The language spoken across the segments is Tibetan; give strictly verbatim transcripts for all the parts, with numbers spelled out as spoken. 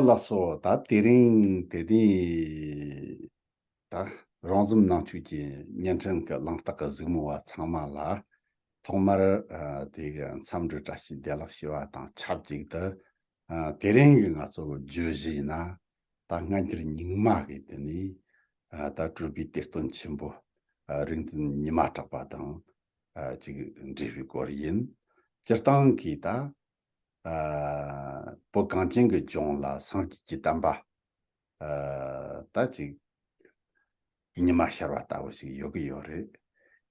ལགས་སོ། ད་དེ་རིང་དེ་ནི་ད་རོང་ཟོམ་ནང་ཆོས་ཀྱི་བརྙན་འཕྲིན་གྱི་གླེང་སྟེགས་ཀྱི་གཟིགས་མོ་བ་ཚང་མ་ལ་ཐོག་མར་ཨ་དེ་གི་འཚམས་འདྲི་བཀྲ་ཤིས་བདེ་ལེགས་ཞུ་བ་དང་ཆབས་ཅིག་ཏུ། ཨ་དེ་རིང་གི་ང་ཚོ་གི་བརྗོད་གཞི་ཡིན་ན་ད་སྔ་འགྱུར་རྙིང་མ་གི་དེ་ནི་ཨ་ད་སྤྲུལ་པའི་གཏེར་སྟོན་ཆེན་པོ་ཨ་རིག་འཛིན་ཉི་མ་གྲགས་པ་དང་ཨ་ཅིག་འབྲེལ་བའི་སྐོར་ཡིན། སྤྱིར་བཏང་གི་ད་ཨ་བོད་གངས་ཅན་གྱི་ལྗོངས་ལ་སངས་རྒྱས་ཀྱི་བསྟན་པ་ཨ་ད་ཅིག་ཉི་མ་ཤར་བ་ལྟ་བུ་ཞིག་ཡོད་ཀྱི་ཡོད་རེད།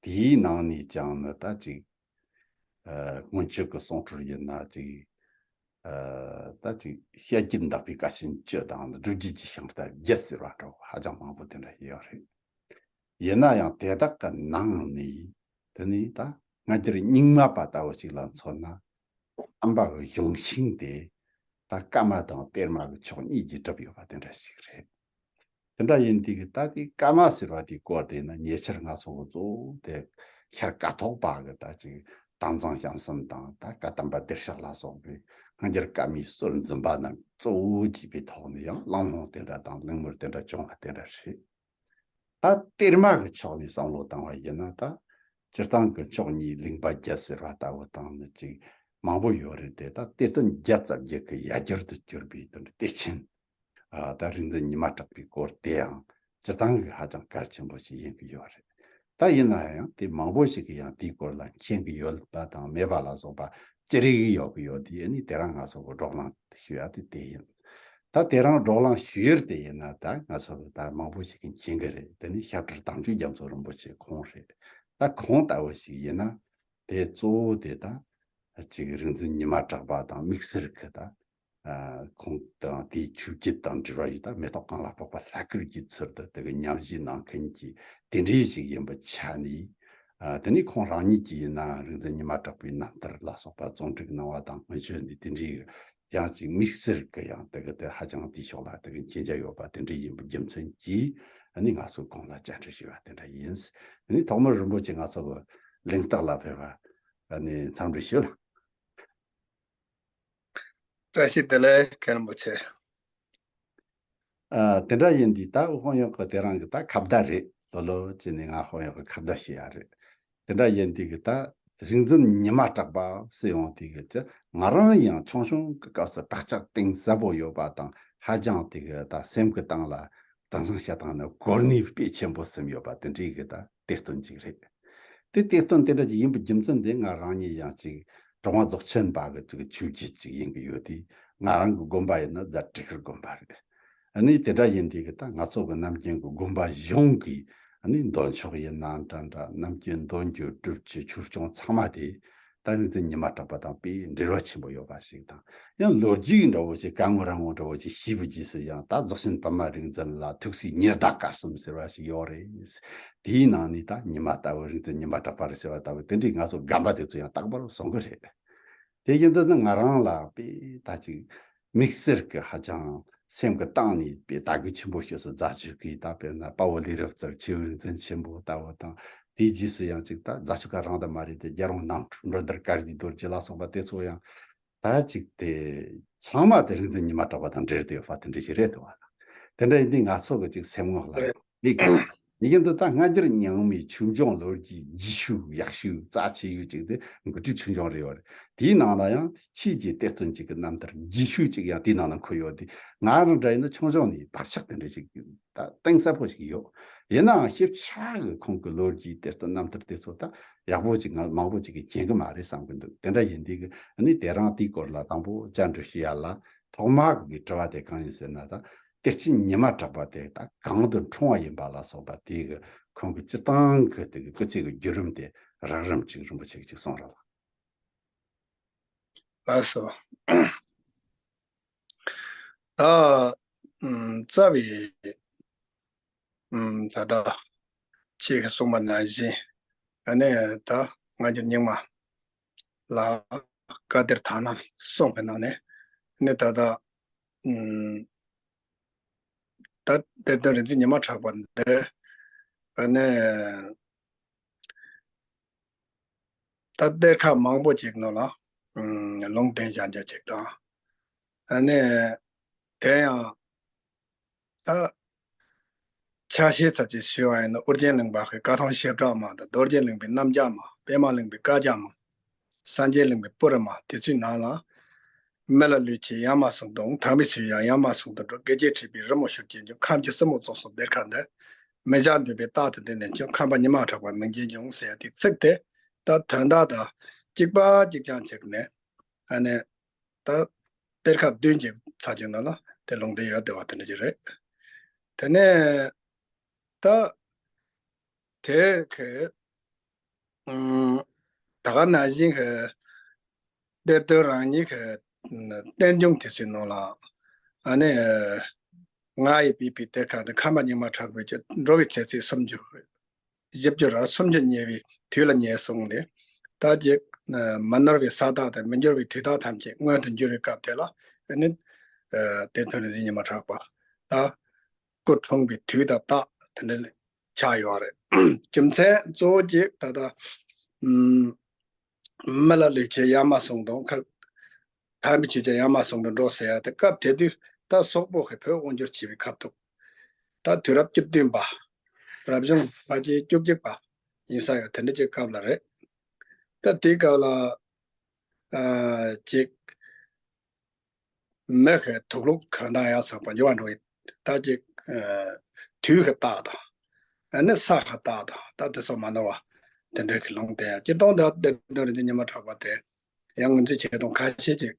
དེའི་ནང་ནས་ཀྱང་ནི་ད་ཅིག་ཨ་སྔོན་ཆད་ཀྱི་གསུང་སྲོལ་ཡིན་ན་ཅིག་ཨ་ད་ཅིག་བཤད་རྒྱུད་འདག་པའི་བཀའ་ཆེན་བཅུ་དང་སྒྲུབ་བརྒྱུད་ཀྱི་ཤིང་རྟ་བརྒྱད་ཟེར་བ་འདྲ་བོ་ཧ་ཅང་མང་པོ་དེ་འདྲ་ཡོད་རེད། ཡིན་ན་ཡང་དེ་དག་གི་ནང་ནས་དེ་ནི་ད་སྔ་འགྱུར་རྙིང་མ་པ་ལྟ་བུ་ཞིག་ལ་མཚོན་ན་བསྟན་པ་གི་གཞུང་ཤིང་དེ་ད་བཀའ་མ་དང་གཏེར་མ་གི་ཕྱོགས་གཉིས་ཀྱིས་གྲུབ་ཡོད་པ་དེ་འདྲ་ཞིག་རེད། དེ་འདྲ་ཡིན་དུས་ཀྱི་ད་དེ་བཀའ་མ་ཟེར་བ་དེའི་སྐོར་དེ་ནི་ཉེ་ཆར་ང་ཚོ་གི་གཙོ་བོ་དེ་ཤར་ཀ་ཐོག་པ་གི་ད་ཅིག་དམ་གཙང་བྱམས་གསུམ་དང་ད་བཀའ་གདམས་པ་བདེ་གཤེགས་ལ་སོགས་པའི་སྔ་འགྱུར་བཀའ་མའི་སྲོལ་འཛིན་པ་རྣམས་གཙོ་བོ་བགྱིས་པའི་ཐོག་ནས་ཡང་གླེང་སློང་དེ་འདྲ་དང་གླེང་མོལ་དེ་འདྲ་བྱུང་བ་དེ་འདྲ་རེད། ད་གཏེར་མ་གི་ཕྱོགས་ནས་བསམ་བློ་བཏང་བ་ཡིན་ན་ད་སྤྱིར་བཏང་གི་མཆོག་གཉིས་གླིང་པ་བརྒྱད་ཟེར་བ་ལྟ་བུ་དང་ནི་ཅིག་མང་པོ་ཡོད་རེད་དེ། ད་གཏེར་སྟོན་བརྒྱ་རྩ་བརྒྱད་ཀྱི་ཡ་གྱལ་དུ་གྱུར་པའི་དོན་གཏེར་ཆེན་ཨ་ད་རིག་འཛིན་ཉི་མ་གྲགས་པའི་སྐོར་དེའང་སྤྱིར་བཏང་གི་ཧ་ཅང་གལ་ཆེན་པོ་ཞིག་ཡིན་གྱི་ཡོད་རེད། ད་ཡིན་ན་ཡང་དེ་མང་པོ་ཞིག་གིས་ཡང་དེའི་སྐོར་ལ་མཁྱེན་གྱི་ཡོད་པ་དང་མེད་པ་ལ་སོགས་པ་ཅི་རིགས་ཡོད་ཀྱི་ཡོད་དེ། ཨ་ནི་དེ་རིང་ང་ཚོ་གི་བགྲོ་གླེང་ཞུ་ཡ་དེ་དེ་ཡིན། ད་དེ་རིང་བགྲོ་གླེང་ཞུ་ཡུལ་དེ་ཡིན་ན་ད་ང་ཚོ་གི་ད་མང་པོ་ཞིག་གིས་མཁྱེན་གྱི་རེད། དེ་ནི་ཞབས་དྲུང་དམ་ཆོས་རྒྱ་མཚོ་རིན་པོ་ཆེ་ཁོང་རེད། ད་ཁོང་ལྟ་བུ་ཞིག་ཡིན་ན་དེ་གཙོ་བོ་དེ་ད་ཅིག་རིག་འཛིན་ཉི་མ་གྲགས་པ་དང་དམིགས་བསལ་གྱི་ད་ཨ་ཁོང་དང་དེའི་ཆོས་བརྒྱུད་དང་འབྲེལ་བ་ཡོད་ད་མེ་ཏོག་གང་ལ་ཕོག་པ་ལྷ་སྐུར་གྱི་ཚུལ་དུ་དེ་གི་ཉམས་བཞེས་གནང་མཁན་གྱི་དེ་འདྲའི་ཞིག་ཡིན་པའི་ཆ་ནས། ཨ་དེ་ནས་ཁོང་རང་ཉིད་ཀྱིས་ཡིན་ན་རིག་འཛིན་ཉི་མ་གྲགས་པའི་རྣམ་ཐར་ལ་སོགས་པ་རྩོམ་སྒྲིག་གནང་བ་དང་སྔོན་བྱོན་ནས་དེ་འདྲའི་ཡང་ཅིག་དམིགས་བསལ་གྱི་ཡང་དེ་གི་དེ་ཧ་ཅང་དེའི་ཕྱོགས་ལ་དེ་གི་མཁྱེན་རྒྱ་ཡོད་པ་དེ་འདྲའི་ཡིན་པའི་རྒྱུ་མཚན་གྱིས། ཨ་ནི་ང་ཚོས་ཁོང་ལ་བཅར་འདྲི་ཞུས་པ་དེ་འདྲ་ཡིན། ཨ་ནི་ཐོག་མར་རིན་པོ་ཆེ་ང་ཚོ་གི་གླེང་སྟེགས་ལ་ཕེབས་པ་ཨ་ནི་འཚམས་འདྲི་ཞུ་ལ། བཀྲ་ཤིས་བདེ་ལེགས་མཁན་རིན་པོ་ཆེ། ཨ་དེ་འདྲ་ཡིན་དུས་ད་དབང་ཡོད་གི་དེ་རང་གི་ད་ཁ་བརྡ་རེད། ལོ་ལོ་ཅི་ནས་ང་དབང་ཡོད་གི་ཁ་བརྡ་བྱེད་ཡ་རེད། དེ་འདྲ་ཡིན་དུས་གི་ད་རིག་འཛིན་ཉི་མ་གྲགས་པ་ཟེར་ཡོང་དུས་གི་ཅི་ང་རང་ཡང་ཆུང་ཆུང་གི་སྐབས་སུ་བག་ཆགས་གཏིང་ཟབ་པོ་ཡོད་པ་དང་ཧ་ཅང་དེ་གི་ད་སེམས་གི་གཏིང་ལ་དེང་སང་བཤད་སྟངས་ནི་གོ་གནས་དཔེ་ཆེན་པོ་ཟིན་ཡོད་པ་དེ་འདྲའི་གི་ད་གཏེར་སྟོན་ཅིག་རེད། དེ་གཏེར་སྟོན་དེ་འདྲ་ཅིག་ཡིན་པའི་རྒྱུ་མཚན་དེ་ང་རང་ཉིད་ཡང་ཅིག་གྲུབ་དབང་རྫོགས་ཆེན་པ་གི་ཅིག་ཆོས་བརྒྱུད་ཅིག་ཡིན་གི་ཡོད་དུས། ང་རང་གི་དགོན་པ་ཡིན་ན་རྫ་དྲེག་ཤུལ་དགོན་པ་རེད། ཨ་ནི་དེ་འདྲ་ཡིན་དུས་གི་ད་ང་ཚོ་གི་ནམ་རྒྱུན་གི་དགོན་པ་གཞུང་གི་ཨ་ནི་འདོན་ཆོག་ཡིན་ན་འདྲ་འདྲ་ནམ་རྒྱུན་འདོན་རྒྱུ་སྒྲུབ་རྒྱུ་ཆོས་སྐྱོང་ཚང་མ་དེ་ད་རིག་འཛིན་ཉི་མ་གྲགས་པ་དང་དཔེ་འབྲེལ་བ་ཆེན་པོ་ཡོད་པ་ཞིག་དང་། ཡང་ལོ་རྒྱུས་འདྲ་བོ་ཞིག་ག་ངོ་ར་ངོ་འདྲ་བོ་ཞིག་ཤེས་པའི་རྗེས་སུ་ཡང་ད་རྫོགས་ཆེན་པདྨ་རིག་འཛིན་ལ་ཐུགས་སྲས་ཉི་ཟླ་སྐར་གསུམ་ཟེར་བ་ཞིག་ཡོད་རེད། དེའི་ནང་ནས་ད་ཉི་མ་ལྟ་བུ་རིག་འཛིན་ཉི་མ་གྲགས་པ་རེད་ཟེར་བ་ལྟ་བུ་དེ་འདྲའི་ང་ཚོ་རྒན་པ་དེ་ཚོ་ཡང་རྟག་པར་གསུང་གི་རེད། དེ་བཞིན་དུ་ནི་ང་རང་ལ་དཔེ་ད་ཅིག་དམིགས་བསལ་གྱི་ཧ་ཅང་སེམས་ཀྱི་གཏིང་ནས་དཔེ་དད་གུས་ཆེན་པོ་སྐྱེས་སོ། རྫ་ཆུ་གི་ད་དཔེར་ན་དཔའ་བོ་ལས་རབ་རྩེར་ཆེ་བོ་རིག་འཛིན་ཆེན་པོ་ལྟ་བུ་དང་། དེའི་རྗེས་སུ་ཡང་ཅིག་ད་རྫ་ཆུ་ཁ་རང་དུ་མ་རེད་དེ་རྒྱལ་རོང་ནང་འཁྲུག་འགྲོ་འདིར་དཀར་གྱི་རྡོ་རྗེ་ལ་སོགས་པ་དེ་ཚོ་ཡང་ད་ཅིག་དེ་ཚང་མ་དེ་རིག་འཛིན་ཉི་མ་གྲགས་པ་དང་འབྲེལ་ཏེ་ཡོད་པ་དེ་འདྲ་ཞིག་རེད་འདུག་བ། དེ་འདྲ་ཡིན་དུས་ང་ཚོ་གི་ཅིག་སེམས་ངོ་ལ་རེད། ཡིག་ཡིག་ཡིན་དུ་ད་སྔ་འགྱུར་རྙིང་མའི་ཆོས་འབྱུང་ལོ་རྒྱུས་རྒྱས་ཤོས་ཡག་ཤོས་རྩ་ཆེ་ཤོས་ཅིག་དེ་མགུར་ཁྲིད་ཆོས་འབྱུང་རེད་ཡོད་རེད། དེའི་ནང་ལ་ཡང་ཆོས་ཀྱི་གཏེར་སྟོན་ཅིག་གི་རྣམ་ཐར་རྒྱས་ཤོས་ཅིག་ཡང་དེའི་ནང་ན་འཁོད་ཡོད་དེ། ང་རང་འདྲ་ཡིན་ན་ཆུང་ཆུང་ནས་བག་ཆགས་དེ་འདྲ་ཞིག་ད་གཏིང་ཟབ་པོ་ཞིག་ཡོད། ཡིན་ནའང་ཞིབ་ཆ་གི་ཁོང་གི་ལོ་རྒྱུས་དེ་ལྟར་རྣམ་ཐར་དེ་ཚོ་ད་ཡག་པོ་ཅིག་ང་མང་པོ་ཅིག་གིས་མཁྱེན་གི་མ་རེད་བསམ་གི་འདུག་དེ་འདྲ་ཡིན་དུས་ཨ་ནི་དེ་རིང་དེའི་སྐོར་ལ་དང་པོ་བཅར་འདྲི་ཞུ་ཡ་ལ་ཐོག་མ་གི་དྲི་བ་དེ་གང་ཡིན་ཟེར་ན། ད་གཏེར་ཆེན་ཉི་མ་གྲགས་པ་དེ་ད་གང་དུ་འཁྲུངས་པ་ཡིན་པ་ལ་སོགས་པ་དེ་གི་ཁོང་གི་སྤྱིར་བཏང་གི་དེ་གི་སྐུ་ཚེ་གི་བརྒྱུད་རིམ་དེ་རགས་རིམ་ཅིག་རིན་པོ་ཆེ་གིས་ཅིག་གསུང་རོགས། ལགས་སོ། ད་ཨམ་རྩ་བའི་ཨམ་ད་ལྟ་ཁྱེད་ཀྱིས་གསུངས་པ་ནང་བཞིན་ཨ་ནི་ད་སྔ་འགྱུར་རྙིང་མ་ལ་བཀའ་གཏེར་དག་སྣང་གསུམ་གྱི་ནང་ནས་ཨ་ནི་ད་ལྟ་ཨམ་ད་གཏེར་སྟོན་རིག་འཛིན་ཉི་མ་གྲགས་པ་འདི་ཨ་ནི་ད་གཏེར་ཁ་མང་པོ་ཅིག་ནང་ལ་ཨམ་ལུང་བསྟན་བྱ་རྒྱུ་ཅིག་དང་། ཨ་ནི་ དེ་ཡང་ད་ཆ་ཤས་ཚ་ཅིག་ཞུ་བ་ཡིན་ན། ཨོ་རྒྱན་གླིང་པ་གི་བཀའ་ཐང་བྱེ་བྲག་མ་དང་། རྡོ་རྗེ་གླིང་པའི་རྣམ་རྒྱལ་མ། པདྨ་གླིང་པའི་བཀའ་རྒྱ་མ། སངས་རྒྱས་གླིང་པའི་པུ་རི་མ། དེ་ཚོའི་ནང་ལ། མི་ལ་ལུས་ཆེ་ཡང་མ་གསུངས་དང་། དམ་པའི་ཆོས་ཀྱང་ཡང་མ་གསུངས་དང་འགྲོ། དགེ་རྒྱས་ཁྲིད་པའི་རི་མོ་ཤུགས་ཅན་འཇོམས། ཁམས་ཀྱི་སྲིན་མོ་བཙོང་སོང་སྡེར་ཁ་འདི། མི་བྱ་འདོད་པའི་རྟགས་དེ་བསྟན་ནས་ཀྱང་། ཁམས་པ་ཉི་མ་གྲགས་པ་མིང་ཅན་འབྱུང་ཟེར་ཡ་དེ་ཚིག་དེ་ད་དོན་དག་དང་གཅིག་པ་གཅིག་རྐྱང་གཅིག་ནས། ཨ་ནི་ད་གཏེར་ཁ་བདུན་གྱི་ཚར་གྱི་ནང་ལ་དེ་ལུང་བསྟན་ཡོད་བསྡད་པ་དེ་འདྲ་ཅིག་རེད། དེ་ནས་ད་དེ་གི་ཨུམ། ད་ག་ནང་བཞིན་གྱི་གཏེར་སྟོན་རང་ཉིད་ཀྱི་ཨུམ་རྟེན་འབྱུང་དེ་ཚོའི་ནང་ལ། ཨ་ནི་ང་ཡིས་བོས་པའི་གཏེར་ཁ་འདི། ཁམས་པ་ཉི་མ་གྲགས་པའི་ཀྱི་འགྲོ་བའི་ཚེ་ཚད་སུམ་ཅུ། བཞི་བཅུ་ར་སུམ་ཅུ་ཉེ་བའི་དུས་ལ་ཉེ་སོང་སྟེ། ད་ཅིག་མི་ནོར་བའི་ས་རྟགས་དང་མི་འགྱུར་བའི་དུས་རྟགས་ཐམས་ཅད་མངོན་དུ་འགྱུར་བའི་སྐབས་དེ་ལ། ཨ་ནི་གཏེར་སྟོན་རིག་འཛིན་ཉི་མ་གྲགས་པ་ད་སྐུ་འཁྲུངས་པའི་དུས་དང་རྟགས་དེ་འདྲ་ཆགས་ཡོད་རེད། རྒྱུ་མཚན་གཙོ་བོ་གཅིག་ད་ལྟ་ཨུམ་མི་ལ་ལུས་ཆེ་ཡང་མ་གསུངས་དང་། ཁ་དམ་པའི་ཆོས་ཀྱང་ཡང་མ་གསུངས་པར་འགྲོ་ཟེར་ཡ་དེ། སྐབས་དེ་དུས་ད་སོག་པོ་གི་བོད་དབང་བསྒྱུར་བྱས་པའི་ཁ་ཐུག་ད་དུས་རབས་བཅུ་བདུན་པ། རབ་བྱུང་ཕལ་ཆེར་བཅུ་གཅིག་པ་ཡིན་ས་ཡོད། དེ་འདྲ་ཅིག་སྐབས་ལ་རེད། ད་དེའི་སྐབས་ལ་ཨ་ཅིག་མི་གི་དུག་ལོག་གང་དང་ཡང་ཚགས་པ་འགྱུར་བ་འགྲོ་བའི་ད་ཅིག་ཨ་དུས་ཀྱི་རྟགས་དང་། ཨ་ནི་ས་གི་རྟགས་དང་། ད་དེ་སོགས་མ་ནོར་བ་དེ་འདྲ་གི་ལུང་བསྟན་ཡ། སྤྱིར་བཏང་ད་གཏེར་སྟོན་རིག་འཛིན་ཉི་མ་གྲགས་པ་དེ་ཡང་ངོས་འཛིན་བྱེད་སྟངས་ཁ་ཤས་ཅིག་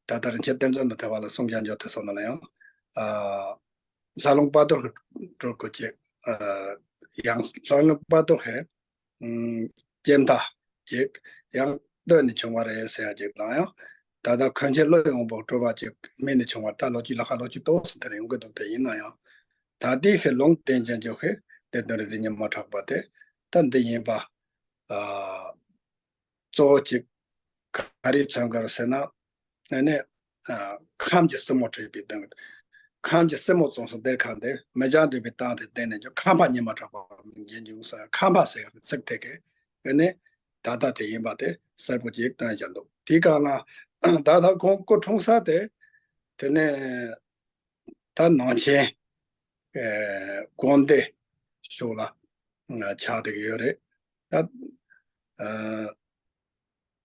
ད་ལྟ་རིན་ཆེན་གཏེར་མཛོད་དང་དེ་བ་ལ་གསུངས་ཀྱང་འཇོག་དེ་སོགས་ནང་ལ་ཡང་། ཨ་ལྷ་ལུང་དཔལ་རྡོར་གྱི་སྤྲུལ་སྐུ་ཅིག་ཨ་ཡང་ལྷ་ལུང་དཔལ་རྡོར་གྱི་ཨུམ་རྐྱེན་ཐག་ཅིག་ཡང་བཏོན་ནས་བྱུང་བ་རེད་ཟེར་ཡ་ཅིག་དང་ཡང་། ད་ལྟ་མཁན་ཆེན་ཀླུ་ཡི་དབང་པོ་སྤྲུལ་པ་ཅིག་སྨན་ནས་བྱུང་བ། ད་ལོ་རྒྱུས་ལ་ཁ་ལོ་རྒྱུས་ཏོག་ཙམ་དེ་འདྲ་ཡོང་གི་འདུག་དེ་ཡིན་ན་ཡང་། ད་ལྟའི་གི་ལུང་བསྟན་ཅན་ཅིག་གི་གཏེར་སྟོན་རིག་འཛིན་ཉི་མ་གྲགས་པ་དེ་ད་འདི་ཡིན་པ། ཨ་གཙོ་བོ་གཅིག་ག་རེ་མཚོན་གི་རེད་ཟེར་ན། ཨ་ནི་ཨ་ཁམས་ཀྱི་སྲིན་མོ་ཁྲིད་པའི་སྟེང་། ཁམས་ཀྱི་སྲིན་མོ་བཙོང་སོང་སྡེར་ཁ་འདི། མི་བྱ་འདོད་པའི་རྟགས་དེ་བསྟན་ནས་ཀྱང་། ཁམས་པ་ཉི་མ་གྲགས་པ་མིང་ཅན་འབྱུང་ཟེར། ཁམས་པ་ཟེར་བའི་ཚིག་དེ་གིས་ཨ་ནི་ད་ལྟ་དེ་ཡིན་པ་དེ་གསལ་པོ་ཅིག་སྟོན་བཞག་འདུག་དེའི་སྒང་ལ་ད་ལྟ་ཁོང་སྐུ་འཁྲུངས་ས་དེ་དེ་ནས། ད་ནང་ཆེན་ཨེ་དགོན་སྡེ་ཕྱོགས་ལ་ཨ་ཆགས་བསྡད་ཀྱི་ཡོད་རེད། ད་ཨ་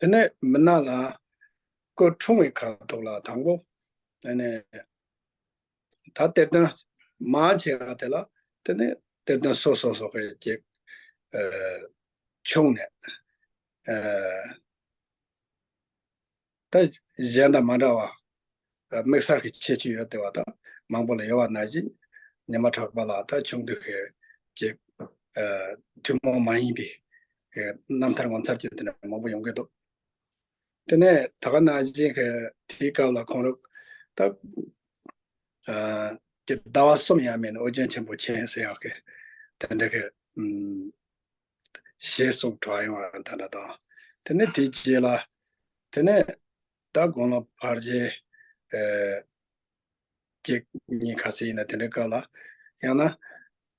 དེ་ནས་མི་ནག་ལ་སྐུ་འཁྲུངས་པའི་ཁ་ཐོག་ལ་དང་པོ་དེ་ནས་ད་གཏེར་སྟོན་མང་ཆེ་བ་དེ་ལ་དེ་ནས་གཏེར་སྟོན་སོ་སོ་སོ་གི་ཅིག་ཨ་ཆུང་ནས་ཨ་ད་གཞན་དང་མ་འདྲ་བ། དམིགས་བསལ་གྱི་ཁྱད་ཆོས་ཡོད་བསྡད་པ་དང་མང་པོ་ལ་ཡོད་པ་ནང་བཞིན། ཉི་མ་གྲགས་པ་ལ་ད་ཆུང་དུས་ཀྱི་ཅིག་ཨ་ཐུན་མོང་མ་ཡིན་པའི་ཨ་རྣམ་ཐར་ངོ་མཚར་ཅན་དེ་འདྲ་མང་པོ་ཡོང་གི་འདུག་དེ་ནས་ད་ག་ནང་བཞིན་གྱི་དེའི་སྐབས་ལ་ཁོང་རང་ད་ཨ་ཀྱི་ཟླ་བ་གསུམ་ཡས་མས་ནས་ཨོ་རྒྱན་ཆེན་པོ་མཁྱེན་ཟེར་ཡག་གི་དེ་འདྲ་གི་ཨམ། ཞེས་གསུངས་གྲགས་ཡོང་བ་དེ་འདྲ་དང་། དེ་ནས་དེའི་རྗེས་ལ་དེ་ནས་ད་དགུང་ལོ་ཕལ་ཆེར་ཨེ་གཅིག་གཉིས་ག་ཚོད་ཡིན་ན་དེ་འདྲའི་སྐབས་ལ། ཡང་ན་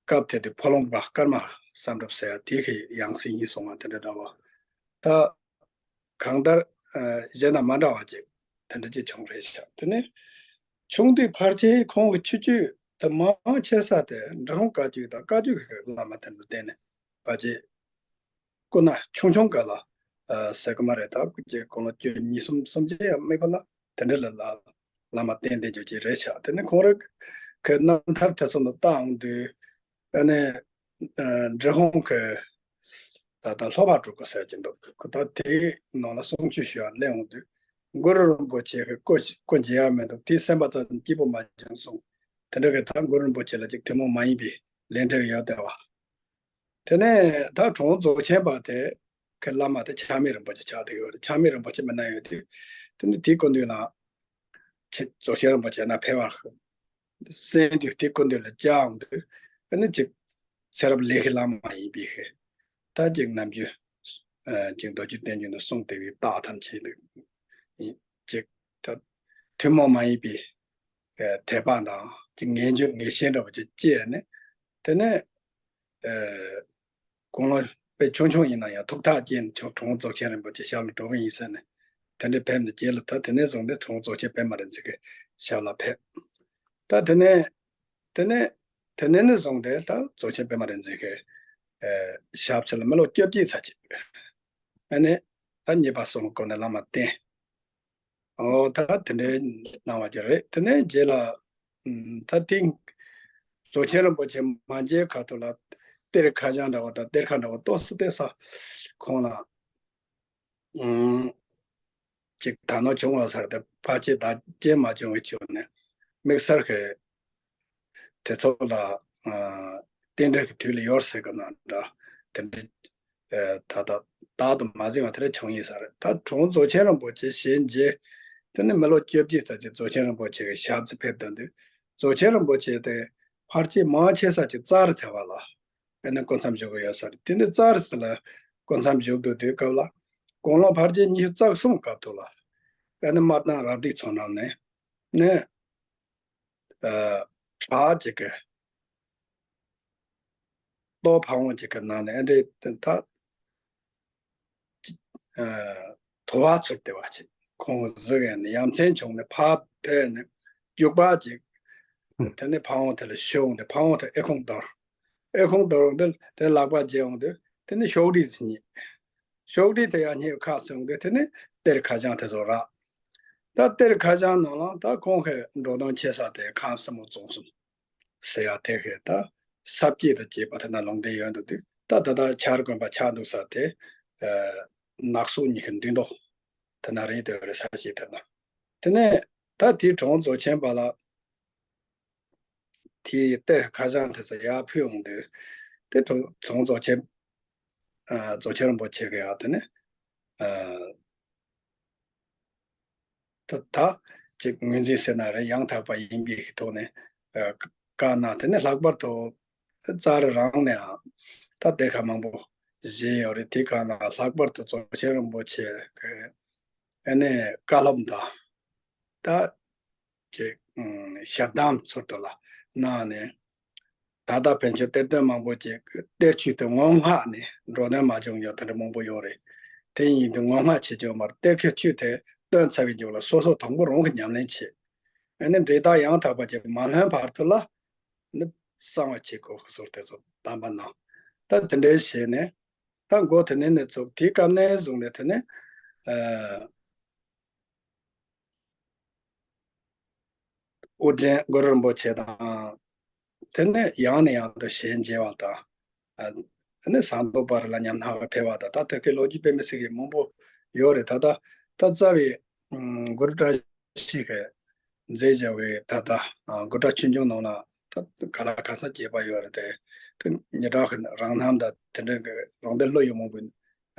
སྐབས་དེ་དུས་ཕོ་ལོང་པ་ཀརྨ་བསམ་གྲུབ་ཟེར་ཡ་དེ་གི་ཡང་སྲིད་ཡིན་སོང་བ་དེ་འདྲ་འདྲ་བ། ད་གང་ལྟར་ཨེ་གཞན་དང་མ་འདྲ་བ་ཅིག་དེ་འདྲ་ཅིག་བྱུང་རེད་ཤག་དེ་ནས་ཆུང་དུས་ཕལ་ཆེར་ཁོང་གི་ཆོས་སྤྱོད་དེ་མང་ཆེ་ས་དེ་འབྲི་གུང་བཀའ་བརྒྱུད་དང་བཀའ་བརྒྱུད་ཀྱི་བླ་མ་དེ་འདྲ་བསྟེན་ནས་ཕལ་ཆེར་སྐུ་ན་ཆུང་ཆུང་སྐབས་ལ་ཨ་ཟེར་གི་མ་རེད། ད་སྐུ་ཅིག་དགུང་ལོ་བཅུ་གཉིས་གསུམ་གསུམ་ཅིག་ཡང་མེད་པ་ལ་དེ་འདྲ་ལ་ལ་བླ་མ་བསྟེན་བསྡད་རྒྱུ་ཅིག་རེད་ཤག་དེ་ནས་ཁོང་རང་གི་རྣམ་ཐར་དེ་ཚོ་ནང་བལྟ་འོང་དུས། ཨ་ནི་ཨ་འབྲི་གུང་གི་ད་ལྟ་ལྷོ་པ་སྤྲུལ་སྐུ་ཟེར་གྱི་འདུག་ཁོ་ད་དེའི་ནང་ལ་གསུང་ཆོས་ཞུ་བར་སླེབས་འོང་དུས། གུ་རུ་རིན་པོ་ཆེ་གི་སྐུ་སྐུ་མཇལ་ཡག་མི་འདུག་དེའི་སེམས་པ་ཙམ་སྐྱིད་པོ་མ་བྱུང་གསུངས། དེ་འདྲ་གི་ད་གུ་རུ་རིན་པོ་ཆེ་ལ་ཅིག་ཐུན་མོང་མ་ཡིན་པའི་ལས་འབྲེལ་ཡོད་བསྡད་པ། དེ་ནས་ད་གྲོང་རྫོགས་ཆེན་པ་དེ་གི་བླ་མ་དེ་ཆགས་མེད་རིན་པོ་ཆེ་ཆགས་བསྡད་ཡོད་རེད། ཆགས་མེད་རིན་པོ་ཆེ་མི་སྣ་ཡོད་དུས། དེ་ནས་དེའི་སྐུ་མདུན་ལ་ཆེ་རྫོགས་ཆེན་རིན་པོ་ཆེ་ན་ཕེབས་པར་གསན་དུས། དེ་སྐུ་མདུན་ལ་བཅར་འོང་དུས། ཨ་ནི་ཅིག་ཚེ་རབས་ལས་ཀྱི་བླ་མ་ཡིན་པའི་ཧེ། ད་ཅིག་ནམ་རྒྱུན་ཨ་ཅིག་མདོ་རྒྱུད་བསྟན་འགྱུར་ནས་གསུངས་བསྡད་པའི་རྟགས་ཐམས་ཅད་འདུག་ཅིག་ད་ཐུན་མོང་མ་ཡིན་པའི་ཨ་དད་པ་དང་ཅིག་ངེས་འབྱུང་ངེས་ཤེས་འདྲ་བ་ཅིག་སྐྱེས་ནས། དེ་ནས་ཨ་དགུང་ལོ་དཔེ་ཆུང་ཆུང་ཡིན་ན་ཡང་ཐུགས་ཐག་བཅད་ནས་ཁྱོད་གྲོང་རྫོགས་ཆེན་རིན་པོ་ཆེ་ཞབས་ལ་འགྲོ་གི་ཡིན་ཟེར་ནས་དེ་འདྲ་ཕེབས་ནས། རྗེས་ལ་ད་དེ་ནས་བཟུང་སྟེ་གྲོང་རྫོགས་ཆེན་པད་མ་རིག་འཛིན་གྱི་ཞབས་ལ་ཕེབས། ད་དེ་ནས་དེ་ནས་དེ་ནས་ནས་བཟུང་སྟེ་ད་རྫོགས་ཆེན་པད་མ་རིག་འཛིན་གྱི་ཨེ་ཞབས་ཕྱི་ལ་མི་ལོ་བཅོ་བརྒྱད་ཚར་གཅིག་ཨ་ནི་ད་མཉེས་པ་གསུམ་སྒོ་ནས་བླ་མ་བསྟེན། ཨོ་ད་དེ་འདྲའི་གནང་བ་ཅིག་རེད། དེ་ནས་རྗེས་ལ་ཨམ་ད་ཐེངས་རྫོགས་ཆེན་རིན་པོ་ཆེ་མ་མཇལ་ཁ་ཐུག་ལ་གཏེར་ཁ་བྱང་འདྲ་བ་དང་གཏེར་ཁ་འདྲ་བ་ཏོག་ཙམ་བལྟས་ས་ཁོང་ལ་ཨམ་ཅིག་ད་ནོ་བྱུང་བ་ཟེར་ཏེ་ཕལ་ཆེར་ད་རྐྱེན་མ་བྱུང་བའི་ཆེད་ནས་དམིགས་བསལ་གྱི་དེ་ཚོ་ལ་ཨ་རྟེན་འབྲེལ་གྱི་དུས་ལ་ཡོད་ཟེར་གི་ན་འདྲ། དེ་འདྲའི་ཨ་ད་ད་བདག་ཏུ་མ་འཛིན་པ་དེ་འདྲ་བྱུང་ཡིན་ས་རེད། ད་དྲུང་རྫོགས་ཆེན་རིན་པོ་ཆེ་ཞལ་མཇལ། དེ་ནི་མི་ལོ་བཅོ་བརྒྱད་ཙམ་གྱི་རྫོགས་ཆེན་རིན་པོ་ཆེ་གི་ཞབས་ཕྱི་ཕེབས་དོན་དུ་རྫོགས་ཆེན་རིན་པོ་ཆེ་དེ་ཕལ་ཆེར་མང་ཆེ་ས་ཀྱི་རྩ་རུ་ཐེ་བ་ལ་ཨ་ནི་སྐུ་མཚམས་བཞུགས་གི་ཡོད་ས་རེད། དེ་ནི་རྩ་རུ་ལ་སྐུ་མཚམས་བཞུགས་དུས་དེའི་སྐབས་ལ་དགུང་ལོ་ཕལ་ཆེར་ཉི་ཤུ་རྩ་གསུམ་སྐབས་ཐོག་ལ་ཨ་ནི་སྨར་ཐང་ར་སྡིག་ཚང་འགྲམ་ནས་ནས་ཨ་བྲག་ཅིག་གི་ལྟོ་ཕ་བོང་ཅིག་གི་ནང་ནས་ཨ་འདྲའི་ད་ཨ་དུ་བ་ཚུར་བལྟས་པ་ཅིག་ཁོང་གཟིགས་ཡས་ནས་ཡ་མཚན་བྱུང་ནས་ཕར་ཕེབས་ནས་རྒྱུག་པ་ཅིག་དེ་ནས་ཕ་བོང་དེ་ལ་ཞོན་ཏེ་ཕ་བོང་དེ་ཨེ་ཁུང་དོར། ཨེ་ཁུང་དོར་འོང་དེ་དེ་ལག་པ་བརྗེ་འོང་དུས་དེ་ནས་ཤོག་དྲིལ་ཅིག་རྙེད། ཤོག་དྲིལ་དེ་ཡང་རྙེད་ཁ་སོང་དུས་དེ་ནས་གཏེར་ཁ་བྱང་དེ་ཚོ་རག་ད་གཏེར་ཁ་བྱང་ནང་ལ་ད་ཁོང་གི་འགྲོ་དོན་ཆེ་ས་དེ་ཁམས་སྲིན་མོ་རྫོང་གསུམ་ཟེར་ཡ་དེ་གི་ད་ས་བཅད་དང་བཅས་པ་དེ་ན་ལུང་བསྟན་ཡོད་འདུག་དུས་ད་ད་ལྟ་ཆར་དགོན་པ་ཆགས་འདུག་ས་དེ་ཨ་ནགས་གསུམ་གཉིས་ཀྱི་མདུན་ཐོག་དེ་ན་རེད་དེ་རེད་ས་ཞིག་དེ་ན། དེ་ནས་ད་དེའི་དྲུང་རྫོགས་ཆེན་པ་ལ་དེའི་གཏེར་ཁ་བྱང་དེ་ཚོ་ཡར་ཕུལ་འོང་དུས་དེ་དྲུང་དྲུང་རྫོགས་ཆེན་ཨ་རྫོགས་ཆེན་རིན་པོ་ཆེ་གི་ཡ་དེ་ནས་ཨ་ད་ད་ཅིག་ངོས་འཛིན་ཟེར་ན་རེད། ཡང་དག་པ་ཡིན་པའི་ཐོག་ནས་ཨ་བཀའ་གནང་། དེ་ནས་ལྷག་པར་དུ་རྩ་རི་རང་ནས་ཨ་ད་གཏེར་ཁ་མང་པོ་བཞེས་ཡོད་རེད། དེ་ག་ན་ལྷག་པར་དུ་རྫོགས་ཆེན་རིན་པོ་ཆེ་གི་ཨ་ནི་བཀའ་སློབ་དང་ད་ཅིག་ཨ་ཞལ་གདམས་ཚུལ་དུ་ལ་གནང་ནས། ད་ལྟ་ཕན་ཆད་གཏེར་སྟོན་མང་པོ་ཅིག་གཏེར་ཆོས་དེ་ངོ་མ་ནས་འགྲོ་དོན་མ་བྱུང་ཡོད་དེ་འདྲ་མང་པོ་ཡོད་རེད། དེ་ཡིན་དུས་ངོ་མ་བྱེད་ཆོག་མར་གཏེར་ཁའི་ཆོས་དེ་སྟོན་ཚར་བའི་མཇུག་ལ་སོ་སོ་དང་པོ་རང་གི་ཉམས་ལེན་བྱེད། ཨ་ནི་འབྲས་རྟགས་ཡང་དག་པ་ཅིག་མ་ལྷོན་བར་དུ་ལ་ནི་གསང་བ་བྱེད་དགོས་ཀྱི་ཟུར་དེ་ཚོ་དམ་པ་གནང་། ད་དེ་འདྲའི་བྱས་ནས་ད་མགོ་དེ་ནས་ནས་ཚུགས་དེའི་སྐབས་ནས་བཟུང་ནས་དེ་ནས་ཨ། དབུ་འདྲེན་གུ་རུ་རིན་པོ་ཆེ་དང་། དེ་ནས་ཡང་ནས་ཡང་དུ་ཞལ་མཇལ་བ་དང་། ཨ་ནི་ཟངས་མདོག་དཔལ་རི་ལ་ཉམས་སྣང་གི་ཕེབས་པ་དང་། ད་དེ་གའི་ལོ་རྒྱུས་དཔེ་མི་སྲིད་ཀྱི་མང་པོ་ཡོད་རེད། ད་ད་ད་རྩ་བའི་ཨ་གུ་རུ་བཀྲ་ཤིས་ཀྱིས་མཛད་བཞག་པའི་ད་ད་ཨ་གུ་རུ་བཀྲ་ཆོས་འབྱུང་ནང་ན་ད་ག་ལ་གང་ས་རྒྱས་པ་ཡོད་རེད་དེ། དེ་ཉི་གྲགས་ཀྱི་རང་རྣམ་དང་དེ་འདྲ་གི་རང་དོན་བློ་ཡི་མང་པོའི་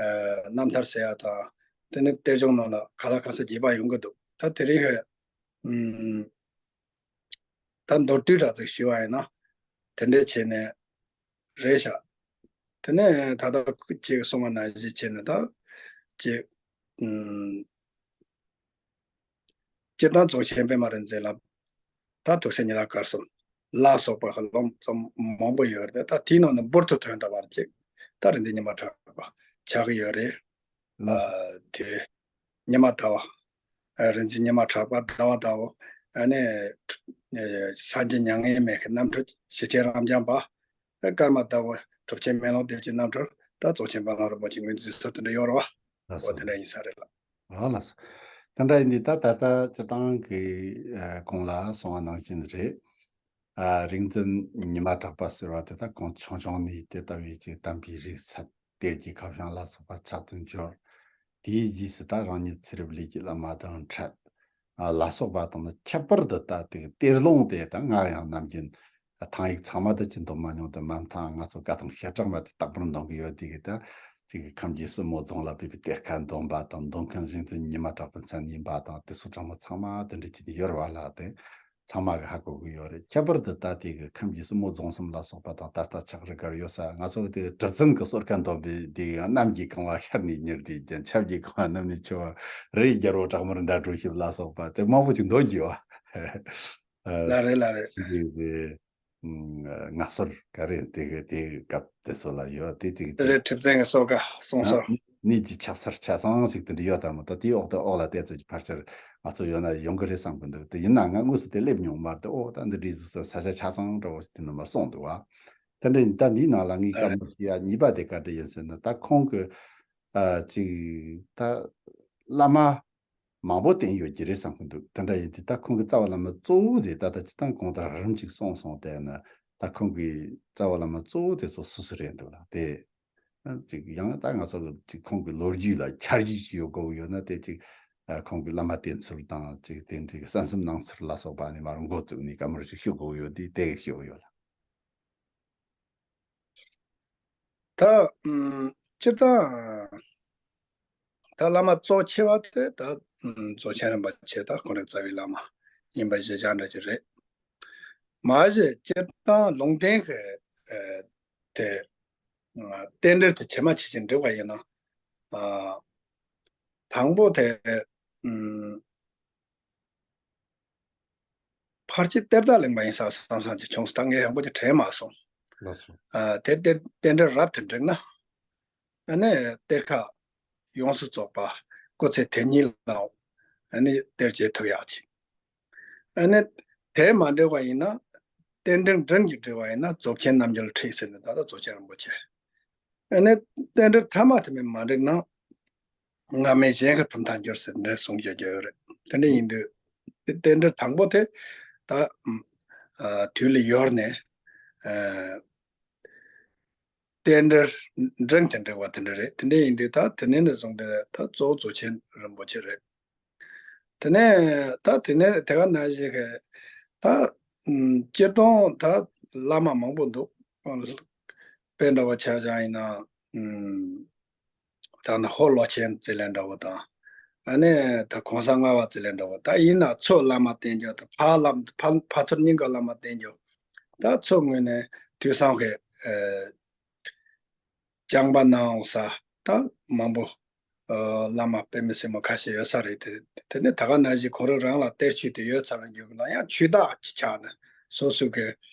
ཨ་རྣམ་ཐར་ཟེར་ཡ་དང་། དེ་ནི་གཏེར་གཞུང་ནང་ལ་ག་ལ་གང་ས་རྒྱས་པ་ཡོང་གི་འདུག་ད་དེ་རིང་གི་ཨུམ། ད་མདོར་བསྡུས་འདྲ་ཅིག་ཞུ་བ་ཡིན་ན། དེ་འདྲས་བྱས་ནས་རེད་ཤག་དེ་ནས་ད་ལྟ་ཅིག་གསུངས་པ་ནང་བཞིན་བྱས་ནས་ད་ཅིག་ཨུམ། སྤྱིར་བཏང་རྫོགས་ཆེན་པད་མ་རིག་འཛིན་ལ་ད་ཐུགས་སྲས་ཉི་ལ་དཀར་གསུམ་ལ་སོགས་པ་ལོ་ཙམ་མང་པོ་ཡོད་རེད། ད་དེའི་ནང་ནས་འབུར་དུ་ཐོན་འདྲ་བར་ཅིག་ད་རིག་འཛིན་ཉི་མ་གྲགས་པ་ཆགས་ཀྱི་ཡོད་རེད། ལགས་སོ། ཨ་དེ། ཉི་མ་ཟླ་བ། ཨ་རིག་འཛིན་ཉི་མ་གྲགས་པ་ཟླ་བ་ཟླ་བོ། ཨ་ནི། ཨ་སངས་རྒྱས་མྱ་ངན་མེད་ཀྱི་རྣམ་འཕྲུལ་ཞེ་ཆེན་རབ་འབྱམས་པ། ཨ་ཀརྨ་ཟླ་བོ་གྲུབ་ཆེན་མེ་ལོང་བདེ་སྐྱིད་རྣམ་འཕྲུལ། ད་རྫོགས་ཆེན་དཔལ་ལྡན་རིན་པོ་ཆེ་ངོས་འཛིན་སོགས་དེ་འདྲ་ཡོད་རེད་བ། ལགས་འོ་སོ། དེ་འདྲ་ཡིན་ས་རེད་ལགས། ཨ་ལགས་སོ། དེ་འདྲ་ཡིན་དུས་ད་ད་ལྟ་སྤྱིར་བཏང་གི་ཨ་གོང་ལ་གསུངས་པ་ནང་བཞིན་རེད། ཨ་རིག་འཛིན་ཉི་མ་གྲགས་པ་ཟེར་བ་དེ་ད་གོང་ཆུང་ཆུང་ནས་དེ་ལྟ་བུའི་ཅིག་དམ་པའི་རིགས་སད། གཏེར་གྱི་ཁ་བྱང་ལ་སོགས་པ་ཕྱག་ཏུ་འབྱོར། དེའི་རྗེས་སུ་ད་རང་ཉིད་ཚེ་རབས་ལས་ཀྱི་བླ་མ་དང་འཕྲད། ཨ་ལ་སོགས་པ་དང་ནི་ཁྱད་པར་དུ་ད་དེ་གཏེར་ལུང་དེ་ད་སྔ་ཡང་ནམ་རྒྱུན་ཐང་ཡིག་ཚང་མ་དུ་ཅི་འདོམས་མ་མྱོང་དུ་མ་མཐའ་ང་ཚོ་བཀའ་དང་བཤད་གྲགས་མ་དེ་རྟག་པར་འདོན་གི་ཡོད་དེ་གི་ད་ཅིག་གི་ཁམས་ཀྱི་སྲིན་མོ་རྫོང་ལ་བོད་པའི་གཏེར་ཁ་འདོན་པ་དང་འདོན་མཁན་རིག་འཛིན་ཉི་མ་གྲགས་པའི་མཚན་ཡིན་པ་དང་དེ་ཚོ་གྲངས་མང་ཚང་མ་དེ་འདྲ་ཅིག་ཡོད་རེད་བ་ལ་དེ། ཚང་མ་གི་ཧ་གོ་གི་ཡོད་རེད། ཁྱད་པར་དུ་ད་ལྟའི་གི་ཁམས་ཀྱི་སྲིན་མོ་རྫོང་གསུམ་ལ་སོགས་པ་དང་ད་ལྟ་ཆགས་རིགས་གར་ཡོད་ས་ང་ཚོ་དེ་གྲུབ་ཚན་གི་སྲོལ་ཁ་འདོན་པའི་དེ་གནམ་གྱིས་གང་བ་ཤར་ནས་ཉིར་དེ་ཀྱང་ཆབ་ཀྱིས་གང་བ་གནམ་ནས་འཕྱི་བ་རི་རྒྱལ་པོ་བྲག་དམར་འདྲ་འགྲོ་ཞིབ་ལ་སོགས་པ་དེ་མང་པོ་ཅིག་འདོན་གྱི་ཡོད། ལ་རེད་ལ་རེད། དེ་གི་དེ་ངག་སོར་ག་རེ་དེ་གི་དེ་གི་སྐབས་དེ་ཚོ་ལ་ཡོད་དེ་དེ་གི་དེ་རེད། གྲུབ་ཚན་གི་སྲོལ་ཁ་གསུང་སྲོལ། གནས་ཀྱི་ཆགས་སར་ཆ་ཚང་ཞིག་དེ་འདྲ་ཡོད་དམ། ད་དེའི་འོག་ཏུ་འོག་ལ་བལྟས་ཚོད་ཀྱི་ཕལ་ཆེར་ང་ཚོ་ཡོད་ན་ཡོང་གི་རེད་བསམ་གི་འདུག་དེ་ཡིན་ན་ང་དངོས་སུ་དེ་སླེབས་མྱོང་མ་རེད། ཨོ་ད་འདི་འདྲའི་ཟིག་ས་ས་ཆ་ཆ་ཚང་འདྲ་བོ་ཞིག་དེ་འདྲ་མར་སོང་འདུག་བ། དེ་འདྲ་ཡིན། ད་འདིའི་ནང་ལ་ངས་བཀའ་མོལ་ཞུ་ཡ་གཉིས་པ་དེ་ག་འདྲ་ཡིན་ཟེར་ན། ད་ཁོང་གི་ཨ་ཅིག་ད་བླ་མ་མང་པོ་བསྟེན་ཡོད་ཀྱི་རེད་བསམ་གི་འདུག་དེ་འདྲ་ཡིན་དུས་ད་ཁོང་གི་རྩ་བ་བླ་མ་གཙོ་བོ་དེ་ད་ལྟ་སྤྱིར་བཏང་གང་ལྟར་རིམ་གཅིག་གསུངས་སོང་། དེ་ན་ད་ཁོང་གི་རྩ་བ་བླ་མ་གཙོ་བོ་དེ་ཚོ་སུ་སུ་རེད་འདུག་ལ། དེ་ཅིག་ཡང་ད་ང་ཚོ་གི་ཅིག་ཁོང་གི་ལོ་རྒྱུས་ལ་འཆར་གཞི་ཅིག་ཡོད་དགོས་ཡོད་ན། དེ་ཅིག་ཨ་ཁོང་གི་བླ་མ་བསྟེན་ཚུལ་དང་ཅིག་དེ་འདྲའི་གསན་བསམ་གནང་ཚུལ་ལ་སོགས་པ་ནི་མར་འགོ་བཙུགས་ནས་བཀའ་མོལ་ཅིག་ཞུ་དགོས་ཡོད་དུས་དེ་གི་ཞུ་གི་ཡོད་ལ། ད་ཨུམ་སྤྱིར་བཏང་ད་བླ་མ་གཙོ་ཆེ་བ་དེ་ད་ཨུམ་རྫོགས་ཆེན་རིན་པོ་ཆེ་དང་ཁོང་རང་རྩ་བའི་བླ་མ་ཡིན་པ་ཞེ་དྲག་འདྲ་ཅིག་རེད། མ་གཞི་སྤྱིར་བཏང་ལུང་བསྟན་གྱི་ཨ་དེ་ཨ་རྟེན་འབྲེལ་དེ་ཇི་མ་ཇི་བཞིན་འགྲིག་པ་ཡིན་ན། ཨ་དང་པོ་དེ་ཨུམ་ཕལ་ཆེར་གཏེར་བདག་གླིང་པ་ཡིན་ས་བསམ་བསམ་གྱི་བྱུང་སོང་། ད་ངས་ཡང་པོ་ཅིག་དྲན་མ་སོང་། ལགས་སོ། ཨ་དེ་གཏེར་རྟེན་འབྲེལ་རབ་ཏུ་འགྲིག་ན། ཨ་ནི་གཏེར་ཁ་ཡོངས་སུ་རྫོགས་པ་སྐུ་ཚེ་དེ་ཉིད་ལ་ཨ་ནི་གཏེར་བྱེད་ཐུབ་ཡག་ཅིག་ཨ་ནི་དེ་མ་འགྲིག་པ་ཡིན་ན། རྟེན་འབྲེལ་འབྲིང་གིས་འགྲིག་པ་ཡིན་ན་རྫོགས་ཆེན་རྣལ་འབྱོར་ཁྲིད་ཟེར་ནས་ད་ལྟ་རྫོགས་ཆེན་རིན་པོ་ཆེ། ཨ་ནི་རྟེན་འབྲེལ་ཐ་མ་དེ་མིན་མ་འགྲིག་ན། སྔ་མའི་གཞན་གྱི་གྲུབ་མཐའ་འགྱུར་ཟེར་འདྲ་གསུང་རྒྱུ་རྒྱུ་ཡོད་རེད། དེ་འདྲ་ཡིན་དུས་རྟེན་འབྲེལ་དང་པོ་དེ་ད་ཨ་དུས་ལ་ཡོལ་ནས་ཨ་རྟེན་འབྲེལ་འབྲིང་དུ་འགྲིག་པ་དེ་འདྲ་རེད། དེ་འདྲ་ཡིན་དུས་ད་དེ་ནས་ནས་བཟུང་སྟེ་ད་གཙོ་བོ་རྫོགས་ཆེན་རིན་པོ་ཆེ་རེད། དེ་ནས་ད་དེ་ནས་དེ་ག་ནང་བཞིན་གྱི་ད་ཨུམ་སྤྱིར་བཏང་ད་བླ་མ་མང་པོ་འདུག་དཔེ་འདྲ་བ་ཆ་བཞག་ཡིན་ན། ཨུམ་ད་ནི་ཧོར་ལོ་ཆེན་རྩིས་ལེན་འདྲ་བོ་དང་། ཨ་ནི་ད་གོང་ས་ལྔ་པ་རྩིས་ལེན་འདྲ་བོ། ད་ཡིན་ན་མཚོ་བླ་མ་བསྟེན་རྒྱུ་དང་ཕ་བླ་ཕ་ཕ་ཚུལ་སྙིང་གི་བླ་མ་བསྟེན་རྒྱུ། ད་མཚོ་ངོས་ནས་དུས་བཟང་གི་ཨ་བཅང་པ་གནང་འོང་ས་ད་མང་པོ་ཨ་བླ་མ་དཔེ་མི་སྲིད་མོ་ཁ་ཤས་ཡོད་ས་རེད། དེ་དེ་ནས་ད་ག་ནང་བཞིན་ཁོང་རང་རང་ལ་གཏེར་ཆོས་དེ་ཡོད་ཚར་བའི་རྒྱུ་ལ་ཡང་ཆོས་བདག་ཆགས་ནས་སོ་སོ་གི་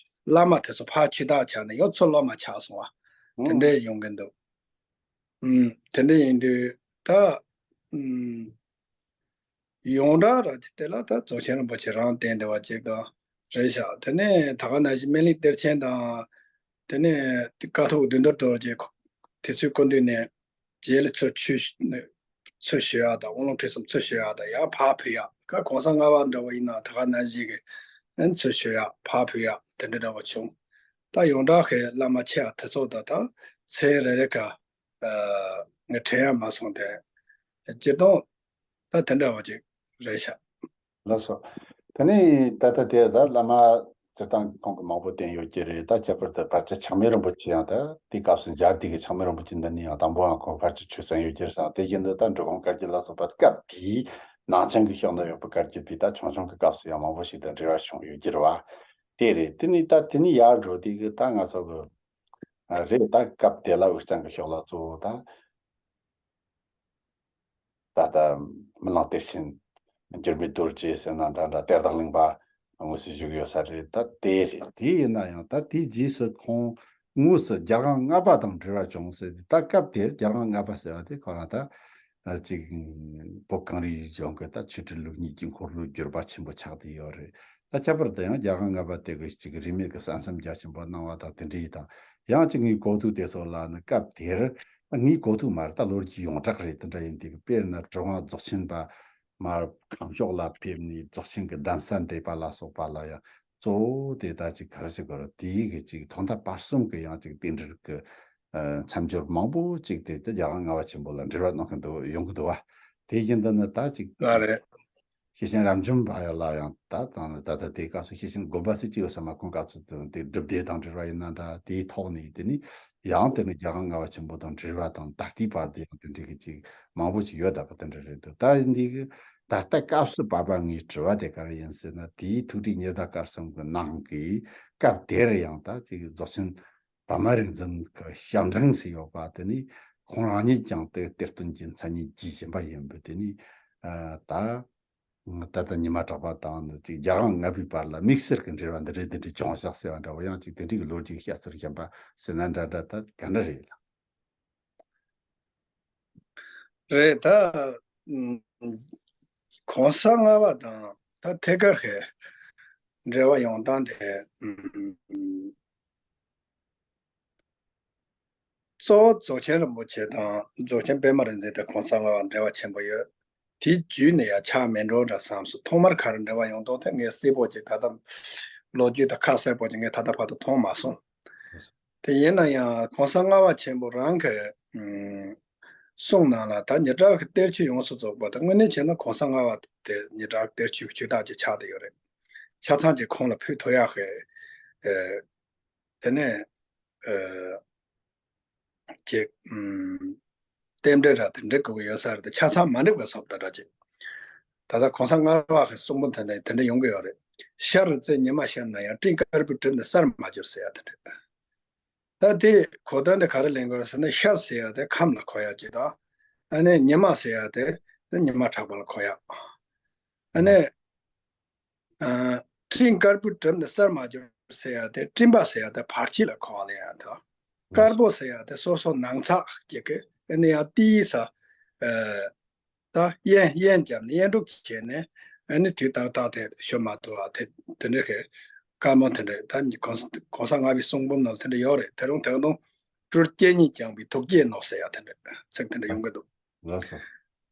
བླ་མ་དེ་ཚོ་ཕར་ཆོས་བདག་ཆགས་ནས་ཡང་མཚོ་སློབ་མ་ཆགས་སོང་བ་དེ་འདྲས་ཡོང་གི་འདུག་ཨུམ། དེ་འདྲ་ཡིན་དུས་ད་ཨུམ་ཡོངས་གྲགས་ར་དེ་དེ་ལ་ད་རྫོགས་ཆེན་རིན་པོ་ཆེ་རང་བསྟེན་བསྡད་པ་ཅིག་དང་རེད་ཤག་དེ་ནས་ད་ག་ནང་བཞིན་སྨན་གླིང་གཏེར་ཆེན་དང་། དེ་ནས་ཀཿཐོག་བདུད་འདུལ་རྡོ་རྗེ་དེ་ཚོའི་སྐུ་མདུན་ནས་རྗེ་ལ་ཚུར་ཆོས་ཚུར་ཞུ་ཡག་དང་དབང་ལུང་ཁྲིད་གསུམ་ཚུར་ཞུ་ཡག་དང་ཡང་ཕར་ཕུལ་ཡག་ཁ་གོང་ས་ལྔ་པ་འདྲ་བ་ཡིན་ན་ད་ག་ནང་བཞིན་གྱི་ཚུར་ཞུ་ཡག་ཕར་ཕུལ་ཡག་དེ་འདྲ་འདྲ་བ་བྱུང་། ད་ཡོངས་གྲགས་ཀྱི་བླ་མ་ཆེ་བ་དེ་ཚོ་ད་ད་མཚན་རེ་རེ་ག་ཨ་ངས་དྲན་ཡ་མ་སོང་སྟེ། སྤྱིར་བཏང་ད་དེ་འདྲ་བ་ཅིག་རེད་ཤག་ལགས་སོ། དེ་ནས་ད་ལྟ་དེ་ད་བླ་མ་སྤྱིར་བཏང་ཁོང་གི་མང་པོ་བསྟེན་ཡོད་ཀྱི་རེད། ད་ཁྱད་པར་དུ་ཕལ་ཆེར་ཆགས་མེད་རིན་པོ་ཆེ་ཡང་ད་དེའི་སྐབས་སུ་མཇལ་དུས་ཀྱི་ཆགས་མེད་རིན་པོ་ཆེ་འདི་ནས་ཡང་དང་པོའང་ཁོང་ཕལ་ཆེར་ཆོས་གསན་ཡོད་ཀྱི་རེད་བསམ། དེ་བཞིན་དུ་ད་འབྲི་གུང་བཀའ་བརྒྱུད་ལ་སོགས་པ་སྐབས་དེའི་ནང་ཆེན་གྱི་ཕྱོགས་ན་ཡོད་པའི་བཀའ་བརྒྱུད་པའི་ད་ཆུང་ཆུང་གི་སྐབས་སུ་ཡང་མང་པོ་ཞིག་དང་འབྲེལ་བ་བྱུང་ཡོད་ཀྱི་རེད་བ། དེ་རེད། དེ་ནས་ད་དེ་ནས་ཡར་འགྲོ་དུས་ཀྱི་ད་ང་ཚོ་གི་རེད། ད་སྐབས་དེ་ལ་དབུས་གཙང་གི་ཕྱོགས་ལ་གཙོ་བོ་ད་ད་ལྟ་རྨི་ལམ་གཏེར་ཆེན་འགྱུར་མེད་རྡོ་རྗེ་ཟེར་ན་འདྲ་འདྲ་གཏེར་བདག་གླིང་པ་དངོས་སུ་བཞུགས་ཡོད་ས་རེད། ད་དེ་རེད། དེ་ཡིན་ན་ཡང་ད་དེའི་རྗེས་སུ་ཁོང་དངོས་སུ་རྒྱལ་དབང་ལྔ་པ་དང་འབྲེལ་བ་བྱུང་ཟེར་ཏེ། ད་སྐབས་དེར་རྒྱལ་དབང་ལྔ་པ་ཟེར་བ་དེ་ཁོ་རང་ད་ཅིག་བོད་གངས་རིའི་ལྗོངས་ཀྱི་ད་ཆོས་སྲིད་ལུགས་གཉིས་ཀྱི་འཁོར་ལོའི་བསྒྱུར་པ་ཆེན་པོ་ཆགས་བསྡད་ཡོད་རེད། ད་ཁྱད་པར་དུ་ཡང་རྒྱལ་དབང་ལྔ་པ་དེ་གི་ཅིག་རིས་མེད་ཀྱི་གསན་བསམ་རྒྱ་ཆེན་པོ་གནང་བ་དང་དེ་འདྲའི་དང་། ཡང་ཅིག་ངའི་གོ་ཐོས་དེ་ཚོ་ལ་ནི་སྐབས་དེར་ངའི་གོ་ཐོས་མ་རེད། ད་ལོ་རྒྱུས་ཡོངས་གྲགས་རེད། དེ་འདྲ་ཡིན་དུས་དཔེར་ན་གྲུབ་དབང་རྫོགས་ཆེན་པ་མར་ཁམས་ཕྱོགས་ལ་ཕེབས་ནས་རྫོགས་ཆེན་གྱི་གདན་ས་འདེབས་པ་ལ་སོགས་པ་ལ་ཡང་གཙོ་བོ་དེ་ད་ཅིག་ག་རེ་ཟེར་དགོས་རེད། དེའི་གི་ཅིག་ཐོག་མཐའ་བར་གསུམ་གྱི་ཡང་ཅིག་རྟེན་འབྲེལ་གྱི་ཨ་མཚམས་སྦྱོར་མང་པོ་ཅིག་དེ་ད་རྒྱལ་དབང་ལྔ་པ་ཆེན་པོ་ལ་འབྲེལ་བ་གནང་མཁན་དུ་ཡོང་གི་འདུག་བ། དེ་བཞིན་དུ་ནི་ད་ཅིག་ལགས་རེད། ཤེར་ཕྱིན་རབ་འབྱམས་པ་ཡ་ལ་ཡང་ད་དང་ད་ལྟ་དེའི་སྐབས་སུ་ཤེར་ཕྱིན་དགོན་པ་ཟེར་གྱི་ཡོད་ས་མ། ཁོང་སྐབས་སུ་དེ་སྒྲུབ་སྡེ་དང་འབྲེལ་བ་ཡིན་ན་འདྲ། དེའི་ཐོག་ནས་དེ་ནི་ཡང་དེ་ནི་རྒྱལ་དབང་ལྔ་པ་ཆེན་པོ་དང་འབྲེལ་བ་དང་ད་ལྟའི་བར་དུ་ཡང་དེ་འདྲའི་གི་ཅིག་མང་པོ་ཅིག་ཡོད་ད་པ། དེ་འདྲ་རེད་འདུག་ད་འདི་གི་ད་ལྟ་སྐབས་སུ་བབ་པ་ངའི་དྲི་བ་དེ་ག་རེ་ཡིན་ཟེར་ན། དེའི་ཐུགས་སྲས་ཉི་ཟླ་སྐར་གསུམ་གྱི་ནང་གི་སྐབས་དེར་ཡང་ད་ཅིག་རྫོགས་ཆེན་བ་མ་རིག་འཛིན་གྱི་ཞབས་འབྲིང་ཞིག་ཡོད་པ། དེ་ནི་ཁོང་རང་ཉིད་ཀྱང་དེ་གཏེར་སྟོན་གྱི་མཚན་ཉིད་བགྱིས་བཞིན་པ་ཡིན་པས། དེ་ནི་ཨ་ད་ད་ལྟ་ཉི་མ་གྲགས་པ་དང་ནི་ཅིག་རྒྱལ་དབང་ལྔ་པའི་བར་ལ་དམིགས་བསལ་གྱི་འབྲེལ་བ་འདི་འདྲའི་འདི་འདྲའི་བྱུང་ཤག་ཟེར་བ་འདྲ་བོ། ཡང་ཅིག་དེ་འདྲའི་གི་ལོ་རྒྱུས་བཤད་ཚུལ་གཞན་པ་ཟེར་ན་འདྲ་འདྲ། ད་ག་འདྲ་རེད་ལགས། རེད་ད། ཨུམ། གོང་ས་ལྔ་པ་དང་ད་ཐད་ཀར་གྱི་འབྲེལ་བ་ཡོང་སྟངས་དེ། ཨུམ། གཙོ་བོ་རྫོགས་ཆེན་རིན་པོ་ཆེ་དང་རྫོགས་ཆེན་པད་མ་རིག་འཛིན་དང་གོང་ས་ལྔ་པ་འབྲེལ་བ་ཆེན་པོ་ཡོད། དེའི་བརྒྱུད་ནས་ཡང་ཆགས་མེད་འགྲོ་འདྲ་བསམ་སོང་། ཐོག་མར་ག་རེ་འབྲེལ་བ་ཡོང་དོན་དེ་ངས་གསལ་པོ་ཅིག་ད་ལྟ་ལོ་རྒྱུས་དང་ཁ་གསལ་པོ་ཅིག་ངས་ད་ལྟ་བར་དུ་མཐོང་མ་སོང་། དེ་ཡིན་ན་ཡང་གོང་ས་ལྔ་པ་ཆེན་པོ་རང་གི་ཨུམ། གསུང་ནང་ལ་ད་སྙན་གྲགས་ཀྱི་གཏེར་ཆོས་ཡོངས་སུ་རྫོགས་པ་དང་། དངོས་གནས་བྱས་ན་གོང་ས་ལྔ་པ་དེ་སྙན་གྲགས་གཏེར་ཆོས་ཀྱི་ཆོས་བདག་ཅིག་ཆགས་བསྡད་ཡོད་རེད། ཆ་ཚང་ཅིག་ཁོང་ལ་ཕུལ་ཐུབ་ཡག་གི། ཨེ། དེ་ནས་ཨེ། ཅིག་ཨུམ། རྟེན་འབྲེལ་ར་དེ་འགྲིག་དགོས་ཀྱི་ཡོད་ས་རེད་དེ། ཆ་ཚང་མ་འགྲིག་པ་བཟོ་ལྟ་འདྲ་ཅིག་ད་ལྟ་གོང་ས་ལྔ་པ་གི་གསུང་འབུམ་དེ་འདྲ་དེ་འདྲ་ཡོང་གི་ཡོད་རེད། ཤར་རི་རྩེ་ཉི་མ་ཤར་ན་ཡང་། སྤྲིན་དཀར་པོའི་གྲིབ་ནི་གསར་མ་གྱུར་ཟེར་ཡ་དེ་འདྲ། ད་དེ་གོ་དོན་དེ་ག་རེ་ལེན་དགོས་རེད་ཟེར་ན། ཤར་ཟེར་ཡ་དེ་ཁམས་ལ་གོ་ཡ་ཅིག་དང་། ཨ་ནི་ཉི་མ་ཟེར་ཡ་དེ་ཉི་མ་གྲགས་པ་ལ་གོ་ཡ། ཨ་ནི། ཨ། སྤྲིན་དཀར་པོའི་གྲིབ་ནི་གསར་མ་གྱུར་ཟེར་ཡ་དེ། སྤྲིན་པ་ཟེར་ཡ་དེ་བར་ཆད་ལ་གོ་བ་ལེན་ཡ་དང་། དཀར་པོ་ཟེར་ཡ་དེ་སོ་སོ་ནང་ཚགས་ཀྱི་གི། ཨ་ནི་ཡང་ཏི་ས། ཨ། ད་དབྱེན་དབྱེན་བརྒྱབ་ནས་དབྱེན་དཀྲུག་བྱས་ནས། ཨ་ནི་དུས་ཏག་ཏག་དེ་ཤོད་མ་ཐུབ་པ་དེ། དེ་འདྲ་གི་བཀའ་མོལ་དེ་འདྲ་ད་གོང་ས་གོང་ས་ལྔ་པའི་གསུང་འབུམ་ནང་ལ་དེ་འདྲ་ཡོད་རེད། དེ་རུང་དེ་ག་དང་སྤྲུལ་སྐྱེ་གཉིས་བསྐྱངས་པའི་ཐུགས་བསྐྱེད་ནོ་ཟེར་ཡ་དེ་འདྲ་ཚིག་དེ་འདྲ་ཡོང་གི་འདུག་ལགས་སོ།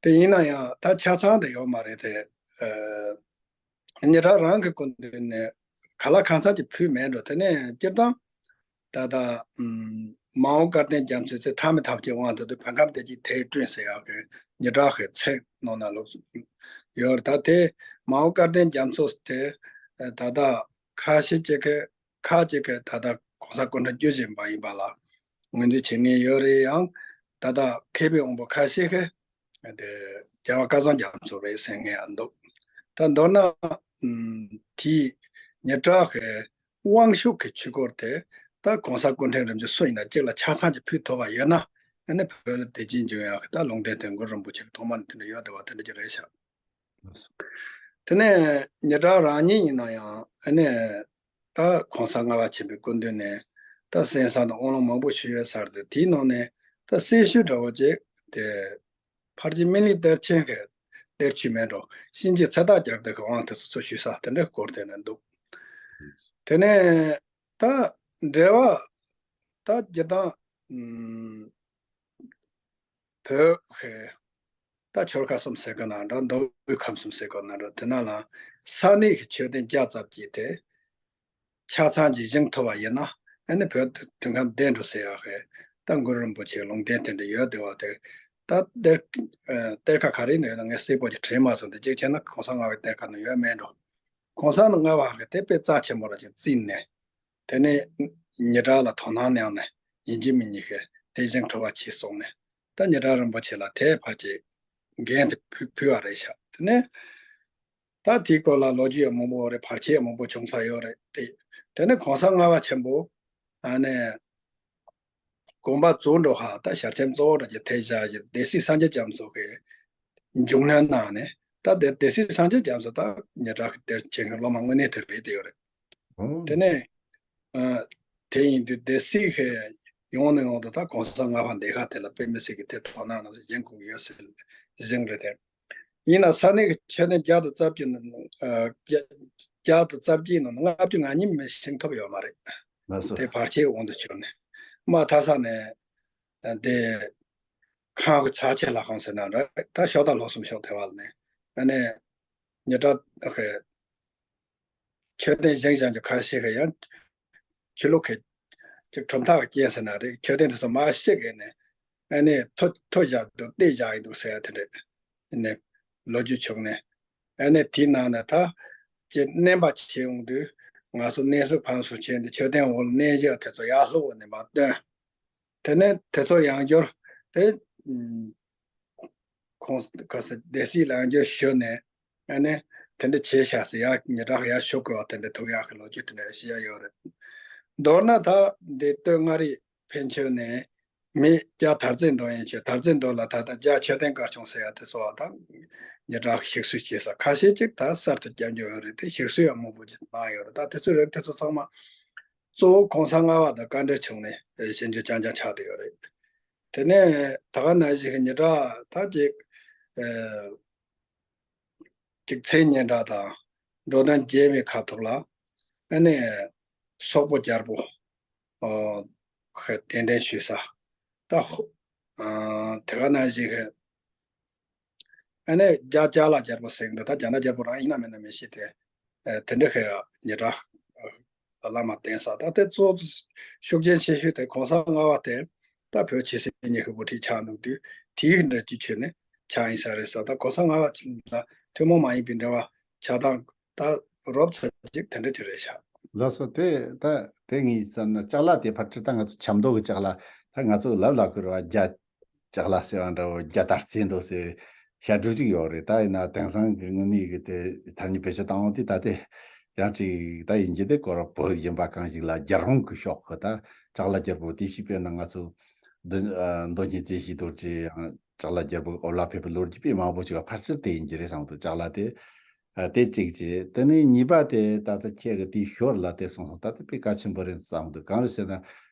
དེ་ཡིན་ན་ཡང་ད་ཆ་ཚང་དེ་ཡོད་མ་རེད་དེ། ཨ། སྙན་གྲགས་རང་གི་སྐུ་མདུན་ནས་གང་ལ་གང་འཚམ་གྱི་ཕུལ་མེད་འགྲོ། དེ་ནས་སྤྱིར་བཏང་ད་ལྟ་ཨུམ། མ་འོངས་སྐལ་ལྡན་རྒྱ་མཚོའི་ཚེ། ཐ་མལ་ཐམས་ཅད་དབང་དུ་སྡུད། བོད་ཁམས་བདེ་སྐྱིད་དེར་བསྐྲུན་ཟེར་ཡག་གི་སྙན་གྲགས་ཀྱི་མཚན་ནང་ན་ལོག་ཡོད་རེད། ད་དེ་མ་འོངས་སྐལ་ལྡན་རྒྱ་མཚོ་དེ་ད་ལྟ་ཁ་ཤས་ཅིག་གིས་ཁ་ཅིག་གིས་ད་ལྟ་གོང་ས་སྐུ་ཕྲེང་བཅུ་བཞི་པ་ཡིན་པ་ལ་ངོས་འཛིན་བྱེད་མཁན་ཡོད་རེད། ཡང་ད་ལྟ་མཁས་པའི་དབང་པོ་ཁ་ཤས་ཀྱིས་དེ་རྒྱལ་བ་སྐལ་བཟང་རྒྱ་མཚོ་རེད་ཟེར་མཁན་ཡང་འདུག་ད་མདོར་ན་ཨུམ། དེའི་སྙན་གྲགས་ཀྱི་དབང་ཤུགས་ཀྱི་ཆོས་སྐོར་དེ་ད་གོང་ས་སྐུ་ཕྲེང་རིམ་བྱོན་སུ་ཡིན་ན་གཅིག་ལ་ཆ་ཚང་གཅིག་ཕུལ་ཐུབ་པ་ཡོད་ན། ཨ་ནི་བོད་ལ་བདེ་སྐྱིད་འབྱུང་ཡག་གི་ད་ལུང་བསྟན་དེ་གུ་རུ་རིན་པོ་ཆེ་གི་ཐོག་མ་ནས་དེ་འདྲ་ཡོད་བསྡད་པ་དེ་འདྲ་ཅིག་རེད་ཤག་དེ་ནས་སྙན་གྲགས་རང་ཉིད་ཡིན་ན་ཡང་། ཨ་ནི་ད་གོང་ས་ལྔ་པ་ཆེན་པོའི་སྐུ་མདུན་ནས་ད་གསན་བསམ་དང་དབུ་ལུང་མང་པོ་ཞུས་ཡོད་ས་རེད་དེ། དེའི་ནང་ནས་ད་གསལ་ཤོས་འདྲ་བོ་ཅིག་དེ་ཕལ་ཆེར་སྨིན་གླིང་གཏེར་ཆེན་གྱི་གཏེར་ཆོས་མེད་འགྲོ། གཤིན་རྗེ་ཚེ་བདག་རྒྱལ་པོ་དེ་གི་དབང་དུ་སོང་ཞུས་ས་དེ་འདྲའི་སྐོར་དེ་ནས་འདུག་དེ་ནས་ད་འགྲེལ་བ་ད་སྤྱིར་བཏང་ཨུམ། བོད་ཀྱི་ད་ཆོལ་ཁ་གསུམ་ཟེར་གི་ན་འདྲ། མདོ་དབུས་ཁམས་གསུམ་ཟེར་གི་ན་འདྲ། དེ་ནང་ལ་ས་གནས་ཀྱི་མཆོད་རྟེན་བརྒྱ་ཙམ་གྱིས་དེ་ཆ་ཚང་གཅིག་བཞེངས་ཐུབ་པ་ཡིན་ན། ཨ་ནི་བོད་དོན་ཁམས་བདེ་འགྲོ་ཟེར་ཡག་གི་ད་གུ་རུ་རིན་པོ་ཆེའི་ལུང་བསྟན་དེ་འདྲ་ཡོད་བསྡད་པ་དེ། ད་གཏེར་ཨ། གཏེར་ཁ་ག་རེ་ནས་ཡོད་ན་ངས་གསལ་པོ་ཅིག་དྲན་མ་སོང་། དེ་གཅིག་བྱས་ན་གོང་ས་ལྔ་པའི་གཏེར་ཁ་ནང་ཡོད་མེད་འགྲོ། གོང་ས་ལྔ་པ་གི་དེ་དཔེ་རྩ་ཆེན་པོ་ར་ཅིག་བརྩིས་ནས། དེ་ནས་སྙན་གྲགས་ལ་དོ་སྣང་གནང་ནས། ཡིན་གཅིག་མིན་གཉིས་ཀྱིས་དེ་བཞེངས་ཐུབ་པ་བྱས་སོང་ནས། ད་སྙན་གྲགས་རིན་པོ་ཆེ་ལ་དེ་ཕལ་ཆེར་འགན་དེ་ཕུལ་ཕུལ་བ་རེད་ཤག་དེ་ནས་ད་དེའི་སྐོར་ལ་ལོ་རྒྱུས་ཡང་མང་པོ་རེད། བར་ཆད་ཡང་མང་པོ་བྱུང་ས་ཡོད་རེད་དེ། དེ་ནས་གོང་ས་ལྔ་པ་ཆེན་པོ་ཨ་ནི་དགོངས་པ་རྫོགས་འགྲོ་ཧ། ད་ཞལ་ཆེམས་གཙོ་བོ་ར་ཅིག་དེ་བཞག་ཡོད། སྡེ་སྲིད་སངས་རྒྱས་རྒྱ་མཚོ་གི་མཇུག་སྣོན་གནང་ནས། ད་དེ་སྡེ་སྲིད་སངས་རྒྱས་རྒྱ་མཚོ་ད་སྙན་གྲགས་ཀྱི་གཏེར་ཆེན་གྱི་སློབ་མ་དངོས་གནས་དེ་རེད་དེ་ཡོད་རེད། ཨོ། དེ་ནས་ཨ། དེ་ཡིན་དུས་སྡེ་སྲིད་ཀྱི་ཡོང་ནས་ཡོང་དུ་ད་གོང་ས་ལྔ་པ་འདི་ག་དེ་ལ་དཔེ་མི་སྲིད་ཀྱི་དེ་དོ་སྣང་གནང་བཞིན་གོ་གི་ཡོད་ཟེར་བཞིན་རེད་དེ། ཡིན་ན་ས་གནས་ཀྱི་མཆོད་རྟེན་བརྒྱ་དང་རྩ་བརྒྱད་ནང་ཨ། བརྒྱ་བརྒྱ་དང་རྩ་བརྒྱད་ནང་ལྔ་བཅུ་ང་གཉིས་མིན་བཞེངས་ཐུབ་ཡོད་མ་རེད། ལགས་སོ། དེ་བར་ཆད་དབང་དུ་གྱུར་ནས། མ་མཐའ་ས་ནས་དེ་ཁང་གི་ཚ་ཆེ་ལྷ་ཁང་ཟེར་ན་འདྲ། ད་ཤོག་དང་ལྷོ་གསུམ་ཕྱོགས་དེ་བ་ལ་ནས་ཨ་ནི་སྙན་གྲགས་ཀྱི་མཆོད་རྟེན་བཞེངས་བཞེངས་ཀྱི་ཁ་ཤས་ཀྱིས་ཡང་ཆོས་ལུགས་ཀྱི་ཅིག་གྲུབ་མཐའ་གི་རྐྱེན་ཟེར་ན་རེད། མཆོད་རྟེན་དེ་ཚོ་མར་བཤིག་གི་ནས་ཨ་ནི་མཐོ་མཐོ་བཞག་འདུག་སྟེང་བཞག་ཡིན་འདུག་ཟེར་ཡ་དེ་འདྲ་ནས་ལོ་རྒྱུས་བྱུང་ནས། ཨ་ནི་དེའི་ནང་ནས་ད་ཀྱི་གནོན་པ་བྱེད་ཡོང་དུས། ང་ཚོ་གནས་སུ་ཕམ་སུ་བྱས་ནས་མཆོད་རྟེན་འོག་ལ་གནས་བཞག་དེ་ཚོ་ཡར་ལྷུག་པ་ནས་མར་བཏོན། དེ་ནས་དེ་ཚོ་ཡང་བསྐྱར་དེ་ཨུམ། གོང་ག་ས་སྡེ་སྲིད་ལ་ཡང་བསྐྱར་ཞུས་ནས། ཨ་ནི་དེ་འདྲ་བྱས་ཤག་ཟེར་ཡ། སྙན་གྲགས་ཡར་ཞུ་དགོས་པ་དེ་འདྲ་ཐུག་ཡག་གི་ལོ་རྒྱུས་དེ་འདྲ་བཤད་ཡ་ཡོད་རེད། མདོར་ན་ད་འདི་སྟོད་མངའ་རིས་ཕན་ཆོད་ནས་མི་རྒྱ་དར་རྩེ་མདོ་ཡན་ཆད། དར་རྩེ་མདོ་ལ་ད་ལྟ་རྒྱ་མཆོད་རྟེན་དཀར་ཆུང་ཟེར་ཡ་དེ་ཚོ་བ་དང་སྙན་གྲགས་ཞིག་གསོ་བྱས་ས་ཁ་ཤས་ཅིག་ད་གསར་དུ་བསྐྱར་འཇུག་ཡོད་རེད་དེ། ཞིག་གསོ་ཡང་མང་པོ་ཅིག་གནང་ཡོད་རེད། ད་དེ་ཚོ་རེད། དེ་ཚོ་ཚང་མ་གཙོ་བོ་གོང་ས་ལྔ་པ་དང་བཀའ་འབྲེལ་བྱུང་ནས་ཞིབ་འཇུག་རྐྱང་རྐྱང་ཆགས་བསྡད་ཡོད་རེད། དེ་ནས་ད་ག་ནང་བཞིན་གྱི་ཉི་གྲགས་ད་ཅིག་ཨ་ཅིག་མཚན་སྙན་གྲགས་དང་འགྲོ་དོན་རྒྱས་པའི་ཁ་ཐོག་ལ་ཨ་ནི་སོག་པོ་རྒྱལ་པོ་ཨ་གི་གདན་འདྲེན་ཞུས་ས། ད་ཧོ་ཨ་དེ་ག་ནང་བཞིན་གྱི་ཨ་ནི་རྒྱ་ཅ་ལག་རྒྱལ་པོ་ཟེར་གྱི་འདུག་ད་རྒྱ་ནག་རྒྱལ་པོ་རང་ཡིན་ན་མིན་ན་མི་ཤེས་ཏེ། ཨ་དེ་འདྲ་ཧེ་ཉི་གྲགས་ལ་བླ་མ་བསྟེན་ས། ད་དེ་གཙོ་ཤུགས་རྐྱེན་ཆེ་ཤོས་དེ་གོང་ས་ལྔ་པ་དེ་ད་བོད་ཆོས་སྲིད་གཉིས་ཀྱི་དབུ་ཁྲིད་ཆགས་འདུག་དུས་དེའི་འབྲེལ་གྱི་ཆོས་ནི་ཆགས་ཡིན་ས་རེད་ས། ད་གོང་ས་ལྔ་པ་ལ་ཐུན་མོང་མ་ཡིན་པའི་འབྲེལ་བ་ཆགས་སྟངས་ད་རོབ་ཙམ་ཅིག་དེ་འདྲ་ཅིག་རེད་ཤག་ལགས་སོ། དེ་ད་དེ་ངས་བསམ་ན་ཅ་ལག་དེ་ཕལ་ཆེར་ད་ང་ཚོ་ཆབ་མདོ་གི་ཅ་ལག་ད་ང་ཚོ་ལབ་ལབ་དགོས་རེད་བ། རྒྱ་ཅ་ལག་ཟེར་བ་འདྲ་བོ་རྒྱ་དར་རྩེ་འདུག་ཟེར་བཤད་སྒྲུབ་ཅིག་ཡོད་རེད། ད་ཡིན་ན་དེང་སང་གི་དངོས་གནས་གི་དེ་ཐ་སྙད་བེད་སྤྱོད་བཏང་བ་དེ་ད་དེ་ཡང་ཅིག་ད་ཡིན་གྱི་དེ་ཁོ་རང་བོད་ཡིན་པ་གང་ཞིག་ལ་རྒྱལ་རོང་གི་ཕྱོགས་གི་ད་ཅ་ལག་རྒྱལ་པོ་དེ་ཞིག་དཔེར་ན་ང་ཚོ་མདོ་མདོ་སྨད་རྩེ་གཞིས་རྡོ་རྗེ་ཡང་ཅ་ལག་རྒྱལ་པོ་ཨོ་ལ་ཕེབས་པའི་ལོ་རྒྱུས་དཔེ་མང་པོ་ཅིག་ལ་ཕལ་ཆེར་དེ་ཡིན་གྱི་རེད་བསམ་འདུག་ཅ་ལག་དེ་ཨ་དེ་གཅིག་བྱས། དེ་ནས་གཉིས་པ་དེ་ད་ལྟ་ཁྱེད་ཀྱི་དེའི་ཞོར་ལ་དེ་སོང་སོང་ད་དེ་དཔེ་གལ་ཆེན་པོ་རེད་བསམ་འདུག་གང་རེད་ཟེར་ན།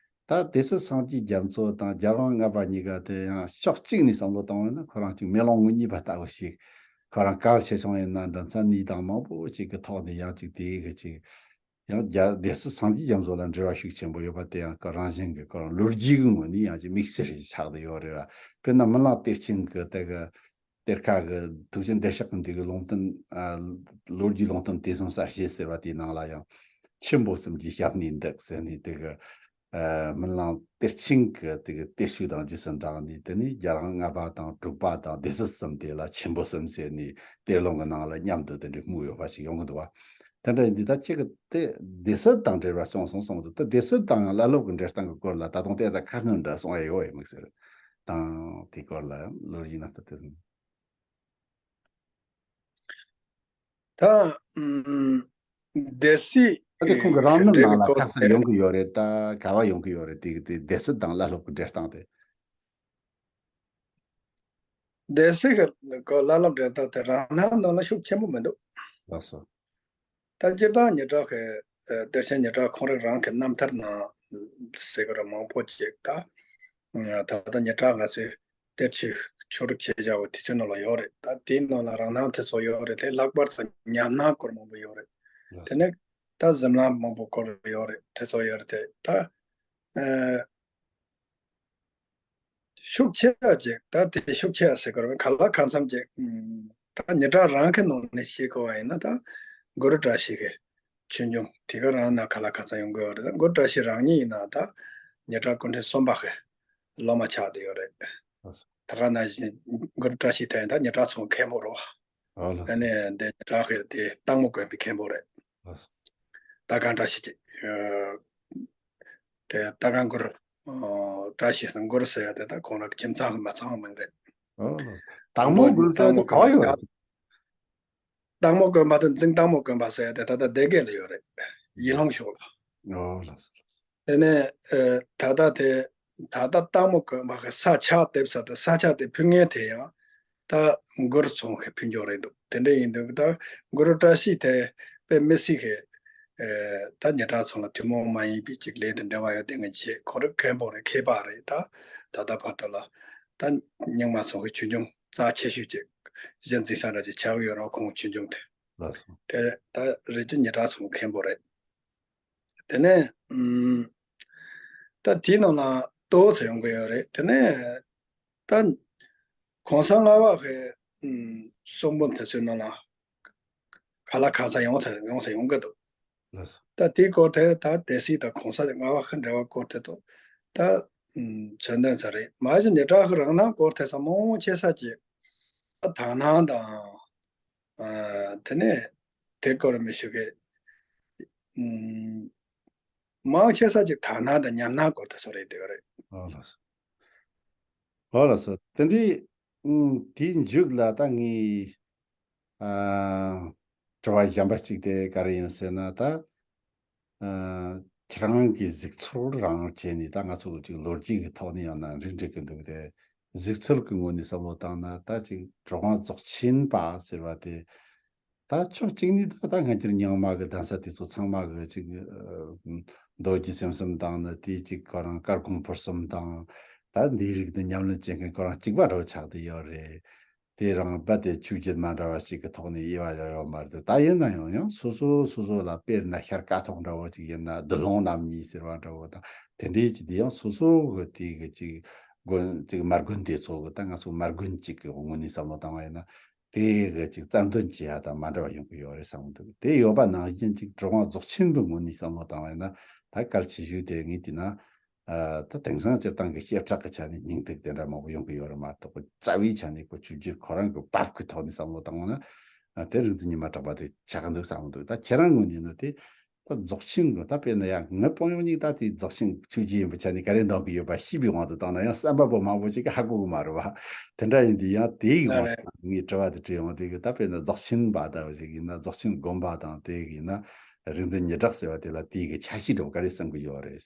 ད་སྡེ་སྲིད་སངས་རྒྱས་རྒྱ་མཚོ་དང་རྒྱལ་དབང་ལྔ་པ་གཉིས་ཀ་དེ་ཡང་ཕྱོགས་གཅིག་ནས་བསམ་བློ་བཏང་བ་ན་ཁོ་རང་གཅིག་མེ་ལོང་ངོ་གཉིས་པ་ལྟ་བུ་ཞིག་ཁོ་རང་གལ་ཆེ་ཆུང་ཡིན་ན་འགྲོ་མཚམས་གཉིས་དང་མང་པོ་ཞིག་གི་ཐོག་ནས་ཡང་གཅིག་དེའི་གི་གཅིག་ཡང་རྒྱ་སྡེ་སྲིད་སངས་རྒྱས་རྒྱ་མཚོ་ལ་འབྲེལ་བ་ཤུགས་ཆེན་པོ་ཡོད་པ་དེ་ཡང་ཁོ་རང་བཞིན་གི་ཁོ་རང་ལོ་རྒྱུས་ཀྱི་ངོས་ནས་ཡང་གཅིག་དམིགས་བསལ་ཞིག་ཆགས་བསྡད་ཡོད་རེད་བ། དཔེར་ན་སྨིན་གླིང་གཏེར་ཆེན་གི་དེ་གི་གཏེར་ཁ་གི་ཐུགས་རྗེ་འདིར་གཤེགས་ཀྱི་འདུས་ཀྱི་ལུང་བསྟན། ཨ་ལོ་རྒྱུས་ལུང་བསྟན་དུས་གསུམ་གསལ་བྱེད་ཟེར་བ་དེའི་ནང་ལ་ཡང་ཆེན་པོ་གསུམ་གྱི་ཞབས་ནས་འདེགས་ཟེར་ནས་དེ་གི་ཨ་སྨིན་གླིང་གཏེར་ཆེན་གྱི་དེ་གི་གཏེར་ཆོས་དང་རྗེས་སུ་འབྲངས་ནས། དེ་ནས་རྒྱལ་དབང་ལྔ་པ་དང་དྲུག་པ་དང་སྡེ་སྲིད་གསུམ་དེ་ལ་ཆེན་པོ་གསུམ་ཟེར་ནས་གཏེར་ལུང་གི་ནང་ལ་མཉམ་དུ་དེ་འདྲའི་སྨོས་ཡོད་པ་ཞིག་ཡོང་གི་འདུག་བ། དེ་འདྲ་ཡིན་དུས་ད་ཁྱེད་ཀྱི་དེ་སྡེ་སྲིད་དང་འབྲེལ་བ་བྱུང་སོང་གསུངས་འདུག་ད་སྡེ་སྲིད་དང་བླ་སློབ་ཀྱི་འབྲེལ་སྟངས་ཀྱི་སྐོར་ལ་ད་དུང་དེ་ད་ཁ་སྣོན་འདྲ་གསུང་ཡ་ཡོད་ཡོད་མིག་ཟེར། དང་དེའི་སྐོར་ལ་ལོ་རྒྱུས་རྣམ་ཐར་དེ་ཚོ། ད་ཨུམ་སྡེ་སྲིད་ཨ་དེ་ཁོང་གི་རང་རྣམ་ནང་ལ་ཁ་གསལ་ཡོང་གི་ཡོད་རེད། ད་ག་བ་ཡོང་གི་ཡོད་རེད། དེ་གི་དེ་སྡེ་སྲིད་དང་བླ་སློབ་ཀྱི་འབྲེལ་སྟངས་དེ། སྡེ་སྲིད་ཀྱི་བླ་སློབ་འབྲེལ་སྟངས་དེ་རང་རྣམ་ནང་ལ་ཤུགས་ཆེན་པོ་མི་འདུག་ལགས་སོ། ད་སྤྱིར་བཏང་ཉི་གྲགས་ཀྱི་ཨ་གཏེར་ཆེན་ཉི་གྲགས་ཁོང་རང་རང་གི་རྣམ་ཐར་ནང་ཟེར་གི་རེད། མང་པོ་ཅིག་ད་ད་ལྟ་ཉི་གྲགས་ང་ཚོའི་གཏེར་ཆོས་ཆོས་རིག་བྱེད་བྱ་བ་དེ་ཚོའི་ནང་ལ་ཡོད་རེད། ད་དེའི་ནང་ལ་རང་སྣང་དེ་ཚོ་ཡོད་རེད། དེ་ལྷག་པར་དུ་ཉམས་སྣང་སྐོར་མང་པོ་ཡོད་རེད། དེ་ནས་ད་གཟིམ་ལམ་མང་པོ་སྐོར་ཡོད་རེད། དེ་ཚོ་ཡོད་རེད། དེ་ད་ཨ་ཤུགས་ཆེ་བ་ཅིག་ད་དེ་ཤུགས་ཆེ་བ་ཟེར་དགོས་རེད། གང་ལ་གང་འཚམ་ཅིག་ཨུམ་ད་ཉི་གྲགས་རང་གི་ནང་ནས་བཤད་དགོས་པ་ཡིན་ན། ད་གུ་རུ་བཀྲ་ཤིས་ཀྱི་ཆོས་འབྱུང་དེ་ག་རང་ན་གང་ལ་གང་འཚམ་ཡོང་གི་ཡོད་རེད། ད་གུ་རུ་བཀྲ་ཤིས་རང་ཉིད་ཡིན་ན་ད་ཉི་གྲགས་སྐུ་ཕྲེང་གསུམ་པ་གི་སློབ་མ་ཆགས་བསྡད་ཡོད་རེད། ད་ག་ནང་བཞིན་གུ་རུ་བཀྲ་ཤིས་དེ་ཡིན་ད་ཉི་གྲགས་ཚང་མཁན་པོ་རེད་བ། ཨོ་ལགས་ཨ་སོ། ནི་འདི་ཉི་གྲགས་ཀྱི་དེ་སྟག་མོ་དགོན་པའི་མཁན་པོ་རེད། ལགས་སོ། ད་ག་བཀྲ་ཤིས་ཀྱི་ཨ་དེ་ད་ག་གུ་རུ་ཨ་བཀྲ་ཤིས་སམ་གུ་རུ་ཟེར་ཡ་དེ་ད་ཁོང་རང་ཁྱིམ་ཚང་གི་མ་ཚང་མིང་རེད། ཨོ་ལགས་སོ། སྟག་མོ་དགོན་ཟེར་ཡ་དེ་ག་བ་ཡོད་རེད། སྟག་མོ་དགོན་པ་དེ་འཛིན་སྟག་མོ་དགོན་པ་ཟེར་ཡ་དེ་ད་ལྟ་སྡེ་དགེ་ལ་ཡོད་རེད། ཡིད་ལྷུང་ཕྱོགས་ལ། ཨོ་ལགས་སོ། ལགས་སོ། དེ་ནས་ཨ་ད་ལྟ་དེ་ད་ལྟ་སྟག་མོ་དགོན་པ་གི་ས་ཆ་དེབ་ས་དེ་ས་ཆ་དེ་ཕུལ་མཁན་དེ་ཡང་ད་གུ་རུ་ཚང་གི་ཕུལ་འབྱོར་རེད་འདུག་དེ་འདྲ་ཡིན་དུས་ད་གུ་རུ་བཀྲ་ཤིས་དེ་དཔེ་མི་སྲིད་གི་ཨ་ད་ཉི་གྲགས་ཚང་ལ་ཐུན་མོང་མ་ཡིན་པའི་ཅིག་ལས་དང་འབྲེལ་བ་ཡོད་དེ་ངེས་ཆེ། ཁོང་རང་མཁན་པོ་རེད། མཁས་པ་རེད། ད་ད་ལྟ་བར་དུ་ལ་ད་རྙིང་མ་ཚང་གི་ཆོས་འབྱུང་རྩ་ཆེ་ཤོས་ཅིག་གཞི་འཛིན་ས་འདྲ་ཅིག་ཆགས་ཀྱི་ཡོད་རེད། ཁོང་ཆོས་འབྱུང་དེ། ལགས་སོ། དེ་ད་རེད་རྒྱུ་ཉི་གྲགས་ཚང་མཁན་པོ་རེད། དེ་ནས་ཨུམ་ད་དེའི་ནང་ལ་ཏོ་ཚེ་ཡོང་གི་ཡོད་རེད། དེ་ནས་ད་གོང་ས་ལྔ་པ་གི་ཨུམ་གསུང་འབུམ་དེ་ཚོའི་ནང་ལ་ག་ལ་གང་ས་ཡོང་ས་ཡོང་ས་ཡོང་གི་འདུག་ལགས་སོ། ད་དེའི་སྐོར་དེ་ད་སྡེ་སྲིད་དང་གོང་ས་ལྔ་པ་གི་འབྲེལ་བ་སྐོར་དེ་ཚོ་ད་ཨུམ་མཚོན་དོན་ཚ་རེད། མ་གཞི་ཉི་གྲགས་གི་རང་སྣང་སྐོར་དེ་ཚོ་མང་ཆེ་ས་ཅིག་ད་དག་སྣང་དང་། ཨ་དེ་ནས་དེ་སྐོར་མི་ཞུ་གི། ཨུམ་མང་ཆེ་ས་ཅིག་དག་སྣང་དང་ཉམས་སྣང་སྐོར་དེ་ཚོ་རེད་འདོད་རེད། ཨོ་ལགས་སོ། ཨོ་ལགས་སོ། དེ་འདྲའི་ཨུམ་དེའི་མཇུག་ལ་ད་ངས་ཨ་དྲི་བ་གཞན་པ་གཅིག་དེ་ག་རེ་ཡིན་ཟེར་ན། ད་ཨ་ཁྱེད་རང་གི་གཟིགས་ཚུལ་རང་བྱས་ནས། ད་ང་ཚོ་ཅིག་ལོ་རྒྱུས་ཀྱི་ཐོག་ནས་ཡང་ན་རིགས་འགྲེ་གི་འདུག་སྟེ། གཟིགས་ཚུལ་གྱི་ངོས་ནས་བསམ་བློ་བཏང་ན། ད་ཅིག་གྲུབ་དབང་རྫོགས་ཆེན་པ་ཟེར་བ་དེ། ད་ཕྱོགས་གཅིག་ནས་ད་ད་སྔ་འགྱུར་རྙིང་མ་གི་གདན་ས་དེ་ཚོ་ཚང་མ་གི་ཅིག་ཨ་མདོ་རྒྱུད་སེམས་གསུམ་དང་ནི་དེ་ཅིག་ག་རང་བཀའ་དགོངས་ཕུར་གསུམ་དང་ ད་འདིའི་རིགས་དེ་ཉམས་ལེན་བྱེད་མཁན་ཁོ་རང་གཅིག་པ་འདྲ་བོ་ཆགས་བསྡད་ཡོད་རེད། དེ་རང་རྦད་དེ་ཆོས་བརྒྱུད་མ་འདྲ་བ་ཞིག་གི་ཐོག་ནས་དབྱེ་བ་ཡོད་ཡོད་མ་རེད། ད་ཡིན་ན་ཡང་ཡང་སོ་སོ་སོ་སོ་ལ་དཔེར་ན་ཤར་ཀ་ཐོག་འདྲ་བོ་ཅིག་ཡིན་ན་དུ་ལོང་རྣམ་གཉིས་ཟེར་བ་འདྲ་བོ་དང་དེ་འདྲའི་ཅིག་དེ་ཡང་སོ་སོ་གི་དེ་གི་ཅིག་དགོན་ཅིག་མ་དགོན་དེ་ཚོ་གི་ད་ང་ཚོ་མ་དགོན་ཅིག་གི་ངོས་ནས་བསམ་བློ་བཏང་བ་ཡིན་ན་དེ་གི་ཅིག་རྩ་འདོན་བྱེད་ཡ་དང་མ་འདྲ་བ་ཡོང་གི་ཡོད་རེད་བསམ་གི་འདུག་དེ་ཡོད་པ་ནང་བཞིན་ཅིག་གྲུབ་དབང་རྫོགས་ཆེན་གི་ངོས་ནས་བསམ་བློ་བཏང་བ་ཡིན་ན་ད་གལ་ཆེ་ཤོས་དེ་ངས་བལྟས་ན། ཨ། ད་དེང་སང་སྤྱིར་བཏང་གི་བཤད་གྲགས་ཀྱི་ཆ་ནས་སྙིང་སྟོབས་དེ་འདྲ་མང་པོ་ཡོང་གི་ཡོད་རེད་མ་གཏོགས་རྩ་བའི་ཆ་ནས་ཁོ་ཆོས་བརྒྱུད་ཁོ་རང་གི་བབ་ཀྱི་ཐོག་ནས་བསམ་བློ་བཏང་བ་ན། ཨ། དེ་རིག་འཛིན་ཉི་མ་གྲགས་པ་དེ་ཆགས་ཀྱི་འདུག་བསམ་གྱི་འདུག་ད་ཁྱེད་རང་ངོས་ནས་ན་དེ་ད་རྫོགས་ཆེན་གྱི་ད་དཔེར་ན་ཡང་ངའི་དཔོན་གཡོག་གཉིས་ད་དེ་རྫོགས་ཆེན་ཆོས་བརྒྱུད་ཡིན་པའི་ཆ་ནས་ག་རེ་འདང་གི་ཡོད་པ་ཤེས་པའི་དབང་དུ་བཏང་ན་ཡང་བསམ་པ་པོ་མང་པོ་ཞིག་གིས་ཧ་གོ་གི་མ་རེད་བ། དེ་འདྲ་ཡིན་དུས་ཡང་དེའི་ལ་དབང་རེད། དུ་ངས་དྲི་བ་དེ་དྲིས་ཡོང་དེ་གི་ད་དཔེར་ན་རྫོགས་ཆེན་པ་ད་བ་ཞིག་ཡིན་ན་རྫོགས་ཆེན་དགོན་པ་དང་དེ་གི་ཡིན་ན་རིག་འཛིན་ཉི་གྲགས་ཟེར་བ་དེ་ལ་དེའི་གི་ཆ་ཤས་འདྲ་བོ་ག་རེ་བསམ་གི་ཡོད་རེད།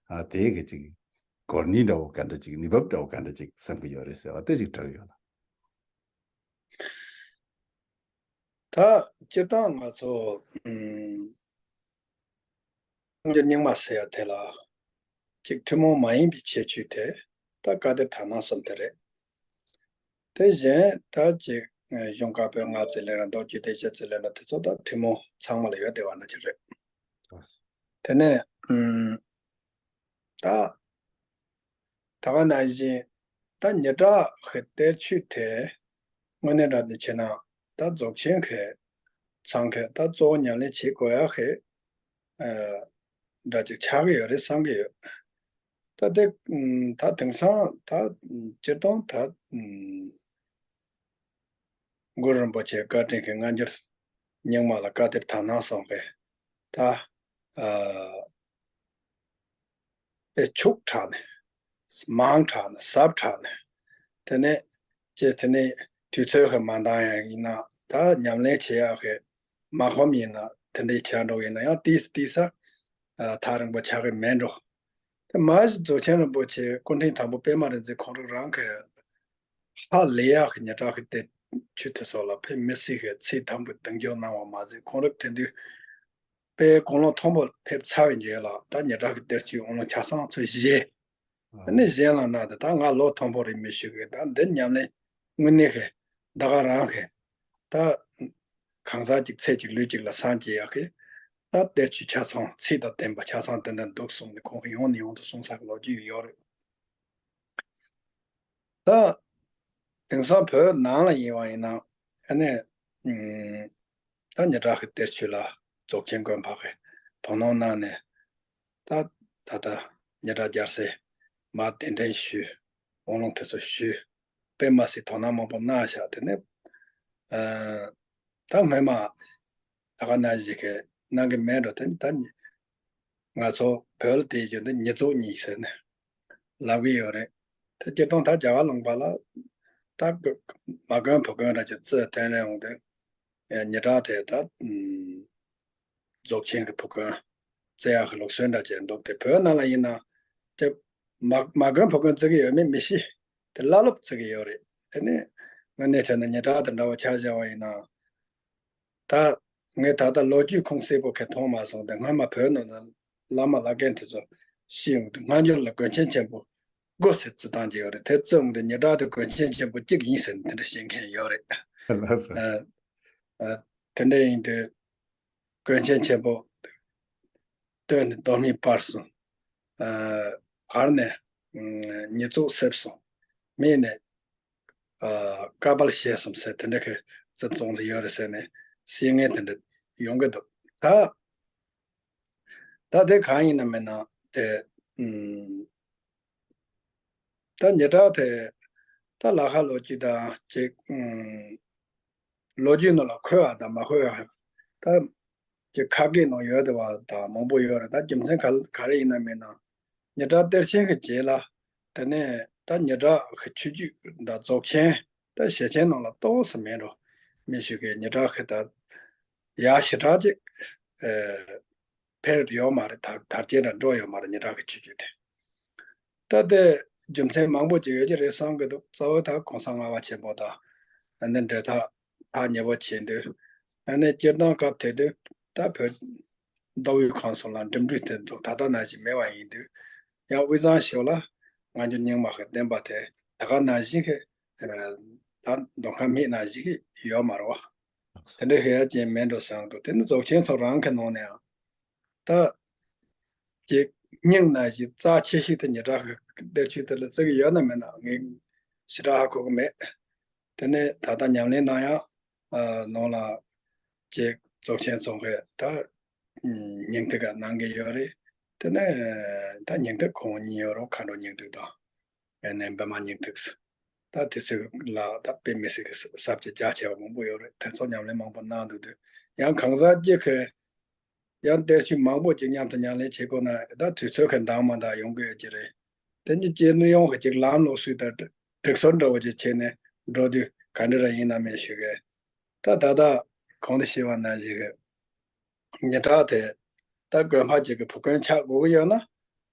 ཨ། དེ་གི་ཅིག་གོ་གནས་འདྲ་བོ་ག་འདྲ་ཅིག་གནས་བབ་འདྲ་བོ་ག་འདྲ་ཅིག་བསམ་གི་ཡོད་རེད་ཟེར་བ་དེ་ཅིག་དྲི་གི་ཡོད་ལ། ད་སྤྱིར་བཏང་ང་ཚོ་ཨུམ། སངས་རྒྱས་རྙིང་མ་ཟེར་ཡ་དེ་ལ་གཅིག་ཐུན་མོང་མ་ཡིན་པའི་ཁྱད་ཆོས་དེ་ད་བཀའ་གཏེར་དག་སྣང་གསུམ་དེ་རེད། དེ་གཞན་ད་ཅིག་གཞུང་བཀའ་པོད་ལྔ་ཟེར་ལབ་ན་མདོ་རྒྱུད་སྡེ་བཞི་ཟེར་ལབ་ན་དེ་ཚོ་ད་ཐུན་མོང་ཚང་མ་ལ་ཡོད་བསྡད་པ་འདྲ་ཅིག་རེད། དེ་ནས་ཨུམ། ད་ད་ག་ནང་བཞིན་ད་ཉི་གྲགས་ཀྱི་གཏེར་ཆོས་དེ་དངོས་གནས་དྲང་གནས་བྱས་ན་ད་རྫོགས་ཆེན་གྱི་ཚང་གི་ད་གཙོ་བོ་ཉམས་ལེན་བྱེད་དགོས་ཡག་གི་ཨ་འདྲ་ཅིག་ཆགས་ཀྱི་ཡོད་རེད་བསམ་གྱི་ཡོད། ད་དེ་ད་དེང་སང་ད་སྤྱིར་བཏང་ད་གུ་རུ་རིན་པོ་ཆེའི་བཀའ་དྲིན་གྱི་སྔ་འགྱུར་རྙིང་མ་ལ་བཀའ་གཏེར་དག་སྣང་གསུམ་གྱི་ད་ཨ། དེ་ཕྱུག་དྲགས་ནས། མང་དྲགས་ནས་ཟབ་དྲགས་ནས། དེ་ནས་ཅེས་དེ་ནས་དུས་ཚོད་ཀྱི་མ་འདང་ཡང་ཡིན་ན་ད་ཉམས་ལེན་བྱེད་ཡག་གི་མ་ཁོམ་ཡིན་ན་དེ་འདྲའི་བྱ་འགྲོ་ཡིན་ན་ཡང་ཏིས་ཏིས་ས་ཐག་རིང་པོ་ཆགས་ཀྱི་མེད་འགྲོ། དེ་མ་གཞི་རྫོགས་ཆེན་རིན་པོ་ཆེ་སྐུ་ཕྲེང་དང་པོ་པད་མ་རིག་འཛིན་ཁོང་རང་རང་གི་ཧ་ལས་ཡག་གི་ཉི་གྲགས་ཀྱི་དེ་ཆོས་དེ་སོགས་ལ་ཕན་མི་སྲིད་ཀྱི་ཚིག་དམ་པོ་གདེང་འཇོག་གནང་བ་མ་ཟད་ཁོང་རང་དེ་དུས། པའི་དགུང་ལོ་མཐོན་པོ་ཕེབས་ཚར་བའི་རྗེས་ལ་ད་ཉི་གྲགས་ཀྱི་གཏེར་ཆོས་དབང་ལུང་ཆ་ཚང་ཚུར་བཞེས། ཨ་ནི་གཞན་ལ་གནང་སྟེ་ད་ང་ལོ་མཐོན་པོ་རེད་མི་ཞུ་གི་ད་འདི་ཉམས་ལེན་དངོས་གནས་ཀྱི་ད་ག་རང་གི་ད་གང་ཟག་ཅིག་ཚེ་གཅིག་ལུས་གཅིག་ལ་སངས་རྒྱས་ཡག་གི་ད་གཏེར་ཆོས་ཆ་ཚང་ཚིག་དང་ལྡན་པ་ཆ་ཚང་དེ་འདྲ་འདུག་གསུངས་ནས་ཁོང་གིས་ཡོང་ནས་ཡོང་དུ་གསུངས་ས་གི་ལོ་རྒྱུས་ཡོད་རེད། ད་དེང་སང་བོད་ནང་ལ་ཡིན་པ་ཡིན་ན་ཨ་ནི་ཨུམ། ད་ཉི་གྲགས་ཀྱི་གཏེར་ཆོས་ལ་རྫོགས་ཆེན་དགོན་པ་གི་དོ་སྣང་གནང་ནས་ད་ད་ལྟ་ཉི་གྲགས་རྒྱལ་སྲས་མར་གདན་འདྲེན་ཞུས། དབང་ལུང་དེ་ཚོ་ཞུས། དཔེ་མ་སྲིད་དོ་སྣང་མང་པོ་གནང་བཞག་དེ་ནས་ཨ། ད་སྔོན་མ་ད་ག་ནང་བཞིན་གྱི་གནང་གི་མེད་འགྲོ། དེ་ནི་ད་ང་ཚོ་བོད་ལ་དེའི་རྒྱུན་དུ་ཉི་རྫོགས་གཉིས་ཟེར་ནས་ལབ་ཀྱི་ཡོད་རེད། དེ་སྤྱིར་བཏང་ད་རྒྱ་གར་ལུང་པ་ལ་ད་མ་དགོན་བུ་དགོན་འདྲ་ཅིག་བརྩི་དོན་ལས་འོང་དུས་ཉི་གྲགས་དེ་ད་རྫོགས་ཆེན་གྱི་བུ་དགོན་བརྩི་ཡག་གི་ལུགས་སྲོལ་འདྲ་ཅིག་འདུག་དེ་བོད་ནང་ལ་ཡིན་ན་དེ་མ་མ་དགོན་བུ་དགོན་བརྩི་གི་ཡོད་མེད་མི་ཤེས། དེ་བླ་སློབ་བརྩི་གི་ཡོད་རེད། དེ་ནས་དངོས་གནས་བྱས་ན་ཉི་གྲགས་དང་འདྲ་བ་ཆ་བཞག་པ་ཡིན་ན། ད་ངས་ད་ལྟ་ལོ་རྒྱུས་ཁུངས་གསལ་པོ་གི་མཐོང་མ་སོང་སྟེ་སྔ་མ་བོད་ནང་ན་བླ་མ་བླ་རྒན་དེ་ཚོ་ཤི་ཡོང་དུས་སྔ་འགྱུར་ལ་དགོན་ཆེན་ཆེན་པོ་དགུ་ཟེར་བརྩི་སྟངས་ཀྱི་ཡོད་རེད། དེ་བརྩི་འོང་དུས་ཉི་གྲགས་དེ་དགོན་ཆེན་ཆེན་པོ་གཅིག་ཡིན་ཟེར་ནས་དེ་འདྲ་བཤད་མཁན་ཡོད་རེད། ལགས་སོ། ཨ་ཨ་དེ་འདྲ་ཡིན་དུས་དགོན་ཆེན་ཆེན་པོ་སྟོད་ནས་མདོ་སྨད་བར་གསུམ། ཨ་བར་ནས་ཉི་རྫོགས་སྲིབ་གསུམ། སྨད་ནས་ཨ་ཀ་དཔལ་ཞལ་གསུམ་ཟེར་དེ་འདྲ་གི་རྩིབ་བཙོང་ཟིག་ཡོད་རེད་ཟེར་ནས་བཤད་མཁན་དེ་འདྲ་ཡོང་གི་འདུག་ད་ད་དེ་གང་ཡིན་ན་མིན་ན་དེ་ཨུམ། ད་ཉི་གྲགས་དེ་ད་ལ་ཁ་ལོ་རྒྱུས་དང་ཅིག་ཨུམ། ལོ་རྒྱུས་ནང་ལ་འཁོད་པ་དང་མ་འཁོད་པ་ད་ཀྱི་ཁ་སྐད་ནང་ཡོད་བསྡད་པ་དང་མང་པོ་ཡོད་རེད། ད་རྒྱུ་མཚན་ག་ག་རེ་ཡིན་ན་མིན་ན་ཉི་གྲགས་གཏེར་ཆེན་གྱི་རྗེས་ལ་དེ་ནས་ད་ཉི་གྲགས་ཀྱི་ཆོས་བརྒྱུད་ད་རྫོགས་ཆེན་ད་ཞལ་ཆེན་ནང་ལ་ཏོག་ཙམ་མེད་འགྲོ། མི་ཞིག་གིས་ཉི་གྲགས་ཀྱི་ད་ཡག་ཞེ་དྲག་ཅིག་ཨེ་འཕེལ་ཡོད་མ་རེད། དར་དར་རྒྱས་འདྲ་འགྲོ་ཡོད་མ་རེད་ཉི་གྲགས་ཀྱི་ཆོས་བརྒྱུད་དེ། ད་ལྟའི་རྒྱུ་མཚན་མང་པོ་ཅིག་ཡོད་ཀྱི་རེད་བསམ་གྱི་འདུག་གཙོ་བོ་ད་གོང་ས་ལྔ་པ་ཆེན་པོ་དང་ཨ་ནི་འབྲེལ་ཐག་ཐག་ཉེ་པོ་བྱེད་དུས་ཨ་ནི་སྤྱིར་བཏང་སྐབས་དེ་དུས་ད་བོད་མདོ་དབུས་ཁམས་གསུམ་ལ་འགྲིམ་འགྲུལ་དེ་ཚོ་ད་ལྟ་ནང་བཞིན་མེད་པ་ཡིན་དུས་ཡང་དབུས་གཙང་ཕྱོགས་ལ་ སྔ་འགྱུར་རྙིང་མ་གི་བསྟན་པ་དེ་ད་ག་ནང་བཞིན་གི་ད་མདོ་ཁམས་སྨད་ནང་བཞིན་གི་ཡོད་མ་རེད་བ། དེ་འདྲ་ཧེ་ཡ་ཅན་མེད་འགྲོ་བསམ་འདུག་དེ་ནི་རྫོགས་ཆེན་ཚོ་རང་གི་ནང་ནས་ཡང་ད་ཅིག་སྙིང་ནང་བཞིན་རྩ་ཆེ་ཤོས་དེ་ཉི་གྲགས་ཀྱི་གཏེར་ཆོས་དེ་ལ་བརྩི་གི་ཡོད་ན་མེད་ན་ངས་ཞེ་དྲག་ཧ་གོ་གི་མེད། དེ་ནས་ད་ལྟ་ཉམས་ལེན་གནང་ཡག་ནང་ལ་ཅིག་རྫོགས་ཆེན་ཚོ་གི་ད་སྙིང་ཐིག་ག་གནང་གི་ཡོད་རེད། དེ་ནས་ད་སྙིང་ཐིག་ཁོང་གཉིས་ཡོད་རོགས་མཁའ་འགྲོ་སྙིང་ཐིག་དང་། དེ་ནས་བི་མ་སྙིང་ཐིག་ད་དེ་ཚོ་ལ་ད་དཔེ་མི་སྲིད་ཀྱི་ཟབ་ཅིང་རྒྱ་ཆེ་བ་མང་པོ་ཡོད་རེད། དེ་ཚོ་ཉམས་ལེན་མང་པོ་གནང་འདུག་དུས་ཡང་གང་ཟག་གཅིག་གི་ཡང་གཏེར་ཆོས་མང་པོ་ཅིག་མཉམ་དུ་ཉམས་ལེན་བྱེད་དགོས་ན་ད་དུས་ཚོད་ཀྱི་འདང་མ་འདང་ཡོང་གི་ཡོད་ཀྱི་རེད། དེ་ནི་སྤྱིར་གནས་ཡོངས་ཀྱི་ཅིག་ལམ་སློབ་གསོའི་ད་སྒྲིག་སྲོལ་འདྲ་བོ་ཅིག་བྱས་ནས་འགྲོ་དུས་ག་འདྲ་ར་ཡིན་ན་མེད་ཞུ་གི། ད་ད་ལྟ་གོང་དུ་ཞུས་པ་ནང་བཞིན་གྱི་ཉི་གྲགས་དེ་ད་དགོན་པ་ཅིག་གི་བུ་དགོན་ཆགས་དགོས་ཀྱི་ཡོད་ན་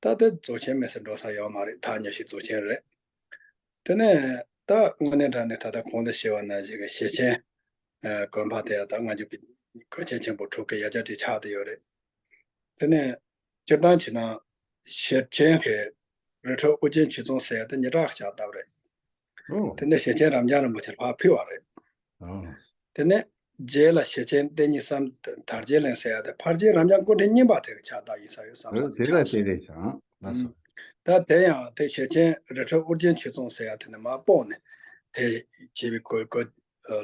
ད་དེ་རྫོགས་ཆེན་མེད་ཟེར་འགྲོ་ས་ཡོད་མ་རེད། ཐག་ཉེ་ཤོས་རྫོགས་ཆེན་རེད། དེ་ནས་ད་དངོས་གནས་དྲང་གནས་ད་ལྟ་གོང་དུ་ཞུས་པ་ནང་བཞིན་གྱི་ཞེ་ཆེན་དགོན་པ་དེ་ཡང་ད་སྔ་འགྱུར་གྱི་དགོན་ཆེན་ཆེན་པོ་དྲུག་གི་ཡ་གྱལ་ཅིག་ཆགས་བསྡད་ཡོད་རེད། དེ་ནས་སྤྱིར་བཏང་བྱས་ན་ཞེ་ཆེན་གྱི་རི་ཁྲོད་ཨོ་རྒྱན་ཆོས་རྫོང་ཟེར་ཡ་དེ་ཉི་གྲགས་ཕྱག་བཏབ་རེད། ཨོ། དེ་ནས་ཞེ་ཆེན་རབ་འབྱམས་རིན་པོ་ཆེར་ཕར་ཕུལ་བ་རེད། ཨོ། དེ་ནས་རྗེས་ལ་ཞེ་ཆེན་བསྟན་གཉིས་སམ་དར་རྒྱས་གླིང་ཟེར་ཡ་དེ་ཕར་རྗེས་རབ་འབྱམས་སྐུ་ཕྲེང་གཉིས་པ་དེ་གི་ཕྱག་བཏབ་ཡིན་ས་ཡོད་བསམ་ཨོ། ས་དེ་ལ་ཆགས་དེ་སོང་། རེད་ཤག་ལགས་སོ། ད་དེ་ཡང་དེ་ཞེ་ཆེན་རི་ཁྲོད་ཨོ་རྒྱན་ཆོས་རྫོང་ཟེར་ཡ་དེ་ནས་མར་སྤོས་ནས་དེ་བྱས་པའི་གོ་གོ་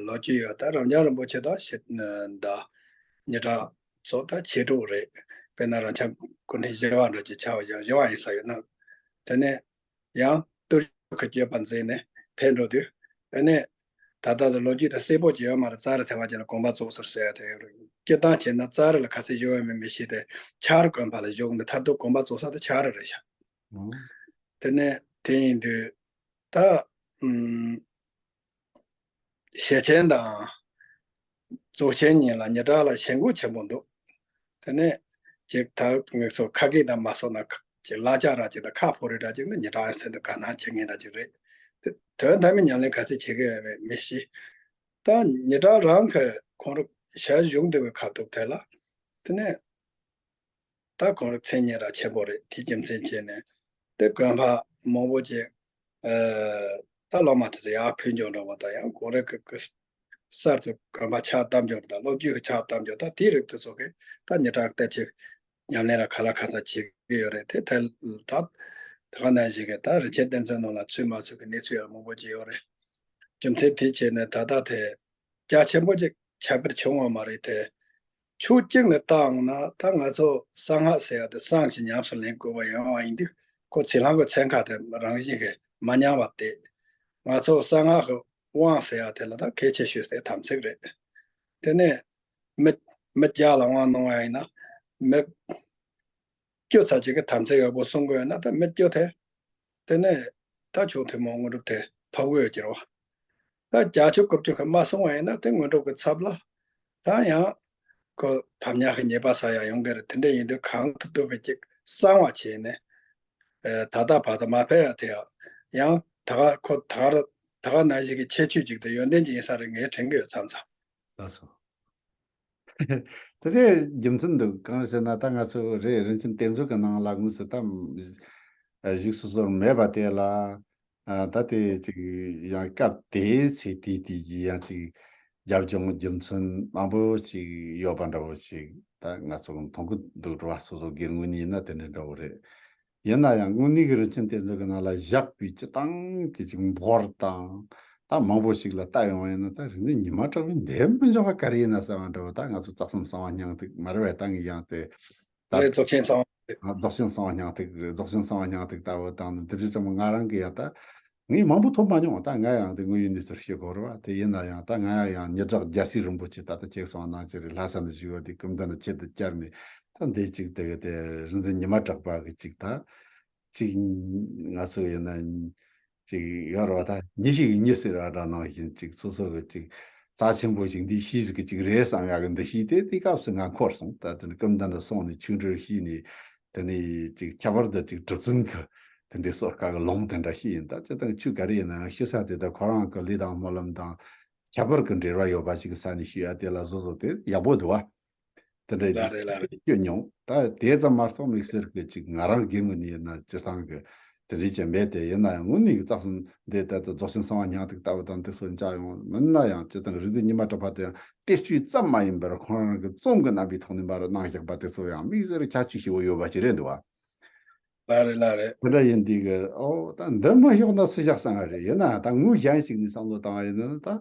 ལོ་རྒྱུས་ཡོད། ད་རབ་འབྱམས་རིན་པོ་ཆེ་དང་ཞེ་ད་ཉི་གྲགས་ཚོ་ད་ཆེ་དྲུག་རེད། དཔེར་ན་རབ་འབྱམས་སྐུ་ཕྲེང་བཞི་པ་འདྲ་ཅིག་ཆགས་པ་ཡང་བཞི་པ་ཡིན་ས་ཡོད་ན། དེ་ནས་ཡང་གཏོར་བཅོས་ཀྱི་སྤྱོད་པ་མཛད་ནས་ཕེབས་འགྲོ་དུས་ཨ་ནི་ད་ལྟ་དུ་ལོ་རྒྱུས་དང་གསལ་པོ་ཅིག་ཡོད་མ་རེད། ཙཱ་རི་ཐེ་བ་ཅན་ལ་དགོངས་པ་རྫོགས་ཟེར་ཟེར་ཡ་དེ་ཡོད་རེད། སྤྱིར་བཏང་བྱས་ན་ཙཱ་རི་ལ་ག་ཚོད་བཞུགས་ཡོད་མེད་མི་ཤེས་ཏེ་ཆག་རི་དགོན་པ་ལ་བཞུགས་ནས་མཐར་ཐུག་དགོངས་པ་རྫོགས་ས་དེ་ཆག་རི་རེད་ཤག་ཨོ། དེ་ནས་དེ་ཡིན་དུས་ད་ཨུམ། ཞེ་ཆེན་དང་རྫོགས་ཆེན་གཉིས་ལ་ཉི་གྲགས་ལ་ཞེན་ཁོག་ཆེན་པོ་འདུག་དེ་ནས་ཅིག་ད་ངེད་ཚོ་ཁ་སྐད་དང་མ་སོང་ན་ཅིག་གླ་ཆ་ར་ཅིག་དང་ཁ་ཕོ་རེ་ར་ཅིག་ནི་ཉི་གྲགས་ཟེར་དུས་དགའ་སྣང་བྱེད་མཁན་ར་ཅིག་རེད། དེ་དོན་དམ་པའི་ཉམས་ལེན་ག་ཚོད་བྱེད་ཀྱི་ཡོད་མེད་མི་ཤེས། ད་ཉི་གྲགས་རང་གི་ཁོང་རང་ཞལ་བཞུགས་འདུག་པའི་ཁ་ཐུག་དེ་ལ་དེ་ནས། ད་ཁོང་རང་མཚན་སྙན་ར་ཆེན་པོ་རེད། དེ་རྒྱུ་མཚན་བྱས་ནས་དེ་དགོན་པ་མང་པོ་ཅིག་ཨ་ད་སློབ་མ་དེ་ཚོ་ཡར་ཕུལ་འཇོག་འགྲོ་བ་དང་ཡང་ཁོང་རང་གི་གི་གསར་དུ་དགོན་པ་ཕྱག་བཏབ་འཇོག་དང་སློབ་བརྒྱུད་ཀྱི་ཕྱག་བཏབ་འཇོག་ད་དེའི་རིགས་དེ་ཚོ་གི་ད་ཉི་གྲགས་གཏེར་ཆོས་ཉམས་ལེན་ར་ག་ལ་ག་ས་བྱེད་ཀྱི་ཡོད་རེད། དེ་ད་ད་ད་ག་ནང་བཞིན་གི་ད་རིན་ཆེན་གཏེར་མཛོད་ནང་ལ་ཚུད་མ་ཚུད་ཀྱི་གནས་ཚུལ་ཡང་མང་པོ་ཅིག་ཡོད་རེད། རྒྱུ་མཚན་དེ་བྱས་ནས་ད་ལྟ་དེ་རྒྱ་ཆེན་པོ་ཅིག་ཁྱབ་སྤེལ་བྱུང་བ་མ་རེད་དེ། ཕྱོགས་གཅིག་ནས་བལྟའང་ན་ད་ང་ཚོ་གསང་སྔགས་ཟེར་ཡ་དེ་བསམ་ཞིང་ཉམས་སུ་ལེན་དགོས་པ་ཡོང་བ་ཡིན་དུས་ཁོ་ཚེ་ལྷ་ཁོ་ཚན་ཁ་དེ་རང་བཞིན་གྱིས་མ་ཉམས་པ་དེ། ང་ཚོ་གསང་སྔགས་ཀྱི་དབང་ཟེར་ཡ་དེ་ལ་ད་གལ་ཆེ་ཤོས་དེ་དམ་ཚིག་རེད། དེ་ནས་མི་མི་བརྒྱ་ལ་དབང་གནང་བ་ཡིན་ན་མི་བཅུ་ཙམ་ཅིག་གིས་དམ་ཚིག་ཡག་པོ་སྲུང་དགོས་ན་ད་མི་བཅུ་དེ། དེ་ནས་ད་ཆོས་ཐུན་མོང་དངོས་གྲུབ་དེ་ཐོབ་དགོས་ཀྱི་རེད་བ། ད་བརྒྱ་ཆ་དགུ་བཅུ་གིས་མ་སྲུང་བ་ཡིན་ན་དེ་དངོས་གྲུབ་ཀྱི་ཚབ་ལ་ད་ཡང་ཁོ་ཐ་མ་ཉག་གི་ཉེས་པ་ཟ་ཡ་ཡོང་གི་རེད། དེ་འདྲ་ཡིན་དུས་གང་ཐུབ་ཐུབ་པའི་ཅིག་གསང་བ་བྱས་ནས་ཨེ་ད་ལྟ་བར་དུ་མ་ཕེབས་ཡ་དེ་ཡང་ཡང་ད་ག་ཁོ་ད་ག་ར་ད་ག་ནང་བཞིན་གྱི་ཁྱད་ཆོས་ཅིག་དང་ཡོན་ཏན་ཅིག་ཡིན་ས་རེད་ངས་དྲན་གྱི་ཡོད་མཚམས་མཚམས། ལགས་སོ། དེ་དེ་རྒྱུ་མཚན་འདུག་གང་ཟེར་ན་ད་ང་ཚོ་རེད་རིན་ཆེན་གཏེར་མཛོད་ཀྱི་ནང་ལ་དངོས་སུ་ད་བཞུགས་སོ་སོར་མེད་པ་དེ་ལ་ད་དེ་ཅིག་ཡང་སྐབས་དེའི་ཚེ་དེའི་དུས་ཀྱི་ཡང་ཅིག་རྒྱབ་ལྗོངས་རྒྱུ་མཚན་མང་པོ་ཅིག་ཡོད་པ་འདྲ་བོ་ཞིག་ད་ང་ཚོ་མཐོང་གི་འདུག་འགྲོ་བ་སོ་སོ་སྒེར་ངོས་ནས་ཡིན་ན་དེ་འདྲ་འདྲ་བོ་རེད། ཡིན་ན་ཡང་དངོས་གནས་ཀྱི་རིན་ཆེན་གཏེར་མཛོད་ཀྱི་ནང་ལ་བཞག་པའི་སྤྱི་བཏང་གི་ཅིག་འབོར་དང་ད་མང་པོ་ཞིག་ལ་ལྟ་ཡོང་བ་ཡིན་ན་ད་རིག་གནས་ཉི་མ་གྲགས་པའི་འདེམས་མི་འཇོག་པ་ག་རེ་ཡིན་ན་བསམ་པ་འདྲ་བོ། ད་ང་ཚོ་རྩ་གསུམ་གསང་བ་སྙིང་ཐིག་མ་རེད་པས། ད་ངས་ཡང་དེ་ད་རེད། རྫོགས་ཆེན་གསང་བ། རྫོགས་ཆེན་གསང་བ་སྙིང་ཐིག་རེད། རྫོགས་ཆེན་གསང་བ་སྙིང་ཐིག་ལྟ་བུ་དང་འདི་འདྲའི་ཀྲམ་ང་རང་གི་ཡང་ད་ངས་མང་པོ་ཐོབ་མ་མྱོང་། ད་ང་ཡང་དེ་དངོས་ཡོད་གནས་ཚུལ་བཤད་དགོས་རེད་བ། དེ་ཡིན་ན་ཡང་ད་ང་ཡང་ཉི་གྲགས་རྒྱལ་སྲས་རིན་པོ་ཆེ་ད་ལྟ་ཁྱེད་གསུངས་ནང་ཅི་རེད་ལྷ་ས་ནས་བཞུགས་ཡོད་དེ་སྐུ་མདུན་ལ་ཆེད་དུ་བཅར་ནས་ད་འདི་གཅིག་དེ་གི་དེ་རིག་འཛིན་ཉི་མ་གྲགས་པ་གི་གཅིག་ད་གཅིག་ང་ཚོ་ཡིན་ན་གཅིག་ཡོད་རེད་བ། ད་ཉི་ཤུ་གི་ཉི་ཟེར་བ་འདྲ་ནང་བཞིན་གཅིག་སོ་སོ་གི་གཅིག་རྩ་ཆེན་པོ་ཞིག་འདི་ཤེས་ཟིག་གི་གཅིག་རེད་བསམ་ཡག་གི་འདུ་ཤེས་དེ་དེ་སྐབས་སུ་ང་འཁོར་སོང་། ད་དེ་ནི་སྐུ་མདུན་ལ་སོང་ནས་ཆོས་འབྲེལ་ཤེས་ནས། དེ་ནས་ཅིག་ཁྱད་པར་དུ་ཅིག་གྲུབ་ཚུལ་གྱི་དེ་འདྲའི་གསོལ་ཁ་གི་ལུང་དེ་འདྲ་ཞིག་ཡིན། ད་སྤྱིར་བཏང་ཆོས་ག་རེ་ཡིན་ན་ཡང་ཤེས་ས་དེ་དག་ཁོ་རང་གི་ལས་དང་སྨོན་ལམ་དང་ཁྱད་པར་གྱི་འབྲེལ་བ་ཡོད་པ་ཞིག་གི་ས་ནས་ཤེས་ཡ་དེ་ལ་བཟོ་བཟོ་དེ་ཡག་པོ་འདུག་བ། དེ་འདྲའི་ལ་རེད་ལ་རེད། སྐྱོ་མྱོང་། ད་དེ་ཙམ་མ་གཏོགས་དམིགས་བསལ་གྱི་ཅིག་ང་རང་སྒེར་ངོས་ནས་ཡིན་ན་སྤྱིར་བཏང་གི་ དེ་འདྲ་ཅིག་མེད་དེ། ཡིན་ན་ཡང་དངོས་གནས་ཀྱི་རྩ་གསུམ་འདི་ལྟར་དུ་རྫོགས་ཆེན་གསང་བ་སྙིང་ཐིག་ལྟ་བུ་དང་དེ་ཚོ་མཇལ་ཡོང་། མིན་ན་ཡང་སྤྱིར་བཏང་རིག་འཛིན་ཉི་མ་གྲགས་པ་དེ་ཡང་གཏེར་ཆོས་ཙམ་མ་ཡིན་པར་ཁོང་རང་གི་རྩོམ་གྱི་རྣམ་པའི་ཐོག་ནས་འབར་གནང་བཞག་པ་དེ་ཚོ་ཡང་དམིགས་བསལ་ཁྱད་ཆོས་ཆེ་བོ་ཡོད་པ་ཅིག་རེད་འདུག་བ། ལགས་རེད། ལགས་རེད། དེ་འདྲ་ཡིན་དུས་ཀྱི་ཨོ་ད་འདི་མི་ཤོག་ན་སུ་བཞག་བསམ་པ་རེད། ཡིན་ན་ད་ངོས་གཞན་ཞིག་ནས་བསམ་བློ་བཏང་བ་ཡིན་ན་ད།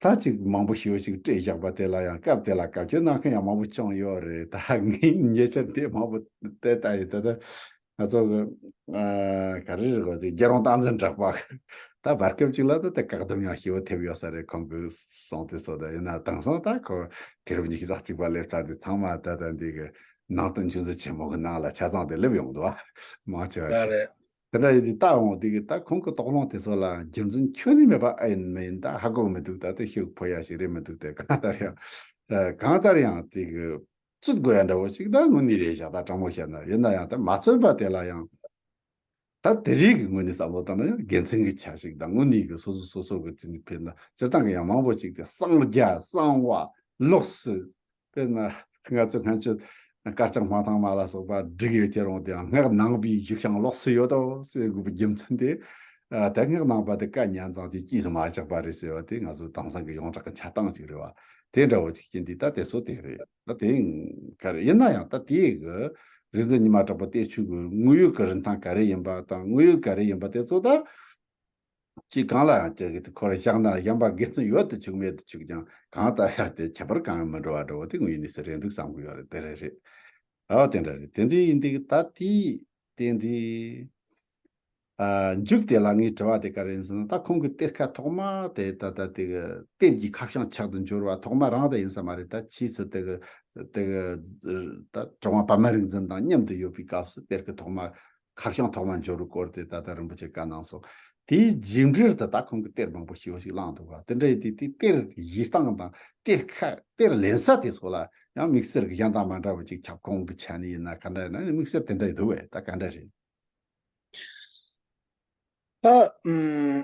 ད་ཅིག་མང་པོ་ཞེ་པོ་ཞིག་བྲིས་བཞག་པ་དེ་ལ་ཡང་སྐབས་དེ་ལ་བཀའ་བཀྱོན་གནང་མཁན་ཡང་མང་པོ་བྱུང་ཡོད་རེད། ད་ངས་ཉེ་ཆར་དེ་མང་པོ་བལྟས་བལྟས་ཡིན། ད་ད་ང་ཚོ་གི་ཨ་ག་རེ་རེད་གོ། དེ་རྒྱལ་རོང་བསྟན་འཛིན་གྲགས་པ་ད་བར་སྐབས་ཅིག་ལ་ད་དེ་བཀག་སྡོམ་ཡང་ཞེ་པོ་ཐེབས་ཡོད་ས་རེད། ཁོང་གི་གསུང་དེ་ཚོ། ད་ཡིན་ན་དེང་སང་ད་ཁོ་དུས་རབས་ཉི་ཤུ་རྩ་གཅིག་པ་སླེབས་ཚར་དུས་ཚང་མ་ད་ད་འདི་གི་ནང་བསྟན་ཆོས་འཛིན་ཆེན་མོ་གི་ནང་ལ་ཆ་ཚང་དེ་སླེབས་ཡོང་འདུག་བ། མང་ཆེ་བ་ཞིག་ལགས་རེད། དེ་འདྲ་ཡིན་དུས་ད་འོང་དེ་གི་ད་ཁོང་གི་དོགས་སློང་དེ་ཚོ་ལ་རྒྱུ་མཚན་ཁྱོན་ནས་མེད་པ་ཨེ་ཡིན་མིན་ད་ཧ་གོ་མི་འདུག། ད་དེ་ཤུགས་ཕོ་ཡ་ཞིག་རེད་མི་འདུག། དེ་གང་ལྟར་ཡང་ཨ་གང་ལྟར་ཡང་དེ་གི་རྩོད་དགོས་ཡ་འདྲ་བོ་ཞིག་ད་དངོས་གནས་རེད་བཞག། ད་དྲང་མོ་བཤད་ན། ཡིན་ན་ཡང་ད་མ་རྩོད་པ་དེ་ལ་ཡང་ད་དེ་རིགས་ཀྱི་ངོས་ནས་བསམ་བློ་བཏང་ན་ཡང་དགེ་མཚན་གྱི་ཆ་ཞིག་དང་། དངོས་གནས་ཀྱི་སོ་སོ་སོ་སོ་གི་དེ་ནི་ཕེབས་ན་སྤྱིར་བཏང་གི་ཡང་མང་པོ་ཞིག་དེ་གསང་རྒྱ་གསང་བ་ལོགས་སུ། དཔེར་ན་ང་ཚོ་སྔ་ཕྱི་དཀར་ཆག་སྨར་ཐང་མ་ལ་སོགས་པ་བསྒྲིགས་ཡོད་ཀྱི་རུང་དེའང་སྔགས་ནང་པའི་གཞི་རྐྱང་ལོགས་སུ་ཡོད་དོ་ཟེར་དགོས་པའི་རྒྱུ་མཚན་དེ། ཨ་ད་སྔགས་ནང་པ་དེ་བཀའ་ཉན་ཙང་དེ་རྐྱེན་སུ་མ་བཞག་པ་རེད་ཟེར་བ་དེ་ང་ཚོ་དེང་སང་གི་ཡོངས་གྲགས་ཀྱི་འཆར་སྟངས་ཅིག་རེད་བ། དེ་འདྲ་བོ་ཅིག་ཡིན་དུས་ད་དེ་སོ་དེ་རེད། ད་དེ་ག་རེ་ཡིན་ན་ཡང་ད་དེ་གི་རིག་འཛིན་ཉི་མ་གྲགས་པ་གཏེར་ཆོས་ཀྱི་དངོས་ཡོད་ཀྱི་རིན་ཐང་ག་རེ་ཡིན་པ་དང་དངོས་ཡོད་ག་རེ་ཡིན་པ་དེ་ཚོ་ད། ཅིག་གང་ལ་ཡང་སྐྱེ་གི་དེ་ཁོ་ར་བཞག་ན་གཞན་པ་དགེ་མཚན་ཡོད་དུ་བཅུག་མེད་དུ་བཅུག་ཀྱང་གང་ལྟར་ཡང་དེ་ཁྱད་པར་གང་ཡང་མི་འགྲོ་བ་འགྲོ་བ་དེ་དངོས་ཡོད་གནས་ཚུལ་རེད་འདུག་བསམ་གི་ཡོད་རེད། དེ་རེད་རེད། ཨ་དེ་འདྲ་རེད། དེ་འདྲ་ཡིན་དུས་ད་དེ་དེ་འདྲ་ཨ་མཇུག་དེ་ལ་ངའི་དྲི་བ་དེ་ག་རེ་ཡིན་ཟེར་ན། ད་ཁོང་གི་གཏེར་ཁ་ཐོག་མ་དེ་ད་ད་དེ་གི་གཏེར་གྱི་ཁ་བྱང་ཆག་ཏུ་འགྱུར་བ་ཐོག་མ་རང་དེ་ཡིན་ས་མ་རེད། ད་ཕྱིས་སུ་དེ་གི་དེ་གི་ད་གྲུབ་དབང་པདྨ་རིག་འཛིན་དང་མཉམ་དུ་ཡོད་པའི་སྐབས་སུ་གཏེར་གི་ཐོག་མ་ཁ་བྱང་ཐོག་མ་འབྱོར་བའི་སྐོར་དེ་ད་ལྟ་རིན་པོ་ཆེ་བཀའ་གནང་སོང་། དེའི་རྗེས་འབྲེལ་དུ་ད་ཁོང་གིས་གཏེར་མང་པོ་ཞེ་པོ་ཞིག་བླངས་འདུག་ག། དེ་འདྲ་ཡིན་དུས་དེ་གཏེར་ཡིག་སྟངས་དང་གཏེར་ཁ་གཏེར་ལེན་ས་དེ་ཚོ་ལ་ཡང་དམིགས་བསལ་གྱི་གཞན་དང་མ་འདྲ་བ་ཅིག་ཁྱབ་ཁོངས་ཀྱི་ཆ་ནས་ཡིན་ན་ག་འདྲ་ཡིན་ན་དམིགས་བསལ་དེ་འདྲ་ཡིན་འདུག་བས། ད་ག་འདྲ་རེད། ད་ཨུམ།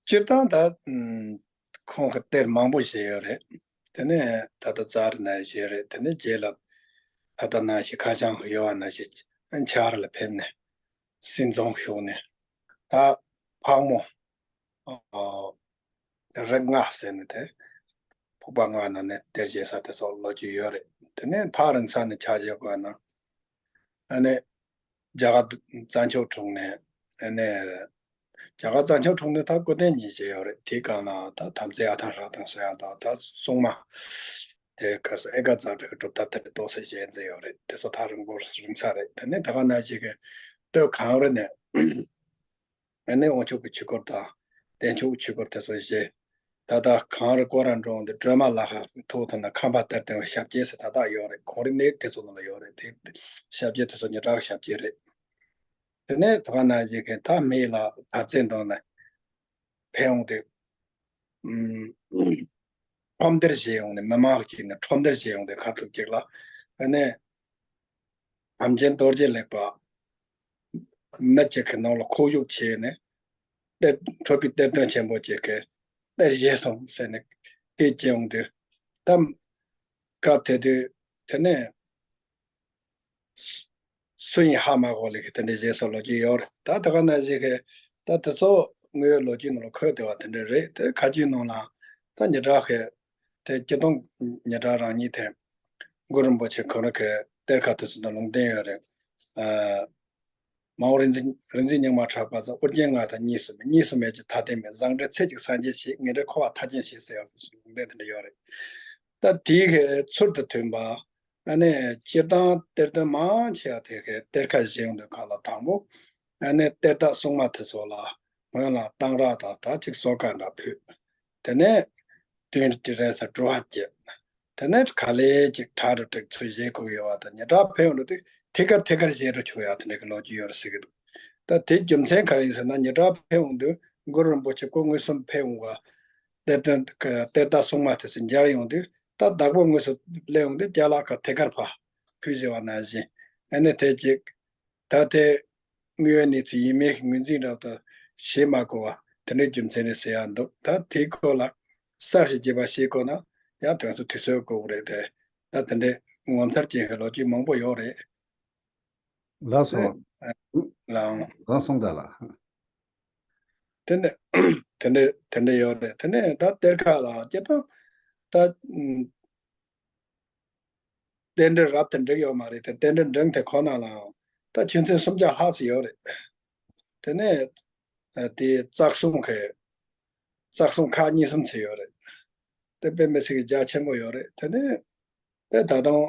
སྤྱིར་བཏང་ད་ཨུམ། ཁོང་གི་གཏེར་མང་པོ་བཞེས་ཡོད་རེད། དེ་ནས་ད་ལྟ་ཙཱ་རི་ནང་བཞེས་རེད། དེ་ནས་རྗེས་ལ་ད་ལྟ་ནང་བཞིན་ཁ་བྱང་ཡོད་པ་ནང་བཞིན་ཆ་ར་ལ་ཕེབས་ནས་སེམས་རྫོང་བཞུགས་ནས་ད་ཕག་མོ་ཨོ་རིགས་ལྔ་ཟེར་ནས་དེ་ཕུག་པ་ལྔ་ནང་ནས་གཏེར་བཞེས་ས་དེ་ཚོ་ལོ་རྒྱུས་ཡོད་རེད། དེ་ནས་ཐག་རིང་ས་ནས་ཆ་བཞག་པ་ན་ཨ་ནི། རྒྱ་གར་བཙན་བྱོལ་དྲུང་ནས་ཨ་ནི། རྒྱ་གར་བཙན་བྱོལ་དྲུང་ནས་ད་སྐུ་རྟེན་གཉིས་བཞེས་ཡོད་རེད། དེའི་སྒང་ལ་ད་དམ་རྫས་ཨ་ཐང་ར་ཐང་ཟེར་ཡག་དང་ད་སྲུང་མ་དེ་ག་ས་ཨེ་ཀ་ཛ་ཊི་གི་སྒྲུབ་ཐབས་དེ་ཏོག་ཙམ་བཞེས་མཛད་ཡོད་རེད། དེ་ཚོ་ཐག་རིང་པོ་རིང་ས་རེད། དེ་ནས་ད་ག་ནང་བཞིན་གྱི་སྟོད་གངས་རི་ནས་ཨ་ནི་དབང་ཕྱུག་གི་ཆོས་སྐོར་དང་བསྟན་ཕྱུག་གི་ཆོས་སྐོར་དེ་ཚོ་བཞེས། ད་ལྟ་གངས་རི་སྐོར་ར་འགྲོ་འོང་དུས་སྒྲོལ་མ་ལ་ཁ་ཐུག་ཐུག་ན་ཁམས་པ་གཏེར་སྟོན་པའི་ཞབས་རྗེས་སུ་ད་ལྟ་ཡོད་རེད། གངས་རི་གནས་དེ་ཚོ་ནང་ལ་ཡོད་རེད། དེ་ཞབས་རྗེས་དེ་ཚོ་ཉི་གྲགས་ཞབས་རྗེས་རེད། དེ་ནས་ད་ག་ནང་བཞིན་གྱི་ད་སྨད་ལ་དར་རྩེ་འགྲོ་ནས་ཕེབས་འོང་དུས་ཨུམ། ཁྲོམ་སྡེར་བཞེས་ཡོང་ནས་མི་མང་གཅིག་ནས་ཁྲོམ་སྡེར་བཞེས་ཡོང་དུས་ཁ་ཐུག་ཅིག་ལ་ཨ་ནི། དམ་ཅན་རྡོ་རྗེ་ལེགས་པ་མི་གཅིག་གི་ནང་ལ་ཁོག་བཞུགས་བྱས་ནས་གཏེར་འཕྲོ་བའི་གཏེར་སྟོན་ཆེན་པོ་གཅིག་གིས་གཏེར་བཞེས་སོང་ཟེར་ནས་སྐད་བྱས་ཡོང་དུས་ད་སྐབས་དེ་དུས་དེ་ནས་སུ་ཡིན་ཧ་མ་གོ་ལེ་གི་དེ་འདྲའི་བཞེས་སོང་ལོ་རྒྱུས་ཡོད་རེད། ད་ད་ག་ནང་བཞིན་གི་ད་དེ་ཚོ་དངོས་ཡོད་ལོ་རྒྱུས་ནང་ལ་འཁོད་བསྡད་པ་དེ་འདྲ་རེད། དེ་ཁ་རྒྱུན་ནང་ལ་ད་ཉི་གྲགས་གི་དེ་སྐྱིད་གདོང་ཉི་གྲགས་རང་ཉིད་དེ་གུ་རུ་རིན་པོ་ཆེ་ཁོ་རང་གི་གཏེར་ཁ་དེ་ཚོ་ནང་ལུང་བསྟན་ཡོད་རེད། ཨ། མ་འོངས་རིག་འཛིན་རིག་འཛིན་རྙིང་མ་གྲགས་པ་ཚོ་ཨོ་རྒྱན་ང་དང་གཉིས་སུ་མེད། གཉིས་སུ་མེད་ཀྱི་ཐ་དད་མེད། བཟང་འབྲེལ་ཚེ་གཅིག་སངས་རྒྱས་ཞེས། ངེས་འབྲེལ་འཁོར་བ་མཐའ་ཅན་ཞེས་ཟེར་བ་ལུང་བསྟན་དེ་འདྲ་ཡོད་རེད། ད་དེའི་གི་ཚུལ་དང་མཐུན་པ་ཨ་ནི་སྤྱིར་བཏང་གཏེར་སྟོན་མང་ཆེ་བ་དེ་གི་གཏེར་ཁ་བཞེས་ཡོང་དུས་སྒང་ལ་དང་པོ་ཨ་ནི་གཏེར་བདག་སྲུང་མ་དེ་ཚོ་ལ་སྔོན་ལ་གཏང་རག་དང་ད་ཅིག་གསོལ་ཁ་འདྲ་ཕུལ། དེ་ནས་དུས་དེ་རེས་སུ་བྲོ་བ་བསྐྱེད། དེ་ནས་ག་ལེ་ཅིག་གྲ་རུ་བྲེག་ཚུལ་བཞེས་དགོས་ཡོད་པ་དང་། ཉི་གྲགས་ཕེབས་ཡོང་དུས་ཐད་ཀར་ཐད་ཀར་བཞེས་རུ་ཆུག་ཡག་དེ་འདྲ་གི་ལོ་རྒྱུས་ཡོད་རེད་ཟེར་གི་འདུག། ད་དེའི་རྒྱུ་མཚན་ག་རེ་ཡིན་ཟེར་ན། ཉི་གྲགས་ཕེབས་ཡོང་དུས་གུ་རུ་རིན་པོ་ཆེ་སྐུ་དངོས་སུ་ཕེབས་ཡོང་བ། གཏེར་སྟོན་གཏེར་བདག་སྲུང་མ་དེ་ཚོ་མཇལ་ཡོང་དུས་ད་བདག་པོ་དངོས་སུ་སླེབས་ཡོང་དུས་ཅ་ལག་ཁག་ཐད་ཀར་ཕར་ཕུལ་བཞེས་པ་ནང་བཞིན་ཨ་ནི་དེ་གཅིག། ད་དེ་དངོས་ཡོད་གནས་ཚུལ་ཡིན་མིན་ངོས་འཛིན་རབ་ཏུ་བྱེད་མ་དགོས་པ་དེ་འདྲའི་རྒྱུ་མཚན་རེད་ཟེར་ཡག་འདུག། ད་དེའི་སྐོར་ལ་གསར་ཞིག་རྒྱས་པ་བྱེད་དགོས་ན་ཡང་དེང་སང་དུས་ཚོད་དགོས་ཀྱི་རེད་དེ། ད་དེ་འདྲའི་ངོ་མཚར་ཅན་གྱི་ལོ་རྒྱུས་མང་པོ་ཡོད་རེད། ལགས་སོ། དེ་ ལའང་། རང་གསུངས་ད་ལ། དེ་ནས་དེ་འདྲ་དེ་འདྲ་ཡོད་རེད། དེ་ནས་ད་གཏེར་ཁ་ལ་སྐྱེ་སྟངས་ད་རྟེན་འབྲེལ་རབ་ཏུ་འགྲིག་ཡོད་མ་རེད་དེ། རྟེན་འབྲེལ་འགྲིག་དེ་ཁོ་ན་ལའང་ད་ཆོས་ཚན་སུམ་བརྒྱ་ལྷག་ཙམ་ཡོད་རེད། དེ་ནས་དེ་རྩ་གསུམ་གི་རྩ་གསུམ་ཁག་གཉིས་གསུམ་ཙམ་ཡོད་རེད། དེ་དཔེ་མི་སྲིད་ཀྱི་རྒྱ་ཆེན་པོ་ཡོད་རེད། དེ་ནས་དེ་ད་དུང་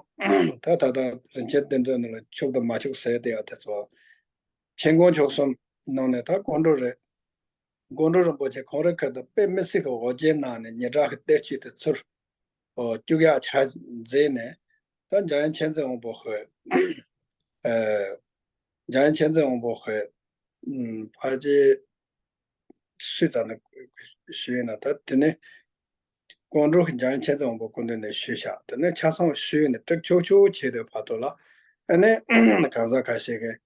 ད་ད་ལྟ་རིན་ཆེན་གཏེར་མཛོད་ནང་ལ་ཆོག་དང་མ་ཆོག་ཟེར་དེ་ཡ་དེ་ཚོ་མཁྱེན་དགོངས་མཆོག་གསུམ་ནང་ནས་ད་ཀོང་སྤྲུལ་རེད། ཀོང་སྤྲུལ་རིན་པོ་ཆེ་ཁོང་རང་ཁ་ཐུག་དཔེ་མི་སྲིད་ཀྱི་འོ་བརྒྱལ་གནང་ནས་ཉི་གྲགས་ཀྱི་གཏེར་ཆོས་དེ་ཚུར་ཨོ་བཅུག་ཡག་ཆ་མཛད་ནས། ད་འཇམ་དབྱངས་མཁྱེན་བརྩེ་དབང་པོ་ཧོས། ཨ། འཇམ་དབྱངས་མཁྱེན་བརྩེ་དབང་པོ་ཧོས། ཨུམ། ཕལ་ཆེར་སུས་ཙམ་ནས་ཞུས་ན། ད་དེ་ནས་ཀོང་སྤྲུལ་གྱིས་འཇམ་དབྱངས་མཁྱེན་བརྩེ་དབང་པོ་སྐུ་མདུན་ནས་ཞུས་བཞག་དེ་ནས་ཆ་ཚང་ཞུས་ནས་དཀྲུག་ཆོག་ཆོག་བྱས་དུས་བར་དུ་ལ། ཨ་ནི་གང་ཟག་ཁ་ཤས་ཀྱིས་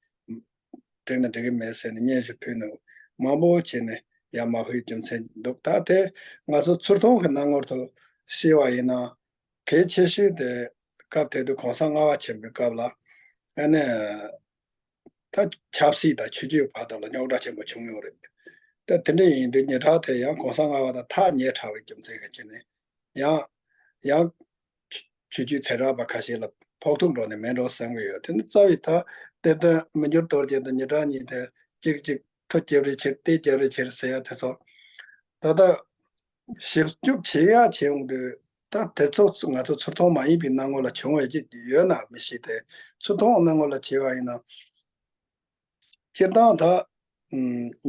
འགྲིག་ན་འགྲིག་གི་མེད་ཟེར་ནས་སྙན་ཞུ་ཕུལ་ནས་མང་པོ་བྱས་ནས་ཡར་མ་ཕུལ་རྒྱུ་མཚན་འདུག་ད་དེ་ང་ཚོ་ཚུར་མཐོང་གི་སྣང་ངོར་དུ་ཤེས་པ་ཡིན་ན། གལ་ཆེ་ཤོས་དེ་སྐབས་དེ་དུས་གོང་ས་ལྔ་པ་ཆེན་པོའི་སྐབས་ལ། ཨ་ནི་ད་ཆབ་སྲིད་དང་ཆོས་བརྒྱུད་བར་དུ་ལ་རྙོག་དྲ་ཆེན་པོ་བྱུང་ཡོད་རེད། ད་དེ་འདྲ་ཡིན་དུས་ཉི་གྲགས་དེ་ཡང་གོང་ས་ལྔ་པ་དང་ཐག་ཉེ་དྲགས་པའི་རྒྱུ་མཚན་གྱིས་བྱས་ནས་ཡང་ཡང་ཆོས་བརྒྱུད་ཚེ་རབས་པ་ཁ་ཤས་ལ་ཕོག་ཐུག་འགྲོ་ནས་མེད་འགྲོ་བསམ་གྱི་ཡོད། དེ་ནི་རྩ་བའི་ད་གཏེར་སྟོན་མི་འགྱུར་རྡོ་རྗེ་དང་ཉི་གྲགས་གཉིས་དེ་གཅིག་གཅིག་ཐུགས་སྐྱབས་རེ་ཁྱེར་དེ་སྐྱབས་རེ་ཁྱེར་ཟེར་ཡ་དེ་ཚོ་ད་ལྟ་ཞིབ་འཇུག་བྱེད་ཡ་བྱེད་འོང་དུས། ད་དེ་ཚོ་ང་ཚོ་ཚུར་མཐོང་མ་ཡིན་པའི་སྣང་ངོ་ལ་བྱུང་བའི་ཅིག་ཡོད་ན་མི་ཤེས་ཏེ། ཚུར་མཐོང་སྣང་ངོ་ལ་བྱས་པ་ཡིན་ན། སྤྱིར་བཏང་ད་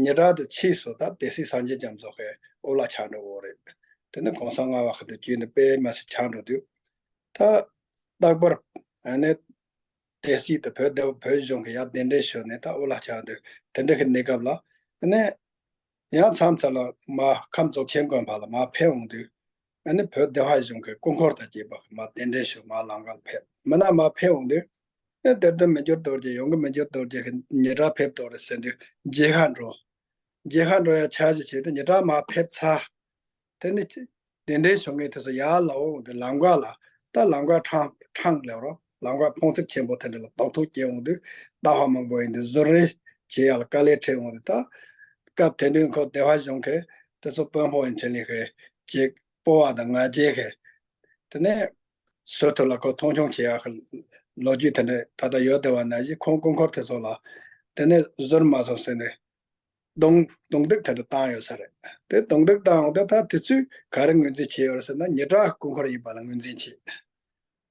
ཉི་གྲགས་དེ་ཕྱིས་སུ་ད་སྡེ་སྲིད་སངས་རྒྱས་རྒྱ་མཚོ་གི་དབུ་བླ་ཆགས་འགྲོ་གི་རེད། དེ་ནས་གོང་ས་ལྔ་པ་ཁ་ཐུག་བརྒྱུད་ནས་དཔེ་མི་སྲིད་ཆགས་འགྲོ་དུས། ད་རྟག་པར་ཨ་ནི་སྡེ་སྲིད་དེ་བོད་སྡེ་བོད་གཞུང་གི་ཡར་གདན་འདྲེན་ཞུས་ནས་ད་དབུ་བླ་ཆགས་འདུག་དེ་འདྲ་གི་གནས་སྐབས་ལ་ཨ་ནི། ཡང་མཚམས་མཚམས་ལ་མར་ཁམས་རྫོགས་ཆེན་དགོན་པ་ལ་མར་ཕེབས་འོང་དུས། ཨ་ནི་བོད་སྡེ་པ་གཞུང་གི་སྐུ་འཁོར་དང་བཅས་པ་མར་གདན་འདྲེན་ཞུ་མར་ལམ་ཁར་ཕེབས། མི་ནག་མར་ཕེབས་འོང་དུས། ཨ་གཏེར་སྟོན་མི་འགྱུར་རྡོ་རྗེ་ཡོང་གི་མི་འགྱུར་རྡོ་རྗེ་གི་ཉི་གྲགས་ཕེབས་དོ་རེད་ཟེར་དུས་མཇལ་ཁ་འགྲོ། མཇལ་ཁ་འགྲོ་ཡ་འཆར་གཞི་བྱས་ཏེ་ཉི་གྲགས་མར་ཕེབས་ཚར། དེ་ནི་གདན་འདྲེན་ཞུ་མཁན་དེ་ཚོ་ཡར་ལ་འོང་དུས་ལམ་ཁ་ལ་ད་ལམ་ཁ་འཕྲང་འཕྲང་ལབ་རོགས། ལམ་ཁ་ཕུང་གསེབ་ཆེན་པོ་དེ་འདྲ་ལ་རྡོག་ཐོ་སྐྱེལ་འོང་དུས་རྟ་པ་མང་པོ་ཡིན་དུས་ཟུར་རེ་བྱེད་ཡ་ལ་དཀའ་ལས་འཕྲད་འོང་དུས། ད་སྐབས་དེ་དུས་ཁོ་སྡེ་པ་གཞུང་གི་དེ་ཚོ་དཔོན་པོ་ཡིན་ཆེད་ལས་གི་ཅིག་སྤོ་བ་དང་ང་རྒྱལ་གི། དེ་ནས་ཟུར་དུ་ལ་ཁོ་མཐོང་ཆུང་བྱེད་ཡ་གི་ལོ་རྒྱུས་དེ་འདྲ་ད་ལྟ་ཡོད་བསྡད་པ་ནང་བཞིན་ཁོང་སྐུ་འཁོར་དེ་ཚོ་ལ་དེ་ནས་ཟུར་མ་སོང་ཟེར་ནས། རྡུང་རྡུང་རྡེག་དེ་འདྲ་བཏང་ཡོད་ས་རེད། དེ་རྡུང་རྡེག་བཏང་ཡོང་དུས་ད་དེ་ཚོས་ག་རེ་ངོས་འཛིན་བྱས་ཡོད་རེད་ཟེར་ན་ཉི་གྲགས་སྐུ་འཁོར་ཡིན་པ་ལ་ངོས་འཛིན་བྱས།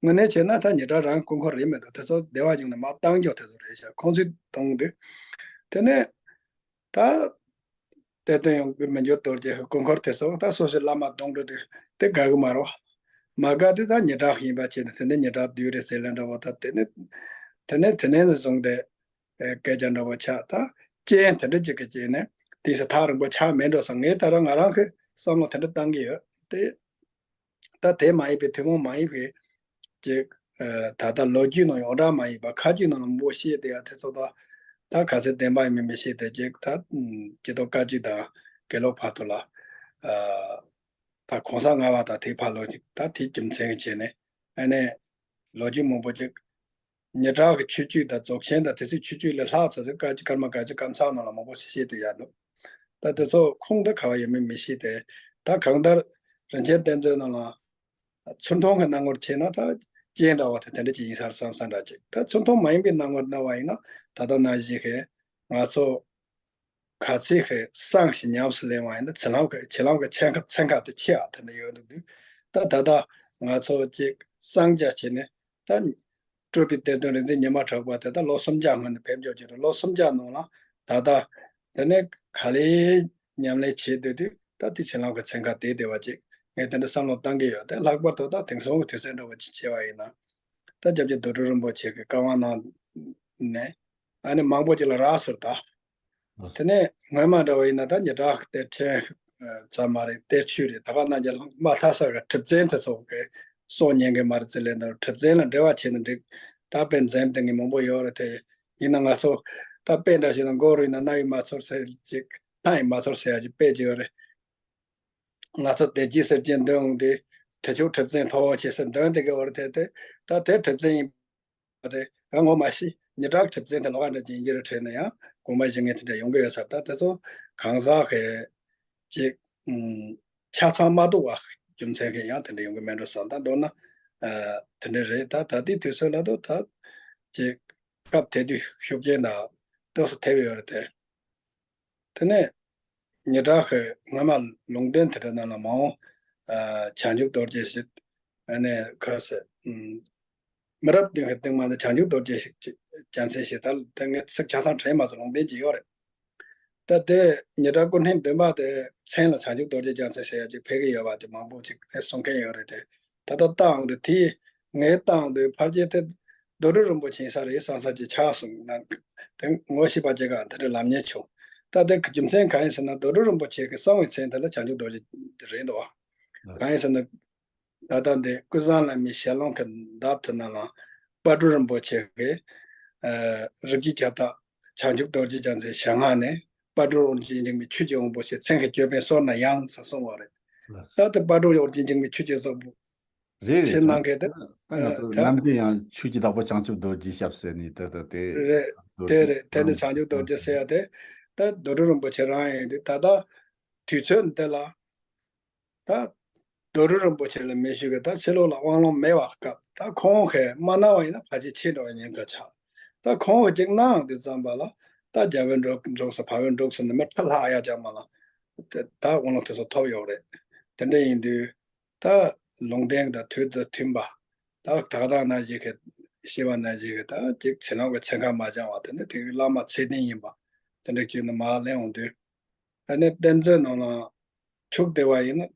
དངོས་གནས་བྱས་ན་ད་ཉི་གྲགས་རང་སྐུ་འཁོར་རེད་མི་འདུག་དེ་ཚོ་སྡེ་པ་གཞུང་ནས་མར་བཏང་རྒྱུ་དེ་ཚོ་རེད་ཤག་ཁོང་ཚོས་རྡུང་དུས། དེ་ནས་ད་གཏེར་སྟོན་ཡོང་གི་མི་འགྱུར་རྡོ་རྗེ་གི་སྐུ་འཁོར་དེ་ཚོ་ད་སོ་སོའི་བླ་མ་རྡུང་འགྲོ་དུས་དེ་དགའ་གི་མ་རེད་བ། མ་དགའ་དུས་ད་ཉི་གྲགས་ཡིན་པ་བྱས་ནས་དེ་ནས་ཉི་གྲགས་བདུད་རེད་ཟེར་ལབ་འདྲ་བོ། ད་དེ་ནས་དེ་ནས་དེ་ནས་བཟུང་སྟེ། ཨེ། སྐད་ཆ་འདྲ་བོ་ཆགས། ད་རྐྱེན་དེ་འདྲ་ཅིག་གི་རྐྱེན་ནས་དེ་ཚོ་ཐག་རིང་པོ་ཆགས་མེད་འགྲོ་བསམ། ངས་ད་རང་ང་རང་གི་བསམ་བློ་དེ་འདྲ་བཏང་གི་ཡོད་དེ། ད་དེ་མ་ཡིན་པའི་ཐུན་མོང་མ་ཡིན་པའི་ཅིག་ཨེ། ད་ལྟ་ལོ་རྒྱུས་ནང་ཡོངས་གྲགས་མ་ཡིན་པ་ཁ་རྒྱུན་ནང་ལ་མང་པོ་བཤད་བསྡད་ཡ་དེ་ཚོ་ད་ད་ག་ཚོད་བདེན་པ་ཡིན་མིན་མི་ཤེས་ཏེ། ཅིག་ད་སྤྱི་ལྡོག་བཀའ་བརྒྱུད་དང་དགེ་ལུགས་བར་དུ་ལ། ཨ། ད་གོང་ས་ལྔ་པ་དང་དེའི་ཕར་ལོགས་ཅིག་ད་དེའི་རྒྱུ་མཚན་བྱས་ནས་ཨ་ནི་ལོ་རྒྱུས་མང་པོ་ཅིག་ཉི་གྲགས་ཀྱི་ཆོས་བརྒྱུད་དང་རྫོགས་ཆེན་དང་དེ་ཚོའི་ཆོས་བརྒྱུད་ལས་ལྷག་ཙམ་ཟིག་བཀའ་བརྒྱུད་ཀརྨ་བཀའ་བརྒྱུད་ཀམ་ཚང་ནང་ལ་མང་པོ་ཞིག་བཤད་དུ་ཡག་འདུག་ད་དེ་ཚོ་ཁུངས་དེ་ག་བ་ཡོད་མེད་མི་ཤེས་ཏེ། ད་གང་ལྟར་རིན་ཆེན་གཏེར་མཛོད་ནང་ལ་ཚུར་མཐོང་གི་སྣང་ངོར་བྱས་ན་ད་རྐྱེན་འདྲ་བ་དེ་དེ་འདྲ་ཅིག་ཡིན་ས་རེད་བསམ་ས་འདྲ་ཅིག་ད་ཚུར་མཐོང་མ་ཡིན་པའི་སྣང་ངོར་སྣང་བ་ཡིན་ན་ད་ལྟ་ནང་བཞིན་གི་ང་ཚོ་ག་ཚད་ཀྱི་གསང་ཞིང་ཉམས་སུ་ལེན་པ་ཡིན་ན་ཕྱི་ལམ་གྱི་ཕྱི་ལམ་གྱི་ཚན་ཁ་ཚན་ཁ་དེ་ཆེ་བ་དེ་འདྲ་ཡོད་འདུག་དུས། ད་ད་ལྟ་ང་ཚོ་ཅིག་གསང་རྒྱ་བྱས་ནས་ད་སྤྲུལ་པའི་གཏེར་སྟོན་རིག་འཛིན་ཉི་མ་གྲགས་པ་དེ་ད་ལོ་སུམ་བརྒྱ་སྔོན་ནས་ཕེབས་འབྱོར་བྱས་ཏེ་ལོ་སུམ་བརྒྱ་ནང་ལ་ད་ལྟ་དེ་ནས་ག་ལེ་ཉམས་ལེན་བྱེད་སྡོད་དུས། ད་དེ་ཕྱི་ལམ་གྱི་ཚན་ཁ་དེ་བདེ་བ་ཅིག་ངས་དེ་འདྲ་བསམ་བློ་བཏང་གི་ཡོད། དེ་ལྷག་པར་དུ་ད་དེང་སང་གི་དུས་ཚོད་འདྲ་བོ་ཅིག་བྱས་པ་ཡིན་ན་ད་སྐྱབས་རྗེ་རྡོ་གྲུབ་རིན་པོ་ཆེ་གི་བཀའ་དབང་གནང་ནས། ཨ་ནི་མང་པོ་ཅིག་ལ་རག་སོང་ད། དེ་ནས་སྔོན་མ་འདྲ་བ་ཡིན་ན་ད་ཉི་གྲགས་གཏེར་ཕྲན་ཙམ་མ་རེད། གཏེར་ཆོས་རེད། ད་ག་ནང་བཞིན་ལྷག་མ་མཐའ་ས་གི་གྲུབ་ཆེན་དེ་ཚོ་གི་སྲོག་ཉན་གི་མ་རེད་ཟེར་ལབ་ནས། གྲུབ་ཆེན་ལ་འབྲེལ་བ་བྱས་ན་འགྲིག་ད་དཔེ་འཛེམ་དེ་ངས་མང་པོ་ཡོད་རེད་དེ། ཡིན་ན་ང་ཚོ་ད་དཔེ་འདྲ་བྱས་ན་མགོ་རུལ་ན་སྣ་ཡིས་མ་ཚོར་ཟེར་ཅིག་སྣ་ཡིས་མ་ཚོར་ཟེར་ཡ་ཅིག་དཔེ་ཅིག་ཡོད་རེད། ང་ཚོ་དེབ་སྐྱེལ་ཟེར་གྱིན་འདོན་འོང་དུས་གྲི་ཆུ་གྲུབ་ཆེན་མཐོ་བོ་ཆེ་ཟེར་འདོན་བསྡད་ཀྱི་ཡོད་རེད་དེ། དེ་ད་དེ་གྲུབ་ཆེན་ཡིན་པ་དེ་ང་ངོ་མ་ཤེས། ཉི་གྲགས་གྲུབ་ཚན་དེ་ལོགས་ཀ་འདྲ་ཅིག་ཡིན་གྱི་རེད་དྲན་ན་ཡང་དགོངས་པ་བཞེས་མཁན་དེ་འདྲ་ཡོང་གི་ཡོད་ས་རེད། ད་དེ་ཚོ་གང་ཟག་གི་ཅིག་ཨུམ། ཆ་ཚང་མ་གཏོགས་པ་རྒྱུ་མཚན་གྱིས་ཡང་དེ་འདྲ་ཡོང་གི་མེད་འགྲོ་བསམ། ད་མདོར་ན་ཨ་དེ་འདྲ་རེད། ད་ད་ལྟའི་དུས་ཚོད་ལ་ད་ད་ཅིག་སྐབས་དེ་དུས་ཤུགས་རྐྱེན་དང་ཏོག་ཙམ་ཐེབས་ཡོད་རེད་དེ། དེ་ནས་ཉི་གྲགས་ཀྱི་སྔ་མ་ལུང་བསྟན་དེ་འདྲ་ནང་ལ་མ་འོངས་ཨ་བྱང་ཆུབ་རྡོ་རྗེ་ཞེས་ཨ་ནི་ག་ཟེར་ཨུམ། མི་རབས་བདུན་གྱི་སྟེང་མ་ལ་བྱང་ཆུབ་རྡོ་རྗེ་ཞིག་ཅིག་རྒྱལ་མཚན་ཞེས། ད་དེ་ངས་ཚིག་ཆ་ཚང་དྲན་མ་སོང་། ལུང་བསྟན་ཅིག་ཡོད་རེད། ད་དེ་ཉི་གྲགས་སྐུ་ཕྲེང་བདུན་པ་དེ་མཚན་ལ་བྱང་ཆུབ་རྡོ་རྗེ་རྒྱལ་མཚན་ཟེར་ཡ་ཅིག་ཕེབས་ཀྱི་ཡོད་པ་དེ་མང་པོ་ཅིག་དེ་གསུང་མཁན་ཡོད་རེད་དེ། ད་ལྟ་ལྟའང་དེ་དེ་ངས་ལྟའང་དེ་ཕལ་ཆེར་དེ་རྡོར་སྒྲུབ་རིན་པོ་ཆེ་ཡིན་ས་རེད་བསམ་ས་ཅིག་ཆགས་སོང་ན། དེ་ངོ་ཤེས་པ་ཅིག་ག་དེ་འདྲ་ལབ་མཁན་བྱུང་། ད་དེ་རྒྱུ་མཚན་གང་ཡིན་ཟེར་ན། རྡོར་སྒྲུབ་རིན་པོ་ཆེ་གི་གསང་བའི་མཚན་དེ་ལ་བྱང་ཆུབ་རྡོ་རྗེ་རེད་འདུག་བ། གང་ཡིན་ཟེར་ན། ད་ལྟ་འདི་ཀུན་བཟང་བླ་མའི་ཞལ་ལུང་གི་འདབས་དེ་ནང་ལ་དཔལ་སྤྲུལ་རིན་པོ་ཆེ་གིས་ཨ་རིགས་ཀྱི་ཁྱབ་བདག་བྱང་ཆུབ་རྡོ་རྗེ་རྒྱལ་མཚན་ཞལ་སྔ་ནས་དཔལ་སྤྲུལ་དབུར་འཇིགས་མེད་ཆོས་ཀྱི་དབང་པོ་ཞེས་མཚན་གྱི་ཅོད་པན་གསོལ་ན་ཡང་ཟེར་གསུངས་པ་རེད། ལགས་སོ། ད་ལྟ་དཔལ་སྤྲུལ་དབུར་འཇིགས་མེད་ཆོས་ཀྱི་དབང་པོ་རེད་རེད། ཆེ་གནང་མཁན་དེ། ད་ང་ཚོ་ཨ་ད་ནམ་རྒྱུན་ཡང་ཆོས་ཀྱི་བདག་པོ་བྱང་ཆུབ་རྡོ་རྗེ་ཞབས་ཟེར་ནས་ད་ལྟ་དེ་རེད། རྡོ་དེ་རྗེ་རེད། དེ་ནི་བྱང་ཆུབ་རྡོ་རྗེ་ཟེར་ཡ་དེ་ད་རྡོར་སྒྲུབ་རིན་པོ་ཆེ་རང་ཡིན་དུས། ད་ལྟ་དུས་ཚོད་འདི་ལ། ད་རྡོར་སྒྲུབ་རིན་པོ་ཆེ་ལ་མི་ཞུ་གི། ད་ཕྱི་ལོགས་ལ་དབང་ལུང་མེད་པ་སྐབས། ད་ཁོང་གིས་མ་གནང་བ་ཡིན་ན་ཕལ་ཆེར་ཕྱིས་འགྲོ་བའི་ཉེན་ཁ་ཆགས། ད་ཁོང་གིས་ཅིག་གནང་དུས་ཙམ་པ་ལ། ད་རྒྱལ་བས་འགྲོ་འགྲོ་ཟེར། བལ་བས་འགྲོ་ཟེར་ནས་མི་ཁྲི་ལྷག་ཡར་བརྒྱབ་མ་ལ། དེ་ད་དབང་ལུང་དེ་ཚོ་ཐོབ་ཡོད་རེད། དེ་འདྲ་ཡིན་དུས་ད་ལུང་བསྟན་དང་དུས་དང་མཐུན་པ། ད་ད་ག་དང་ན་ཞིག་གི་ཤེས་པ་ན་ཞིག་གི་ད་ཅིག་ཚེ་རིང་གི་ཚེ་ཁ་མ་སྦྱང་བ། དེ་ནི་དེ་གི་བླ་མ་ཚད་ལྡན་ཡིན་པ། དེ་འདྲ་ཅིག་ནི་མར་གླེང་འོང་དུས། ཨ་ནི་གཏེར་མཛོད་ནང་ལ་ཆུག་བསྡད་པ་ཡིན་ན།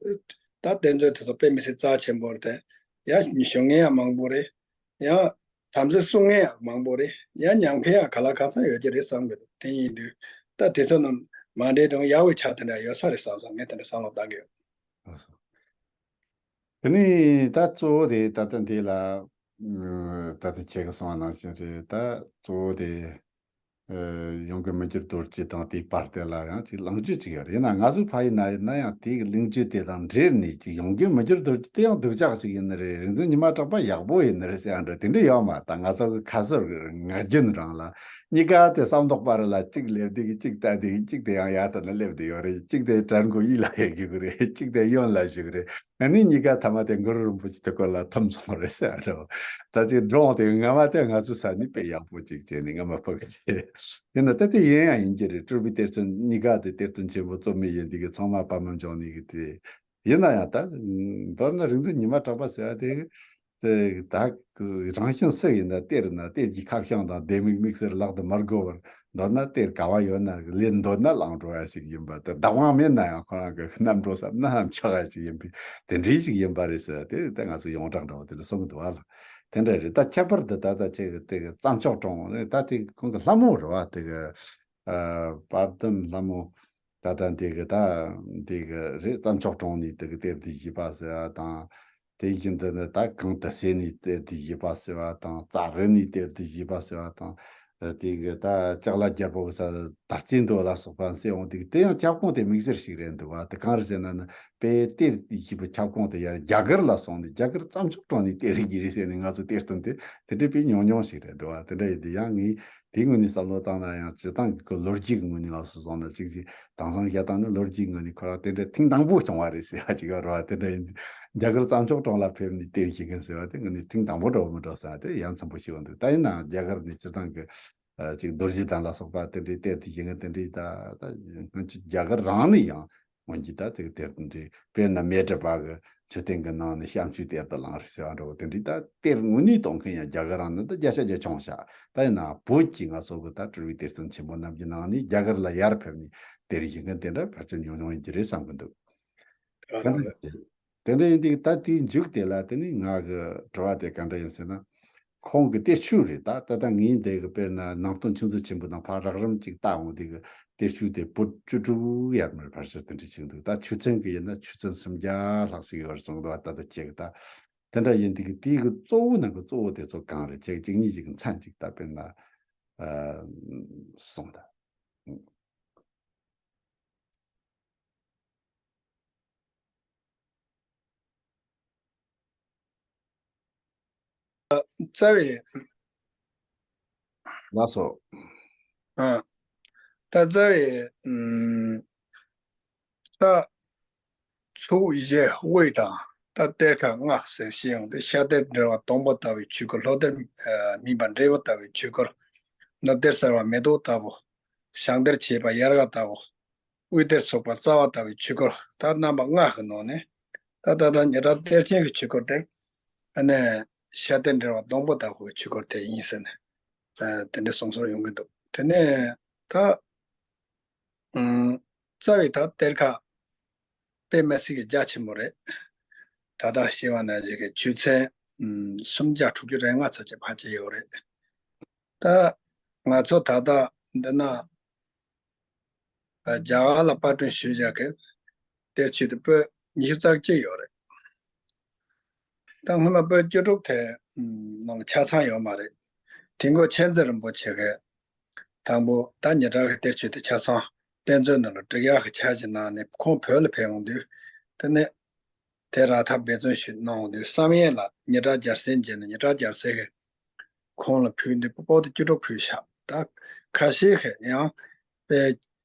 ད་གཏེར་མཛོད་དེ་ཚོ་དཔེ་མི་སྲིད་རྩ་ཆེན་པོ་རེད་དེ། ཡང་ཞུ་མཁན་ཡང་མང་པོ་རེད། ཡང་དམ་ཚིག་སྲུང་མཁན་ཡང་མང་པོ་རེད། ཡང་ཉམས་མཁན་ཡང་ག་ལ་གང་འཚམ་ཡོད་ཀྱི་རེད་བསམ་གི་འདུག་དེ་ཡིན་དུས་ད་དེ་ཚོ་རྣམས་མ་འདྲེས་དང་ཡག་པོའི་ཆ་དེ་འདྲ་ཡོད་ས་རེད་བསམ་བསམ། ངས་དེ་འདྲ་བསམ་བློ་བཏང་གི་ཡོད། ལགས་སོ། དེ་ནས་ད་གཙོ་བོ་དེ་ད་ལྟ་འདི་ལ་ཨ་ད་ལྟ་ཁྱེད་ཀྱིས་གསུངས་པ་ནང་བཞིན་རེད། ད་གཙོ་བོ་དེ་ཨ་ཡོངས་དགེ་མི་འགྱུར་རྡོ་རྗེ་དང་དེའི་བར་དེ་ལ་ཡང་ཅིག་གླེང་བརྗོད་ཅིག་ཡོད་རེད། ཡིན་ན་ང་ཚོ་ཕ་ཡུལ་ན་ཡིན་ན་ཡང་དེའི་གླེང་བརྗོད་དེ་དང་འབྲེལ་ནས་ཅིག་ཡོངས་དགེ་མི་འགྱུར་རྡོ་རྗེ་དེ་ཡང་སྡུག་ཅག་ཅིག་ཡིན་ནི་རེད། རིག་འཛིན་ཉི་མ་གྲགས་པ་ཡག་པོ་ཡིན་ནི་རེད་ཟེར་ཡང་འདྲ་དེ་འདྲ་ཡོད་མ་རེད། ད་ང་ཚོ་གི་ཁ་ཟུར་ངག་རྒྱུན་རང་ལ་གཉིས་ཀ་དེ་བསམ་མདོག་པ་རེད་ལ། གཅིག་སླེབས་དུས་གཅིག་ལྟ་དུས་གཅིག་དེ་ཡང་ཡར་ལྟ་ན་སླེབས་བསྡད་ཡོད་རེད། གཅིག་དེ་གྲལ་མགོ་གཡས་ལ་ཡར་བཞུགས་རེད། གཅིག་དེ་གཡོན་ལ་བཞུགས་རེད། ཨ་ནི་གཉིས་ཀ་ཐ་མ་དེ་གུ་རུ་རིན་པོ་ཆེ་དེ་སྐོར་ལ་ཐིམ་སོང་རེད་ཟེར་རོ། ད་ཅིག་འགྲོ་འོང་དེ་སྔ་མ་དེ་ང་ཚོའི་ས་ནས་དཔེ་ཡག་པོ་ཅིག་བྱས་ནས་སྔ་མ་ཕུག་གི་རེད། ཡིན་ན་ད་དེ་ཡིན་ཡང་ཡིན་གྱི་རེད། སྤྲུལ་པའི་གཏེར་སྟོན་གཉིས་ཀ་དེ་གཏེར་སྟོན་ཆེན་པོ་རྩོམ་མི་ཡིན་དེ་གི་ཚང་མ་པདྨ་འབྱུང་གནས་ཀྱི་དེ། ཡིན་ན་ཡང་ད་མདོར་ན་རིག་འཛིན་ཉི་མ་གྲགས་པ་ཟེར་བ་དེ། དེ་ད་རང་བཞིན་སུ་ཡིན་ན་གཏེར་ན་གཏེར་གྱི་ཁ་བྱང་དང་ལྡེ་མིག་དམིགས་བསལ་ལག་ཏུ་མ་དགོས་པར། མདོར་ན་གཏེར་ག་བ་ཡོད་ན་ལེན་འདོད་ན་བླངས་འགྲོ་ཡ་ཞིག་ཡིན་པ། དེ་བདག་དབང་མེད་ན་ཡང་ཁོ་རང་གི་བསྣམས་འགྲོ་བསམ་ན་ཧ་ལམ་ཆོག་ཡ་ཞིག་ཡིན་པས། དེ་འདྲའི་ཞིག་ཡིན་པ་རེད་ཟེར། དེ་དེ་ང་ཚོ་ཡོངས་གྲགས་འདྲ་བོ་དེ་ལ་གསུང་གི་འདུག་བ་ལ། དེ་འདྲ་རེད། ད་ཁྱད་པར་དུ་ད་ལྟ་ཁྱེད་ཀྱི་དེ་གི་རྩྭ་མཆོག་གྲོང་རེད། ད་དེ་ཁོང་གི་ལྷ་མོ་རེད་བ། དེ་གི་ཨ་དཔལ་ལྡན་ལྷ་མོ། ད་ལྟ་འདི་གི་ད་འདི་གི་རེད། རྩྭ་མཆོག་གྲོང་ནས་དེ་གི་གཏེར་འདི་བཞེས་པ་ཟེར་བ་དང་། དེ་བཞིན་དུ་ནི་ད་གངས་ཏི་སེ་ནས་གཏེར་འདི་བཞེས་པ་ཟེར་བ་དང་། ཙཱ་རི་ནས་གཏེར་འདི་བཞེས་པ་ཟེར་བ་དང་། དེ་གི་ད་ལྕགས་ལ་རྒྱལ་པོ་གི་ས་དར་རྩེ་མདོ་ལ་སོགས་པ་ཟེར་འོང་དེ་གི་དེ་ཡང་ཁྱབ་ཁོངས་དེ་དམིགས་བསལ་ཞིག་རེད་འདུག་བ། དེ་གང་རེད་ཟེར་ན་ནི་དཔེ་གཏེར་འདི་བཞེས་པའི་ཁྱབ་ཁོངས་དེ་ཡར་རྒྱ་གར་ལ་སོང་ནས་རྒྱ་གར་རྩྭ་མཆོག་གྲོང་ནས་གཏེར་བཞེས་རེད་ཟེར་ནས་ང་ཚོ་གཏེར་སྟོན་དེ་དེ་འདྲའི་དཔེ་ཉུང་ཉུང་ཞིག་རེད་འདུག་བ། དེ་འདྲ་ཡིན་དུས་ཡང་ངས། དེའི་ངོས་ནས་བསམ་བློ་བཏང་ན་ཡང་སྤྱིར་བཏང་གི་ལོ་རྒྱུས་ཀྱི་ངོས་ནས་ལ་སོགས་སོང་ན་གཅིག་གཅིག་དེང་སང་བཤད་སྟངས་ནི་ལོ་རྒྱུས་ངོས་ནས་ཁོ་རང་དེ་འདྲ་ཐེངས་དང་པོ་བྱུང་བ་རེད་ཟེར་བ་ཅིག་ཡོད་རེད་བ། དེ་འདྲ་ཡིན་དུས་རྒྱ་གར་རྩྭ་མཆོག་གྲོང་ལ་ཕེབས་ནས་གཏེར་བཞེས་མཁན་ཟེར་བ་དེ་ངོས་ནས་ཐེངས་དང་པོ་འདྲ་བོ་མི་འདྲ་ཟེར་བ་དེ་ཡ་མཚན་པོ་ཞིག་ཡོང་འདུག་ད་ཡིན་ནའང་རྒྱ་གར་ནས་སྤྱིར་བཏང་གི་ཅིག་རྡོ་རྗེ་གདན་ལ་སོགས་པ་དེ་འདྲའི་གཏེར་དེ་བཞེས་མཁན་དེ་འདྲའི་ད་ད་སྔོན་ཆད་རྒྱ་གར་རང་ནས་ཡང་། འོན་ཀྱང་ད་དེ་གི་གཏེར་དེ་འདྲའི་དཔེར་ན་མེ་སྒྲི་པ་གི་མཆོད་རྟེན་གྱི་ནང་ནས་བཤམས་མཆོད་གཏེར་དུ་བླངས་རེད་ཟེར་བ་འདྲ་བོ་དེ་འདྲའི་ད་གཏེར་དངོས་གནས་གཏོང་མཁན་ཡང་རྒྱ་གར་རང་ནི་ད་བརྒྱ་ཆ་བརྒྱ་ཆུང་ཤག་ད་ཡིན་ནའང་བོད་ཀྱི་ང་ཚོ་གི་ད་སྤྲུལ་པའི་གཏེར་སྟོན་ཆེན་པོ་རྣམས་ཀྱི་ནང་ནས་རྒྱ་གར་ལ་ཡར་ཕེབས་ནས་གཏེར་བཞེས་མཁན་དེ་འདྲ་ཕལ་ཆེར་ཉུང་ཉུང་ཡིན་གྱི་རེད་བསམ་གྱི་འདུག་ད་ནི་དེ་འདྲ་ཡིན་དུས་ད་དེའི་མཇུག་དེ་ལ་དེ་ནི་ང་གི་དྲི་བ་དེ་ག་འདྲ་ཡིན་ཟེར་ན། ཁོང་གི་གཏེར་ཆོས་རེད། ད་ད་ལྟ་ངའི་འདི་གི་དཔེར་ན་ནང་བསྟན་ཆོས་མཛོད་ཆེན་པོ་དང་ཕར་རགས་རིམ་ཅིག་བལྟ་འོང་དེ་གི་གཏེར་ཆོས་དེ་པོད་བཅུ་དྲུག་ཡར་མར་ཕལ་ཆེར་དེ་འདྲ་ཅིག་འདུག་ད་ཆོས་ཚན་གི་ཡིན་ན་ཆོས་ཚན་སུམ་བརྒྱ་ལྷག་ཅིག་ཡོད་རེད་གསུངས་འདུག་ད་ལྟ་ཁྱེད་གི་ད་དེ་འདྲ་ཡིན་དེ་གི་དེའི་གི་གཙོ་བོ་ནང་གི་གཙོ་བོ་དེ་ཚོ་གང་རེད། ཁྱེད་གཅིག་གཉིས་ཅིག་གི་མཚན་ཅིག་ད་དཔེར་ན་ཨ་གསུངས་ད། རྩ་བའི་ ལགས་སོ། ཨ། ད་རྩ་བའི་ཨམ། ད་ཚུགས་བཞི་དབུས་དང་ད་གཏེར་ཁ་སྔགས་ཟེར་ཞེས་ཡོང་སྟེ། ཤ་གཏེར་འབྲེལ་བ་སྡོང་པོ་ལྟ་བུའི་ཆོས་སྐོར། ལྷོ་གཏེར་ཨ་སྨིན་པ་འབྲས་བུ་ལྟ་བུའི་ཆོས་སྐོར། ནུབ་གཏེར་གསལ་བ་མེ་ཏོག་ལྟ་བུ། བྱང་གཏེར་བྱེད་པ་ཡལ་ག་ལྟ་བུ། དབུས་གཏེར་ཚོགས་པ་རྩ་བ་ལྟ་བུའི་ཆོས་སྐོར། ད་རྣམ་པ་ལྔ་གི་ནང་ནས་ད་ད་ལྟ་ཉི་གྲགས་གཏེར་ཆེན་གྱི་ཆོས་སྐོར་དེ། ཨ་ནི་ཤ་གཏེར་འབྲེལ་བ་སྡོང་པོ་ལྟ་བུའི་ཆོས་སྐོར་དེ་ཡིན་ཟེར་ནས་ཨ་དེ་འདྲའི་གསུང་སྲོལ་ཡོང་གི་འདུག་དེ་ནས་ད་ཨུམ། རྩ་བའི་ད་གཏེར་ཁ་དཔེ་མི་སྲིད་ཀྱི་རྒྱ་ཆེན་པོ་རེད། ད་ལྟ་ཞེས་པ་ནང་བཞིན་གྱི་ཆོས་ཚན་ཨུམ་སུམ་བརྒྱ་དྲུག་ཅུ་རེ་ལྔ་ཙམ་ཅིག་ཕལ་ཆེར་ཡོད་རེད། ད་ང་ཚོ་ད་ལྟ་འདི་ན་རྒྱ་གར་ལ་པར་སྐྲུན་ཞུས་བཞག་གི་གཏེར་ཆོས་དེ་པོད་ཉི་ཤུ་རྩ་གཅིག་ཡོད་རེད། ད་སྔོན་མ་པོད་བཅུ་དྲུག་དེ་ནང་ལ་ཆ་ཚང་ཡོད་མ་རེད། དེ་འགོ་མཁྱེན་བརྩེ་རིན་པོ་ཆེ་གིས་དང་པོ་ད་ཉི་གྲགས་ཀྱི་གཏེར་ཆོས་དེ་ཆ་ཚང་གཏེར་མཛོད་ནང་ལ་སྒྲིག་ཡག་གི་འཆར་གཞི་གནང་ནས། ཁོང་བོད་ལ་ཕེབས་ཡོང་དུས་དེ་ནས་དེ་རག་ཐབས་འབད་བརྩོན་ཞིག་གནང་ཡོང་དུས། བསམ་ཡས་ལ་ཉི་གྲགས་རྒྱལ་མཚན་མཇལ་ནས། ཉི་གྲགས་རྒྱལ་མཚན་གྱིས་ཁོང་ལ་ཕུལ་དུས་པོད་བཅུ་དྲུག་ཕུལ་ཤག་ད་ཁ་ཤས་ཤིག་ཡང་དཔེ་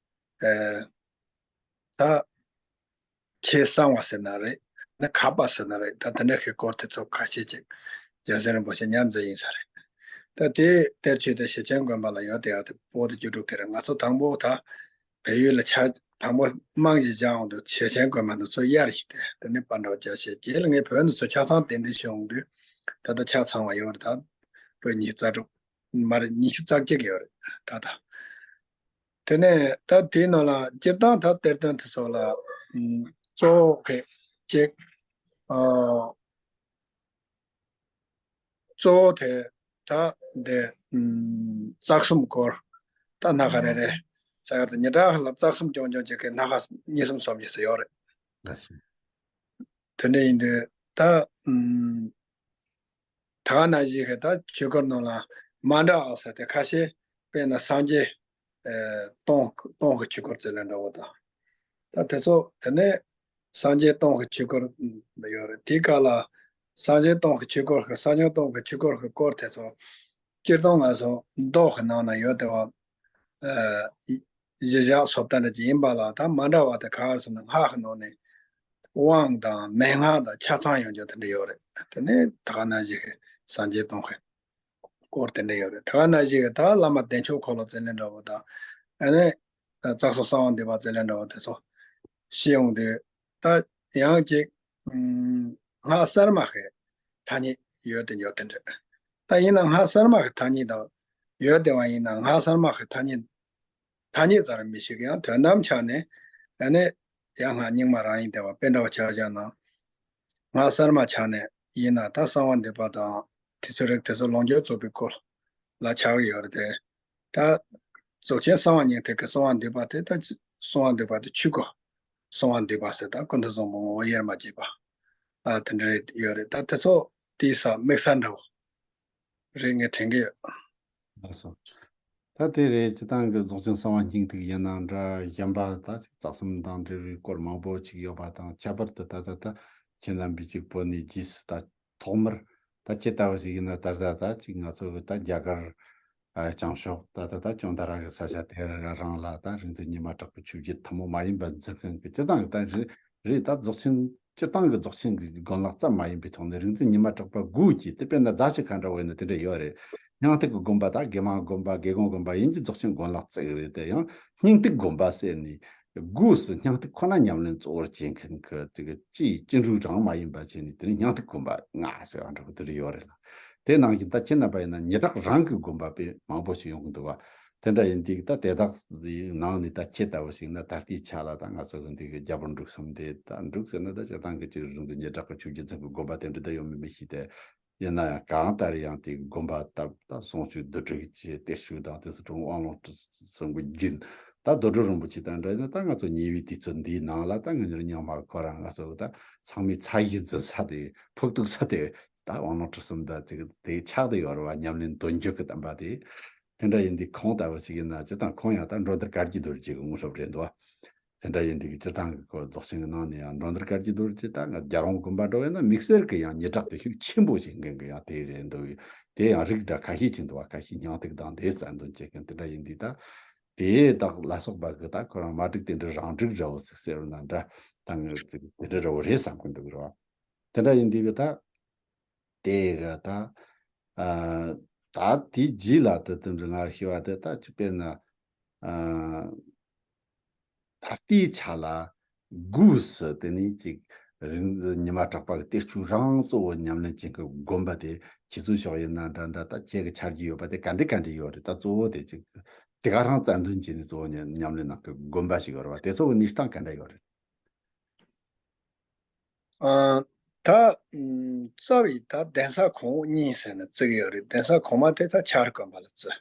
ཨེ་ད་ཆེས་གསང་བ་ཟེར་ན་རེད། ནི་ཁ་པ་ཟེར་ན་རེད། ད་དེ་འདྲ་ཞིག་སྐོར་དེ་ཚོ་ཁ་ཤས་ཅིག་རྒྱལ་མཚན་རིན་པོ་ཆེ་ཉར་མཛད་ཡིན་ས་རེད། ད་དེ་གཏེར་ཆོས་དེ་ཞེ་ཆེན་དགོན་པ་ལ་ཡོད་དེ་ཡག་དེ་པོད་བཅུ་དྲུག་དེ་རེད། ང་ཚོ་དང་པོ་ད་བལ་ཡུལ་ལ་ཆ་དང་པོ་རྨང་གཞི་བཞག་ཡོང་དུས་ཞེ་ཆེན་དགོན་པ་འདི་ཚོ་གཡར་ཡིན་ཏེ། དེ་ནས་པར་འདྲ་བ་བརྒྱབ་བྱས། རྗེས་ལ་ངས་བོད་འདི་ཚོ་ཆ་ཚང་གཏན་འདྲེན་ཞུ་ཡོང་དུས་ད་ལྟ་ཆ་ཚང་བ་ཡོད་རེད། ད་པོད་ཉི་ཤུ་རྩ་དྲུག་མ་རེད། ཉི་ཤུ་རྩ་གཅིག་ཡོད་རེད་ད་ལྟ། དེ་ནས་ད་དེའི་ནང་ལ་སྤྱིར་བཏང་ད་གཏེར་སྟོན་དེ་ཚོ་ལ་ཨམ་གཙོ་བོ་གཅིག་ཨ་གཙོ་བོ་དེ་ད་འདི་ཨམ་རྩ་གསུམ་སྐོར། ད་སྣ་ཁ་རེ་རེ་ས་ཡོད་དེ། ཉི་གྲགས་ལ་རྩ་གསུམ་རྐྱང་རྐྱང་ཅིག་གི་སྣ་ཁ་གཉིས་གསུམ་གསུམ་ཅིག་ས་ཡོད་རེད། ལགས་སོ། དེ་འདྲ་ཡིན་དུས་ད་ཨམ་ད་ག་ནང་བཞིན་གྱི་ད་ཆོས་སྐོར་ནང་ལ་མ་འདྲ་བ་ཟེར་དེ་ཁ་ཤས། དཔེར་ན་སངས་རྒྱས་ཨེ་སྟོང་སྟོང་གི་ཆོས་སྐོར་ཟེར་ལེ་འདྲ་བོ་དང་། ད་དེ་ཚོ་དེ་ནས་སངས་རྒྱས་སྟོང་གི་ཆོས་སྐོར་ཡོད་རེད། དེའི་སྐབས་ལ་སངས་རྒྱས་སྟོང་གི་ཆོས་སྐོར་གྱི་སངས་རྒྱས་སྟོང་གི་ཆོས་སྐོར་གྱི་སྐོར་དེ་ཚོ་སྤྱིར་བཏང་ང་ཚོ་མདོ་གི་ནང་ན་ཡོད་དེ་བ། ཨ་གཞི་བཞག་སོ་ལྟ་འདྲ་ཅིག་ཡིན་པ་ལ། ད་མ་འདྲ་བ་དེ་ག་རེ་ཟེར་ན་སྔགས་ཀྱི་ནང་ནས་དབང་དང་མན་ངག་དང་ཆ་ཚང་ཡོང་རྒྱུ་དེ་འདྲ་ཡོད་རེད། དེ་ནས་ད་ག་ནང་བཞིན་གྱི་སངས་རྒྱས་སྟོང་གི་སྐོར་དེ་འདྲ་ཡོད་རེད། ད་ག་ནང་བཞིན་གྱི་ད་བླ་མ་བདེ་མཆོག་འཁོར་ལོ་ཟེར་ལེ་འདྲ་བོ་དང་། ཨ་ནི་རྩ་གསུམ་གསང་བ་འདུས་པ་ཟེར་ལེ་འདྲ་བོ་དེ་ཚོ་ཤེས་ཡོང་དུས། ད་ཡང་ཅིག་ཨམ་སྔགས་གསར་མ་གི་ཐ་སྙད་ཡོད་དེ་ཡོད་དེ་འདྲ། ད་ཡིན་ན་སྔགས་གསར་མ་གི་ཐ་སྙད་དང་ཡོད་དེ་བ་ཡིན་ན། སྔགས་གསར་མ་གི་ཐ་སྙད་ཐ་སྙད་ཙམ་རེ་མི་ཤེས་ཀྱང་དོན་དམ་ཆ་ནས་ཨ་ནི་ཡང་སྔགས་རྙིང་མ་རང་ཡིན་དེ་བ། དཔེ་འདྲ་བ་ཆ་བཞག་ན། སྔགས་གསར་མ་ཆ་ནས་ཡིན་ན་ད་གསང་བ་འདུས་པ་དང་དེ་ཚོ་རིགས་དེ་ཚོ་ལོངས་སྤྱོད་རྫོགས་པའི་སྐོར་ལ་ཆགས་ཀྱི་ཡོད་རེད་དེ། ད་རྫོགས་ཆེན་གསང་བ་སྙིང་ཐིག་གི་གསང་བ་འདུས་པ་དེ། ད་གསང་བ་འདུས་པ་དེ་ཆོས་སྐུ་གསང་བ་འདུས་པ་ཟེར། ད་ཀུན་ཏུ་བཟང་པོ་ངོ་བོ་དབྱེར་མ་བྱས་པ། ཨ་དེ་འདྲ་རེད་ཡོད་རེད། ད་དེ་ཚོ་དེའི་ས་དམིགས་བསལ་འདྲ་བོ་རེད། ངས་དྲན་གྱི་ཡོད། ལགས་སོ། ད་དེ་རེད། སྤྱིར་བཏང་གི་རྫོགས་ཆེན་གསང་བ་སྙིང་ཐིག་ཡིན་ན་འདྲ། གཞན་པ་ད་ཅིག་རྩ་གསུམ་དང་འབྲེལ་བའི་སྐོར་མང་པོ་ཅིག་ཡོད་པ་དང་། ཁྱད་པར་དུ་ད་ད་ད་ཁྱེད་རྣམ་པས་ཅིག་བོད་ནས་རྗེས་སུ་ད་ཐོག་མར་ད་ཁྱེད་ལྟ་བུ་ཞིག་ཡིན་ན། ད་ད་ད་ཅིག་ང་ཚོ་གི་ད་རྒྱ་གར་ཨ་བྱང་ཕྱོགས་ད་ད་ད་ཅོན་ཏ་ར་གི་ས་ཆ་དེ་རང་ལ་ད་རིག་འཛིན་ཉི་མ་གྲགས་པའི་ཆོས་བརྒྱུད་ཐུན་མོང་མ་ཡིན་པ་འཛིན་མཁན་གྱི་སྤྱིར་བཏང་གི་ད་རེད། རེད། ད་རྫོགས་ཆེན་སྤྱིར་བཏང་གི་རྫོགས་ཆེན་གྱི་དགོན་ལག་ཙམ་མ་ཡིན་པའི་ཐོག་ནས་རིག་འཛིན་ཉི་མ་གྲགས་པ་དགོས་ཀྱི། དེ་དཔེར་ན་རྫ་ཆུ་ཁ་འདྲ་བོ་ཡིན་ན་དེ་འདྲ་ཡོད་རེད། སྙིང་ཐིག་གི་དགོན་པ་ད་དགེ་མང་དགོན་པ་དགེ་གོང་དགོན་པ་ཡིན་གྱི་རྫོགས་ཆེན་དགོན་ལག་བརྩེགས་རེད། དེ་ཡང་སྙིང་ཐིག་དགོན་པ་ཟེར་ནས་སྒོས་སུ་སྙིང་ཐིག་ཁོ་ན་ཉམས་ལེན་གཙོ་བོར་བྱེད་མཁན་གྱི་དེ་གི་སྤྱིའི་སྤྱི་འགྲོས་རང་མ་ཡིན་པ་བྱས་ནས། དེ་ནི་སྙིང་ཐིག་དགོན་པ་ལྔ་ཟེར་བ་འདྲ་བོ་དེ་འདྲ་ཡོད་རེད་ལ། དེ་ནང་བཞིན་ད་ཁྱེད་རྣམ་པ་ཡིན་ན་ཉི་གྲགས་རང་གི་དགོན་པ་དཔེ་མང་པོ་ཞིག་ཡོང་གི་འདུག་བ། དེ་འདྲ་ཡིན་དུས་ད་དེ་དག་ནང་ནས་ད་ཁྱེད་ལྟ་བུ་ཞིག་ན་ད་ལྟའི་ཆ་ལ་ད་ང་ཚོ་གི་འདི་གི་རྒྱ་བོད་འབྲུག་གསུམ་དེ། ད་འབྲུག་ཟེར་ན་ད་སྤྱིར་བཏང་གི་ཅིག་རིག་འཛིན་ཉི་གྲགས་ཀྱི་ཆོས་བརྒྱུད་འཛིན་པའི་དགོན་པ་དེ་འདྲ་ད་ཡོད་མེད་མི་ཤེས་ཏེ། ཡིན་ན་ཡང་གང་ལྟར་ཡང་དེ་གི་དགོན་པ་ད་ད་གསུང་ཆོས་བསྡུ་སྒྲིག་བྱས། གཏེར་ཆོས་དང་དེ་ཚོ་དྲུང་དབང་ལུང་གསུམ་གྱི་རྒྱུན། ད་རྡོ་གྲུབ་རིན་པོ་ཆེ་དང་འདྲ་ཡིན་ན། ད་ང་ཚོ་ཉེ་བའི་དུས་ཚོད་འདིའི་ནང་ལ་ད་ང་ཚོ་རྙིང་མ་ཁོ་རང་ང་ཚོ་གི་ད་ཚང་མའི་ཚ་གྱུར་འཛིན་ས་དེ། ཕུགས་གཏུགས་ས་དེ་ད་དབང་ལུང་ཁྲིད་གསུམ་ད་ཅིག་དེ་ཆགས་བསྡད་ཡོད་རེད་བ། ཉམས་ལེན་དོན་བརྒྱུད་ཀྱི་བསྟན་པ་དེ། དེ་འདྲ་ཡིན་དུས་ཁོང་ལྟ་བུ་ཞིག་ཡིན་ན་སྤྱིར་བཏང་ཁོང་ཡང་ད་འགྲོ་འདིར་བཀའ་བརྒྱུད་རྡོ་རྗེ་གི་དངོས་སློབ་རེད་འདུག་བ། དེ་འདྲ་ཡིན་དུས་སྤྱིར་བཏང་གི་ཁོ་རྫོགས་ཆེན་གྱི་ནང་ནས་ཡང་མགྲོན་བདག་བཀའ་བརྒྱུད་རྡོ་རྗེ་ད་ང་རྒྱལ་རོང་དགོན་པ་འགྲོ་བས་ན་དམིགས་བསལ་གྱི་ཡང་སྙན་གྲགས་དེ་ཤུགས་ཆེན་པོ་ཞིག་མཁན་གྱི་ཡང་དེ་རེད་འདུག་དེ་ཡང་རིགས་འདྲ་ཁ་ཤས་ཅིག་འདུག་བ། ཁ་ཤས་སྙིང་ཐིག་དང་དེ་རྩ་འདོན་བྱེད་མཁན་དེ་འདྲ་ཡིན་དུས་ད་དེ་དག་ལ་སོགས་པ་གི་ད་ཁོ་རང་མ་བསྒྲིགས་དེ་འདྲ་རང་བསྒྲིགས་འདྲ་བོ་ཟིག་ཟེར་བ་ན་འདྲ་ད་ངས་དེ་འདྲ་འདྲ་བོ་རེད་བསམ་གི་འདུག་རེད་བ། དེ་འདྲ་ཡིན་དུས་གི་ད། དེ་ག་ད། ཨ། ད་དེའི་རྗེས་ལ་ད་དེ་འདྲ་ང་ཤི་བ་དེ་ད་ཅི་དཔེར་ན། ཨ། ད་ལྟའི་ཆ་ལ་སྒོས་སུ་དེ་ནས་ཅིག་རིག་ཉི་མ་གྲགས་པ་གི་གཏེར་ཆོས་རང་གཙོ་བོ་ཉམས་ལེན་བྱེད་མཁན་དགོན་པ་དེ་ཁྱེད་ཚོའི་ཕྱོགས་ཡིན་ན་འདྲ་འདྲ་ད་ཁྱེད་ཀྱི་ཆ་རྒྱུས་ཡོད་པ་དེ་ག་འདྲ་ག་འདྲ་ཡོད་རེད། ད་གཙོ་བོ་དེ་ཅིག་དེ་ག་རང་རྩ་འདོན་བྱས་ནས་གཙོ་བོ་ཉམས་ཉམས་ལེན་གནང་མཁན་དགོན་པ་ཞིག་ཡོད་རེད་བ། དེ་ཚོ་གི་གནས་སྟངས་ག་འདྲ་ཡོད་རེད། ཨ། ད། ཨུམ། རྩ་བའི་ད་གདན་ས་གོང་འོག་གཉིས་ཟེར་ནས་བརྩི་གི་ཡོད་རེད། གདན་ས་གོང་མ་དེ་ད་ཆར་དགོན་པ་ལ་བརྩི།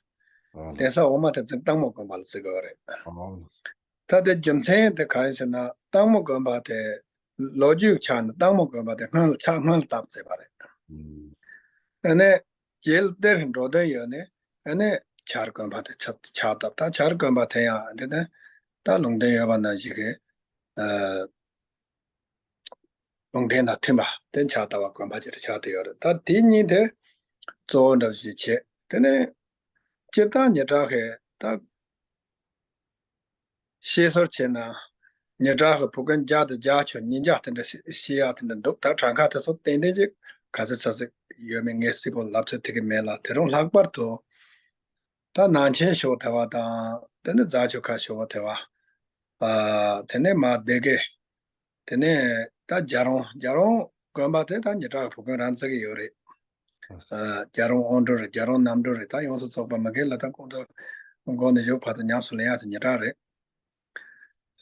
ཨོ་ལགས། གདན་ས་འོག་མ་དེ་བརྩི་སྟག་མོ་དགོན་པ་ལ་བརྩི་གི་ཡོད་རེད། ཨོ་ལགས། ད་དེ་རྒྱུ་མཚན་དེ་གང་ཡིན་ཟེར་ན་སྟག་མོ་དགོན་པ་དེ་ལོ་རྒྱུས་ཆ་ནས་སྟག་མོ་དགོན་པ་དེ་སྔོན་ལ་ཆགས་སྔོན་ལ་བཏབ་བརྩིས་པ་རེད། ཨུམ། ཨ་ནི་རྗེས་ལ་གཏེར་འགྲོ་དོན་ཡོད་ནས་ཨ་ནི་ཆར་དགོན་པ་དེ་ཆགས་ཆགས་བཏབ། ད་ཆར་དགོན་པ་དེ་ཡང་དེ་ནས་ད་ལུང་བསྟན་ཡོད་པ་ནང་བཞིན་གི། ཨ། ལུང་བསྟན་དང་མཐུན་པ་དེ་ཆགས་ལྟ་བ་དགོན་པ་ཅིག་ཆགས་བསྡད་ཡོད་རེད། ད་དེ་གཉིས་དེ་གཙོ་བོ་འདྲ་བོ་ཞིག་བྱས། དེ་ནས་སྤྱིར་བཏང་ཉི་གྲགས་ཀྱི་ད་བཤད་སྲོལ་བྱས་ན་ཉི་གྲགས་ཀྱི་བུ་རྒན་བརྒྱ་དང་བརྒྱད་ཅུ་ཉིས་བརྒྱ་དེ་འདྲ་བཤད་ཡག་དེ་འདྲ་འདུག་ད་གྲངས་ཀ་དེ་ཚོ་ཏན་ཏན་ཅིག་ག་ཚོད་ཚོད་ཅིག་ཡོད་མེད་ངས་གསལ་པོ་ལབ་ཚོད་ཐིག་གི་མེད་ལ། དེ་རུང་ལྷག་པར་དུ་ད་ནང་ཆེན་ཞོགས་དེ་བ་དང་དེ་ནས་རྫ་ཆུ་ཁ་ཞོགས་དེ་བ། ཨ། དེ་ནས་མ་སྡེ་དགེ། དེ་ནས་ད་རྒྱལ་རོང་། རྒྱལ་རོང་དགོན་པ་དེ་ད་ཉི་གྲགས་བུ་རྒན་རང་བརྩི་གི་ཡོད་རེད། ཨ། རྒྱལ་རོང་དབང་འགྲོ་རེད། རྒྱལ་རོང་རྣམ་གྲོལ་རེད། ད་ཡོངས་སུ་རྫོགས་པ་མ་གི་ལ་ད་ཁོང་ཚོ་མགོ་ནས་མཇུག་བར་དུ་ཉམས་སུ་ལེན་ཡག་དེ་ཉི་གྲགས་རེད།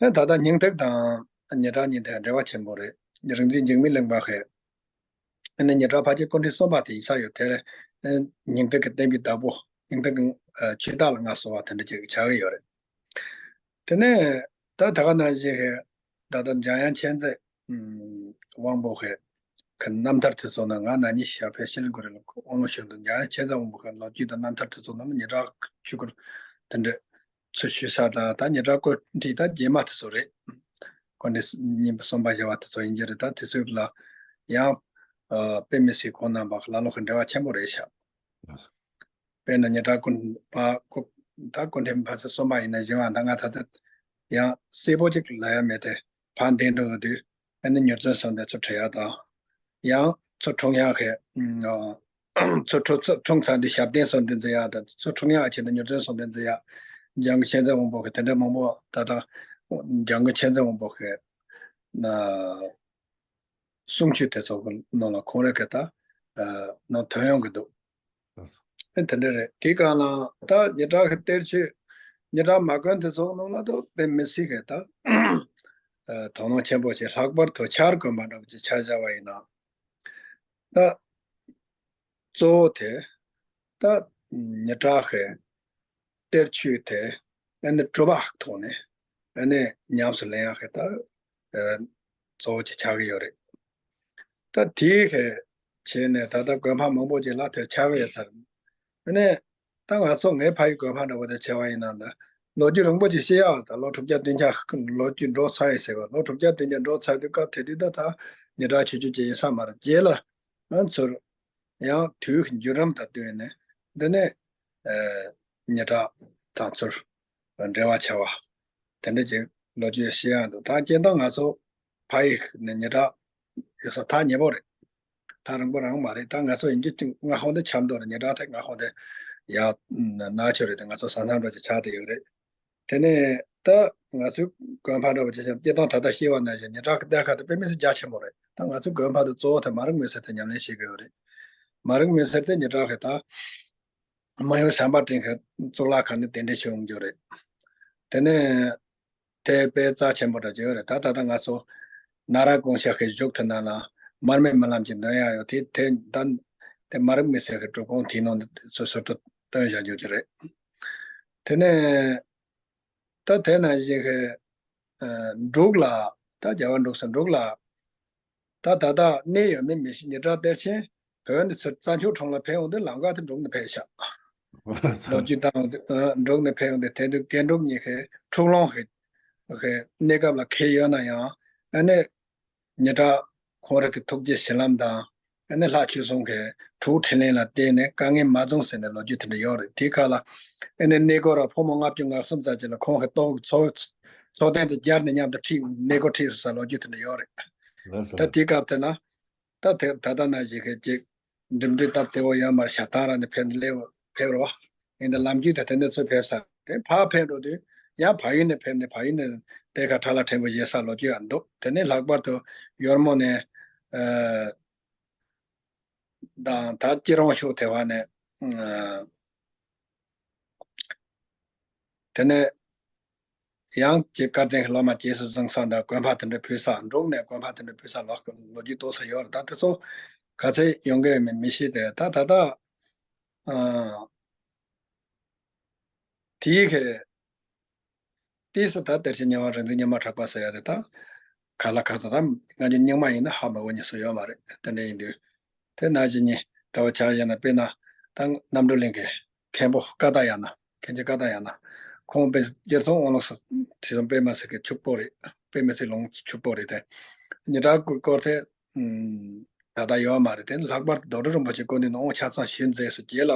ཨ། ད་ལྟ་སྙིང་ཐིག་དང་ཉི་གྲགས་གཉིས་དེ་འབྲེལ་བ་ཆེན་པོ་རེད། རིག་འཛིན་འཇིགས་མེད་གླིང་པ་ཁས། ཨ་ནི་ཉི་གྲགས་ཕལ་ཆེར་སྐུ་ཕྲེང་གསུམ་པ་དེ་ཡིན་ས་ཡོད། དེ་ལས་སྙིང་ཐིག་གི་བསྟན་པའི་བདག་པོ། སྙིང་ཐིག་གི་ཆོས་བདག་ལ་མངའ་གསོལ་བ་དེ་འདྲ་ཅིག་ཆགས་ཀྱི་ཡོད་རེད། དེ་ནས་ད་ད་ག་ནང་བཞིན་གི་ད་ལྟ་འཇམ་དབྱངས་མཁྱེན་བརྩེ་དབང་པོ་གི་གི་རྣམ་ཐར་དེ་ཚོ་ནང་ང་ན་ནིང་ཞྭ་ཕེ་ཤེལ་གོ་རེ་ལ་དབང་ལུང་ཞུ་དུས་འཇམ་དབྱངས་མཁྱེན་བརྩེ་དབང་པོ་གི་ལོ་རྒྱུས་དང་རྣམ་ཐར་དེ་ཚོ་ནང་ལ་ཉི་གྲགས་ཆོས་སྐོར་དེ་འདྲ་ཚུར་ཞུས་ས་དང་ད་ཉི་གྲགས་སྐུ་ཕྲེང་ད་རྗེས་མ་དེ་ཚོ་རེད། སྐུ་ཕྲེང་གཉིས་པ་གསུམ་པ་བཞི་པ་དེ་ཚོ་ཡིན་གྱི་རེད། ད་དེ་ཚོ་ལ་ཡང་ཨ་དཔེ་མི་སྲིད་ཁོང་རྣམ་པ་ལ་ལོ་གི་འབྲེལ་བ་ཆེན་པོ་རེད་ཤག་དཔེར་ན་ཉི་གྲགས་སྐུ་པ་སྐུ་ད་སྐུ་ཕྲེང་ཕལ་ཆེར་གསུམ་པ་ཡིན་ན་བཞི་པ་ད་ང་ད་ལྟ་ཡང་གསལ་པོ་ཅིག་ལབ་ཡ་མེད་དེ། ཕར་འདས་འགྲོ་གི་དུས་ཨ་ནི་མྱུར་བྱོན་གསུམ་ལྡན་ཚུར་ཁྲིད་ཡ་དང་། ཡང་ཚུར་འཁྲུངས་ཡག་གི་ཚུར་འཁྲུངས་ཚུར་འཁྲུངས་ཚར་དུས་ཞབས་བརྟན་གསུམ་ལྡན་མཛད་ཡག་དང་། ཚུར་འཁྲུངས་ཡག་ཆེད་དུ་མྱུར་བྱོན་གསུམ་ལྡན་མཛད་ཡག་འཇམ་མགོན་མཁྱེན་བརྩེ་དབང་པོ་གི་དེ་འདྲ་མང་པོ་ད་ལྟ་འཇམ་མགོན་མཁྱེན་བརྩེ་དབང་པོ་གི་ན་གསུང་ཆོས་དེ་ཚོ་གི་ནང་ལ་ཁོང་རང་གི་ད་ནང་ཐོན་ཡོང་གི་འདུག་ཨེ་དེ་འདྲ་རེད། དེའི་སྒང་ལ་ད་ཉི་གྲགས་ཀྱི་གཏེར་ཆོས་ཉི་གྲགས་མ་དགོན་དེ་ཚོ་ནང་ལ་ད་དཔེ་མི་སྲིད་གི་ད་དོ་སྣང་ཆེན་པོ་བྱས། ལྷག་པར་དུ་ཆར་དགོན་པ་འདྲ་པོ་ཅིག་ཆ་བཞག་པ་ཡིན་ན་ད་གཙོ་བོ་དེ་ད་ཉི་གྲགས་ཀྱི་གཏེར་ཆོས་དེ་ཨ་ནི་གྲུབ་པ་ཐོག་ནས་ཨ་ནི་ཉམས་སུ་ལེན་ཡག་གི་ད་གཙོ་བོ་ཅིག་ཆགས་ཀྱི་ཡོད་རེད། ད་དེའི་གི་བྱས་ནས་ད་ལྟ་དགོན་པ་མང་པོ་ཅིག་ལ་དེར་ཆགས་ཀྱི་ཡོད་ས་རེད། ཨ་ནི་ད་ང་ཚོ་ངའི་ཕ་ཡུལ་དགོན་པ་འདྲ་པོ་དེ་བྱས་པ་ཡིན་ན་ད་ལོ་རྒྱུས་རིང་པོ་ཅིག་བཤད་ཡག་ད་ལོ་དྲུག་བརྒྱ་བདུན་བརྒྱ་ལོ་རྒྱུས་འགྲོ་ཚར་ཡིན་ཟེར་བ། ལོ་དྲུག་བརྒྱ་བདུན་བརྒྱ་འགྲོ་ཚར་དུས་སྐབས་དེ་དུས་ད་ད་ཉི་གྲགས་ཆོས་བརྒྱུད་ཅིག་ཡིན་ས་མ་རེད། རྗེས་ལ་ང་ཚོར་ཡང་དུས་ཀྱི་འགྱུར་རིམ་དང་བསྟུན་ནས་འདི་ནས་ཨ་ཉི་གྲགས་དང་ཚུར་འབྲེལ་བ་ཆེ་བ་དེ་འདྲ་ཅིག་ལོ་རྒྱུས་བཤད་ཡག་འདུག་ད་སྤྱིར་བཏང་ང་ཚོ་ཕ་ཡུལ་ནས་ཉི་གྲགས་ཡོད་ས་ཐག་ཉེ་པོ་རེད། ཐག་རིང་པོ་རང་མ་རེད། ད་ང་ཚོ་ཡིན་རྒྱུ་ཅིག་མངའ་ཁོངས་དེ་ཆབ་མདོ་རེད། ཉི་གྲགས་དེ་མངའ་ཁོངས་དེ་ཡར་ནག་ཆུ་རེད། དེ་ང་ཚོ་ས་མཚམས་འདྲ་ཅིག་ཆགས་བསྡད་ཡོད་རེད། དེ་ནས་ད་ང་ཚོའི་དགོན་པ་འདྲ་པོ་ཅིག་བྱས་སྤྱིར་བཏང་ད་ལྟ་བཤད་པ་ནང་བཞིན་ཉི་གྲགས་ཀྱི་གཏེར་ཁ་དེ་དཔེ་མི་སྲིད་རྒྱ་ཆེན་པོ་རེད། ད་ང་ཚོའི་དགོན་པ་དེ་གཙོ་བོ་དེ་མ་རིག་མུན་སེལ་དེ་ཉམས་ལེན་བྱེད་ཀྱི་ཡོད་རེད། མ་རིག་མུན་སེལ་དེ་ཉི་གྲགས་ཀྱི་ད་མི་ཡུལ་བྱམས་པ་སྤྲིན་གྱི་གཙུག་ལག་ཁང་ནས་གདན་འདྲེན་བྱུང་རྒྱུ་རེད། དེ་ནས་དེ་དཔེ་རྩ་ཆེན་པོ་འདྲ་ཅིག་ཡོད་རེད། ད་ད་ལྟ་ང་ཚོ་ན་ར་ཀོང་ཤ་གི་བཞུགས་ཐུབ་ན་ལ་མར་མེ་སྨོན་ལམ་གྱི་འདོན་ཡག་ཡོད་དེ། དེ་ད་དེ་མ་རིག་མུན་སེལ་གྱི་སྒྲུབ་ཁང་དེའི་ནང་ནས་ཚུར་ཟུར་དུ་བཏོན་བཞག་རྒྱུ་ཅིག་རེད། དེ་ནས་ད་དེ་ནང་བཞིན་གྱི་ཨ་འབྲུག་ལ་ད་རྒྱལ་བ་འབྲུག་སྲིད་འབྲུག་ལ་ད་ད་ལྟ་གནས་ཡོད་མེད་མི་ཤེས། ཉི་གྲགས་གཏེར་ཆེན་བོད་ནས་ཚུར་རྩྭ་མཆོག་གྲོང་ལ་ཕེབས་ཡོང་དུས་ལམ་ཁ་དེ་འབྲུག་ནས་ཕེབས་ཤག་ལོ་རྒྱུས་བཏང་ཡོང་དུས་ཨ་འབྲུག་ནས་ཕེབས་ཡོང་དུས་དེ་དུས་དགེ་འབྲུག་གཉིས་ཀྱི་འཁྲུག་ལོང་གི་ གི་གནས་སྐབས་ལ་འཁེལ་ཡོད་ན་ཡང་། ཨ་ནི་ཉེ་དྲག་ཁོང་རང་གི་ཐུགས་རྗེ་བྱིན་རླབས་དང་། ཨ་ནི་ལྷ་ཆོས་གསུམ་གྱི་དྲུག་ཕྲིན་ལས་ལ་བརྟེན་ནས་དཀའ་ངལ་མ་བྱུང་ཟེར་ནས་ལོ་རྒྱུས་དེ་འདྲ་ཡོད་རེད། དེའི་ཁ་ལ་ཨ་ནི་གནས་སྐོར་ར་ཕོ་མོ་ལྔ་བཅུ་ང་གསུམ་ཙམ་ཅིག་ལ་ཁོང་གི་ལྟོ་ཚོགས་ཚོགས་རྟེན་དུ་སྦྱར་ནས་མཉམ་དུ་ཁྲིད་གནས་སྐོར་ཁྲིད་སོང་ཟེར་ལོ་རྒྱུས་དེ་འདྲ་ཡོད་རེད། ལགས་སོ། ད་དེའི་སྐབས་དེ་ན་ད་དེ་ད་ལྟ་ནང་བཞིན་གྱི་ཅིག་འགྲིམ་འགྲུལ་སྟབས་བདེ་བོ་ཡོད་མ་རེད། ཞབས་ཐང་ར་ནས་ཕེབས་ནས་སླེབས་ཕེབས་རོགས། ཡིན་ད་ལམ་རྒྱུད་དེ་དེ་ནས་ཚུར་ཕེབས་ས་དེ་ཕར་ཕེབས་འགྲོ་དུས་ཡང་བལ་ཡུལ་ནས་ཕེབས་ནས་བལ་ཡུལ་ནས་གཏེར་ཁ་ཁྲ་ལ་ཕྲན་བུ་བཞེས་ས་ལོ་རྒྱུས་ཡང་འདུག་དེ་ནས་ལྷག་པར་དུ་ཡོལ་མོ་ནས་ཨ་དང་ད་སྐྱིད་རོང་ཕྱོགས་དེ་བ་ནས་ཨ་དེ་ནས་ཡང་ཀྱི་བཀའ་བསྟན་གྱི་སློབ་མ་རྗེས་སུ་བཟུང་ས་འདྲ་གོན་ཕ་དེ་འདྲ་ཕུལ་ས། འབྲུག་ནས་གོན་ཕ་དེ་འདྲ་ཕུལ་ས་ལོག་གི་ལོ་རྒྱུས་ཏོག་ཙམ་ཡོད་རེད། ད་དེ་ཚོ་ག་ཚོད་ཡོང་གི་ཡོད་མེད་མི་ཤེས་ཏེ། ད་ད་ལྟ་ཨ་དེའི་གི་ཏིས་ད་གཏེར་ཆེན་སྙེ་མ་རིག་འཛིན་སྙེ་མ་གྲགས་པ་ཟེར་ཡ་དེ་ད་ག་ལ་ག་ཚོད་ད་ང་ཚོ་རྙིང་མ་ཡིན་ན་ཧ་མ་གོ་མཁན་སུ་ཡོད་མ་རེད། དེ་འདྲ་ཡིན་དུས་དེ་ནང་བཞིན་ཉིད་འདྲ་བོ་ཆགས་ཡོད་ན། དཔེར་ན་ད་རྣམ་གྲོལ་གླིང་གི་མཁན་པོ་ཀ་ཏ་ཡ་ན། མཁན་ཆེན་ཀ་ཏ་ཡ་ན། ཁོང་དཔེ་རྒྱལ་ཚོང་དབང་ལུང་སོགས་དེ་ཚོ་པད་མ་ཚེ་གི་ཕྱུག་པོ་རེད། པད་མ་ཚེ་ལུང་ཕྱུག་པོ་རེད་དེ། ཉེ་དྲག་སྐོར་དེ་ད་ལྟ་ཡོད་མ་རེད། དེ་ནི་ལྷག་པར་དུ་རྡོར་གྲུབ་རིན་པོ་ཆེ་སྐུ་མདུན་དུ་དབང་ཆ་ཚང་ཞུས་མཛད་སོང་རྗེས་ལ།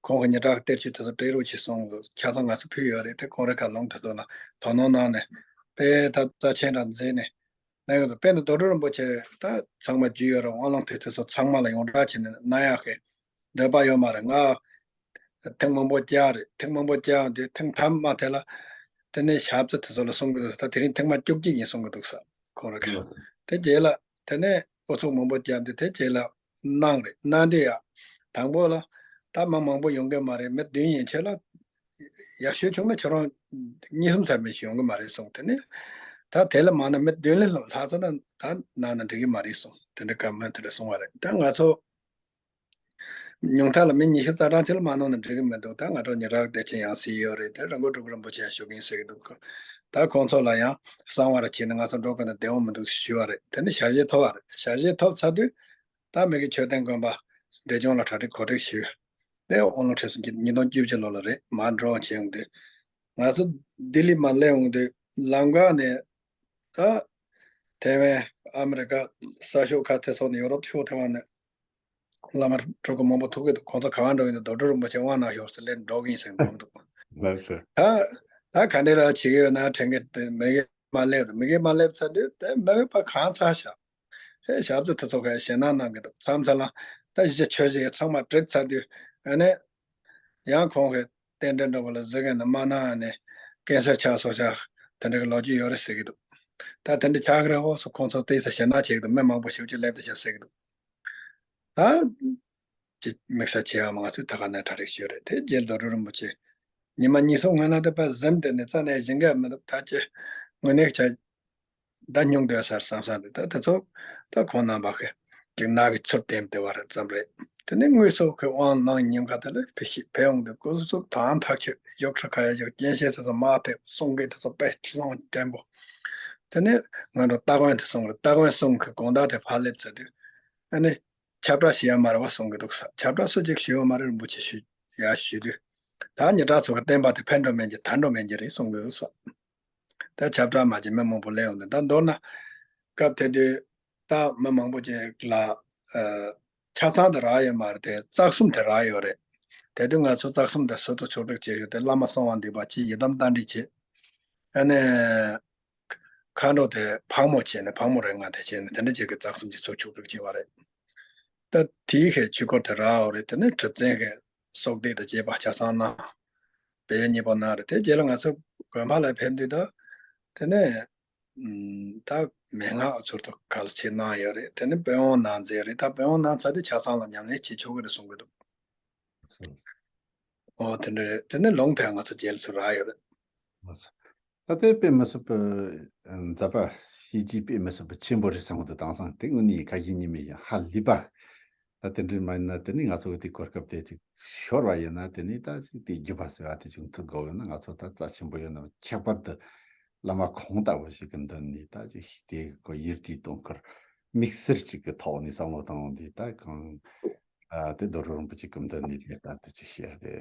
ཁོང་གི་ཉེ་དྲག་གི་གཏེར་ཆོས་དེ་ཚོ་སྤྲད་རོགས་བྱས་གསུངས། ཆ་ཚང་ང་ཚོ་ཕུལ་ཡོད་རེད་དེ། ཁོང་རང་གི་ལུང་དེ་ཚོ་ལ་དོ་སྣང་གནང་ནས་དཔེ་ད་རྩ་ཆེན་རང་མཛད་ནས། ནས་དཔེར་ན་རྡོར་གྲུབ་རིན་པོ་ཆེ་ད་ཚང་མ་རྒྱུས་ཡོད་རེད། དབང་ལུང་དེ་ཚོ་ཚང་མ་ལ་ཡོངས་གྲགས་བྱས་ནས་གནང་ཡག་གི་འདོད་པ་ཡོད་མ་རེད། ང་ཐེངས་མང་པོ་བསྐྱལ་རེད། ཐེངས་མང་པོ་བསྐྱལ་ཡོང་དུས་ཐེངས་ཐ་མ་དེ་ལ་དེ་ནས་ཞབས་ཕྱི་དེ་ཚོ་ལ་གསུང་གི་འདུག་ད་དེ་རིང་ཐེངས་མ་བཅུ་གཅིག་ཡིན་གསུང་གི་འདུག་ས། ཁོང་རང་གིས་དེ་རྗེས་ལ་དེ་ནས་ཨུ་ཚུགས་མང་པོ་བརྒྱབ་སྟེ་དེ་རྗེས་ལ་གནང་རེད། གནང་དུས་ཡ་དང་པོ་ལ་ད་མི་མང་པོ་ཡོང་གི་མ་རེད། མི་བདུན་ཡན་ཆད་ལ་ཡག་ཤོས་བྱུང་ན་ཁྱོད་རང་གཉིས་གསུམ་ཙམ་མིན་ཞིག་ཡོང་གི་མ་རེད་གསུངས། དེ་ནས་ད་དེ་ལས་མང་ན་མི་བདུན་ལས་ལྷག་ཙམ་ན་ད་གནང་ན་འགྲིག་གི་མ་རེད་གསུངས། དེ་འདྲ་བཀའ་མོལ་དེ་འདྲ་གསུངས་པ་རེད། ད་ང་ཚོ་ཉུང་མཐའ་ལ་མི་ཉི་ཤུ་རྩ་གྲངས་ཅིག་ལ་མ་གནང་ན་འགྲིག་གི་མི་འདུག་ད་ང་ཚོ་ཉེ་དྲག་གི་གཏེར་ཆེན་ཡང་གཟིགས་ཡོད་རེད། དེ་རི་མགོ་སྤྲུལ་སྐུ་རིན་པོ་ཆེ་ཡང་བཞུགས་ཡིན་ཟེར་གི་འདུག་ད་ཁོང་ཚོ་ལ་ཡང་གསང་བ་ར་བྱས་ནས་ང་ཚོ་འགྲོ་དགོས་ན་བདེ་བོ་མི་འདུག་ཞུས་པ་རེད། དེ་ནས་ཞལ་བཞེས་ཐོབ་པ་རེད། ཞལ་བཞེས་ཐོབ་ཚར་དུས་ད་མི་གི་མཆོད་རྟེན་དགོན་པ་བདེ་སྐྱོང་ལ་གྲ་སྒྲིག་གོ་སྒྲིག་ཞུས། དེ་དབང་ལུང་ཁྲིད་སོང་། ཉིས་སྟོང་བཅུ་བཞི་ལོ་ལ་རེད། མར་འགྲོ་བྱས་ཡོང་དུས་ང་ཚོ་ལྡི་ལི་མར་སླེབས་ཡོང་དུས་ལམ་ཁ་ནས་ད་ཐེ་ཝན་ཨ་མི་རི་ཀ་ས་ཕྱོགས་ཁ་ཐེ་ཚོགས་ནས་ཡོ་རོབ་ཕྱོགས་ཐེ་ཝན་ནས་བླ་མ་སྤྲུལ་སྐུ་མང་པོ་ཐུག་གི་འདུག་ཁོང་ཚོ་ག་བ་འགྲོ་ཡིན་ན་རྡོར་གྲུབ་རིན་པོ་ཆེ་དབང་གནང་ཤོག་ཟེར་ལན་འགྲོ་གི་ཡིན་ཟེར་གི་འདུག་ལགས་སོ། ད་ད་ག་འདྲ་ར་བྱེད་ཀྱི་ཡོད་ན་དྲན་གི་མི་གི་མ་སླེབས་རེད། མི་གི་མ་སླེབས་ཚར་དུས་དེ་མི་གི་ཕ་གང་ཚར་ཤག་ཧེ་ཞབས་ཕྱི་དེ་ཚོ་ག་ཞེད་སྣང་གནང་གི་འདུག་མཚམས་མཚམས་ལ་ད་གཞི་ཆོས་བྱེད་ཀྱི་ཚང་མ་བསྒྲིགས་ཚར་དུས་ཨ་ནི་ཡང་ཁོང་གི་རྟེན་འབྲེལ་འདྲ་བོ་ལ་གཟིགས་གི་ན་མ་གནང་ནས་ཀན་སར་ཆགས་སོང་ཤག་དེ་འདྲ་གི་ལོ་རྒྱུས་ཡོད་རེད་ཟེར་གི་འདུག་ད་དེ་འདྲ་ཆགས་ཀྱི་རེད་འོ་སོ། ཁོང་ཚོ་དེ་ས་ཞེད་སྣང་བྱེད་ཀྱི་འདུག་མི་མང་པོ་ཞེ་པོ་ཅིག་སླེབས་བསྡད་ཤག་ཟེར་གི་འདུག་ད་ཅི་དམིགས་བསལ་བྱེད་ཡག་མ་ང་ཚོས་ད་ག་ནས་གྲ་སྒྲིག་ཞུས་རེད། དེ་རྗེས་རྡོར་གྲུབ་རིན་པོ་ཆེ་ཉི་མ་གཉིས་གསུམ་སྔོན་ལ་དེ་པར་གཟིམ་དེ་ནས་རྩ་ནས་བཞེངས་གི་མི་འདུག་ད་ཅི་དངོས་གནས་ཆ་ད་སྙུང་སྡོད་སར་བསམ་བསམ་དེ་ད་དེ་ཚོ་ད་ཁོང་རྣམ་པ་གི་ཀྱི་ནག་གི་ཚུར་བསྟན་བསྡད་པ་རེད་ཙམ་རེད། དེ་ནས་དངོས་སུ་ཁོས་དབང་གནང་ཉིན་ཁ་དེ་ལ་ཕེབས་ཤིག་ཕེབས་འོང་དུས་སྐུ་གཟུགས་དང་ཐག་ཆོད་གཞོགས་ཁྲ་ཁ་ཡ་བཞག་སྤྱན་ཤེལ་དེ་ཚོ་མར་ཕེབས། གསུང་སྐད་དེ་ཚོ་དཔེ་ལོང་བརྟན་པོ། དེ་ནས་ང་ཚོ་སྟ་གོན་དེ་གསུང་རེད། སྟ་གོན་གསུང་གི་དགོང་དག་དེ་ཕར་སླེབས་ཚར་དུས་ཨ་ནི་ཁྱབ་བསྒྲགས་བྱེད་ཡ་མ་རེད་བ་གསུང་གི་འདུག་ས། ཁྱབ་བསྒྲགས་སུ་ཅིག་ཞུས་ཡོད་མ་རེད། རིན་པོ་ཆེ་ཞུས་ཡ་ཞུས་དུས་ད་ཉེ་དྲག་ཚོ་གི་བསྟན་པ་དེ་ཕན་འགྲོ་མེད་ཀྱི་ཐར་འགྲོ་མེད་ཀྱི་རེད་གསུང་གི་འདུག་ས། ད་ཁྱབ་བསྒྲགས་མ་བྱས་མི་མང་པོ་སླེབས་ཡོང་དུས་ད་མདོར་ན་སྐབས་དེ་དུས་ད་མི་མང་པོ་ཅིག་ལ་ཨ་ཆ་ཚང་དེ་རག་ཡོད་མ་རེད་དེ། རྩ་གསུམ་དེ་རག་ཡོད་རེད། དེ་དུས་ང་ཚོ་རྩ་གསུམ་དེ་སུ་ཚོ་ཕྱོགས་སྒྲིག་བྱས་ཡོད་དེ། བླ་མ་གསང་བ་འདུས་པ་གཅིག་ཡི་དམ་རྟ་མགྲིན་གཅིག་ཨ་ནི་མཁའ་འགྲོ་དེ་ཕག་མོ་བྱས་ནས་ཕག་མོ་རེ་ལྔ་དེ་བྱས་ནས་དེ་འདྲ་ཅིག་གི་རྩ་གསུམ་གྱི་ཚོ་ཕྱོགས་སྒྲིག་བྱས་པ་རེད། ད་དེའི་ཧེ་ཆོས་སྐོར་དེ་རག་ཡོད་རེད། དེ་ནས་གྲུབ་ཆེན་གྱི་གསོལ་འདེབས་དང་བཅས་པ་ཆ་ཚང་གནང་། དཔེ་གཉིས་པ་གནང་རེད། དེ་རྗེས་ལ་ང་ཚོ་དགོན་པ་ལ་ཕེབས་དུས་ད་དེ་ནས་ཨམ་ད་མན་ངག་ཚུར་དུ་གལ་ཆེ་གནང་ཡོད་རེད། དེ་ནས་དཔོན་དབང་གནང་མཛད་རེད། ད་དཔོན་དབང་གནང་ཚར་དུས་ཆ་ཚང་ལ་ཉམས་ལེན་བྱེད་ཆོག་གི་རེད་གསུང་གི་འདུག་ཨོ་དེ་འདྲ་རེད། དེ་ནས་ལུང་དེ་ང་ཚོ་རྗེས་ལ་ཚུར་རག་ཡོད་རེད། ད་ལྟའི་དཔེ་མི་སྲིད་པའི་མཛད་པ་ཤེས་ཀྱི་དཔེ་མི་སྲིད་པའི་ཆེན་པོ་རེད་བསམ་གི་འདུག་དེང་སང་དེ་དངོས་གནས་ཁ་ཞེ་གཉིས་མེད་ཡང་ཧ་ལས་པ། ད་དེ་འདྲ་མ་ཡིན་ན་དེ་ནི་ང་ཚོ་གི་དེ་གོ་སྐབས་དེ་ཅིག་ཤོར་བ་ཡིན་ན་དེ་ནི་ད་ཅིག་དེ་བརྒྱུད་པ་ཟེར་བ་དེ་ཅིག་མཐུད་དགོས་ཡོད་ན་ང་ཚོ་ད་རྩ་ཆེན་པོ་ཡོད་ན། ཁྱད་པར་དུ་བླ་མ་ཁོང་ལྟ་བུ་ཞིག་གི་མདུན་ནས་ད་ཅིག་དེ་གོ་ཡིད་བརྟན་གཏོང་ཁར་དམིགས་བསལ་ཅིག་གི་ཐོག་ནས་བསམ་བློ་བཏང་འོང་དུས་ད་གང་ཨ་དེ་རྡོ་རུ་རིན་པོ་ཆེ་གི་མདུན་ནས་དེ་ལྟར་དུ་ཅིག་བཤད་དེ།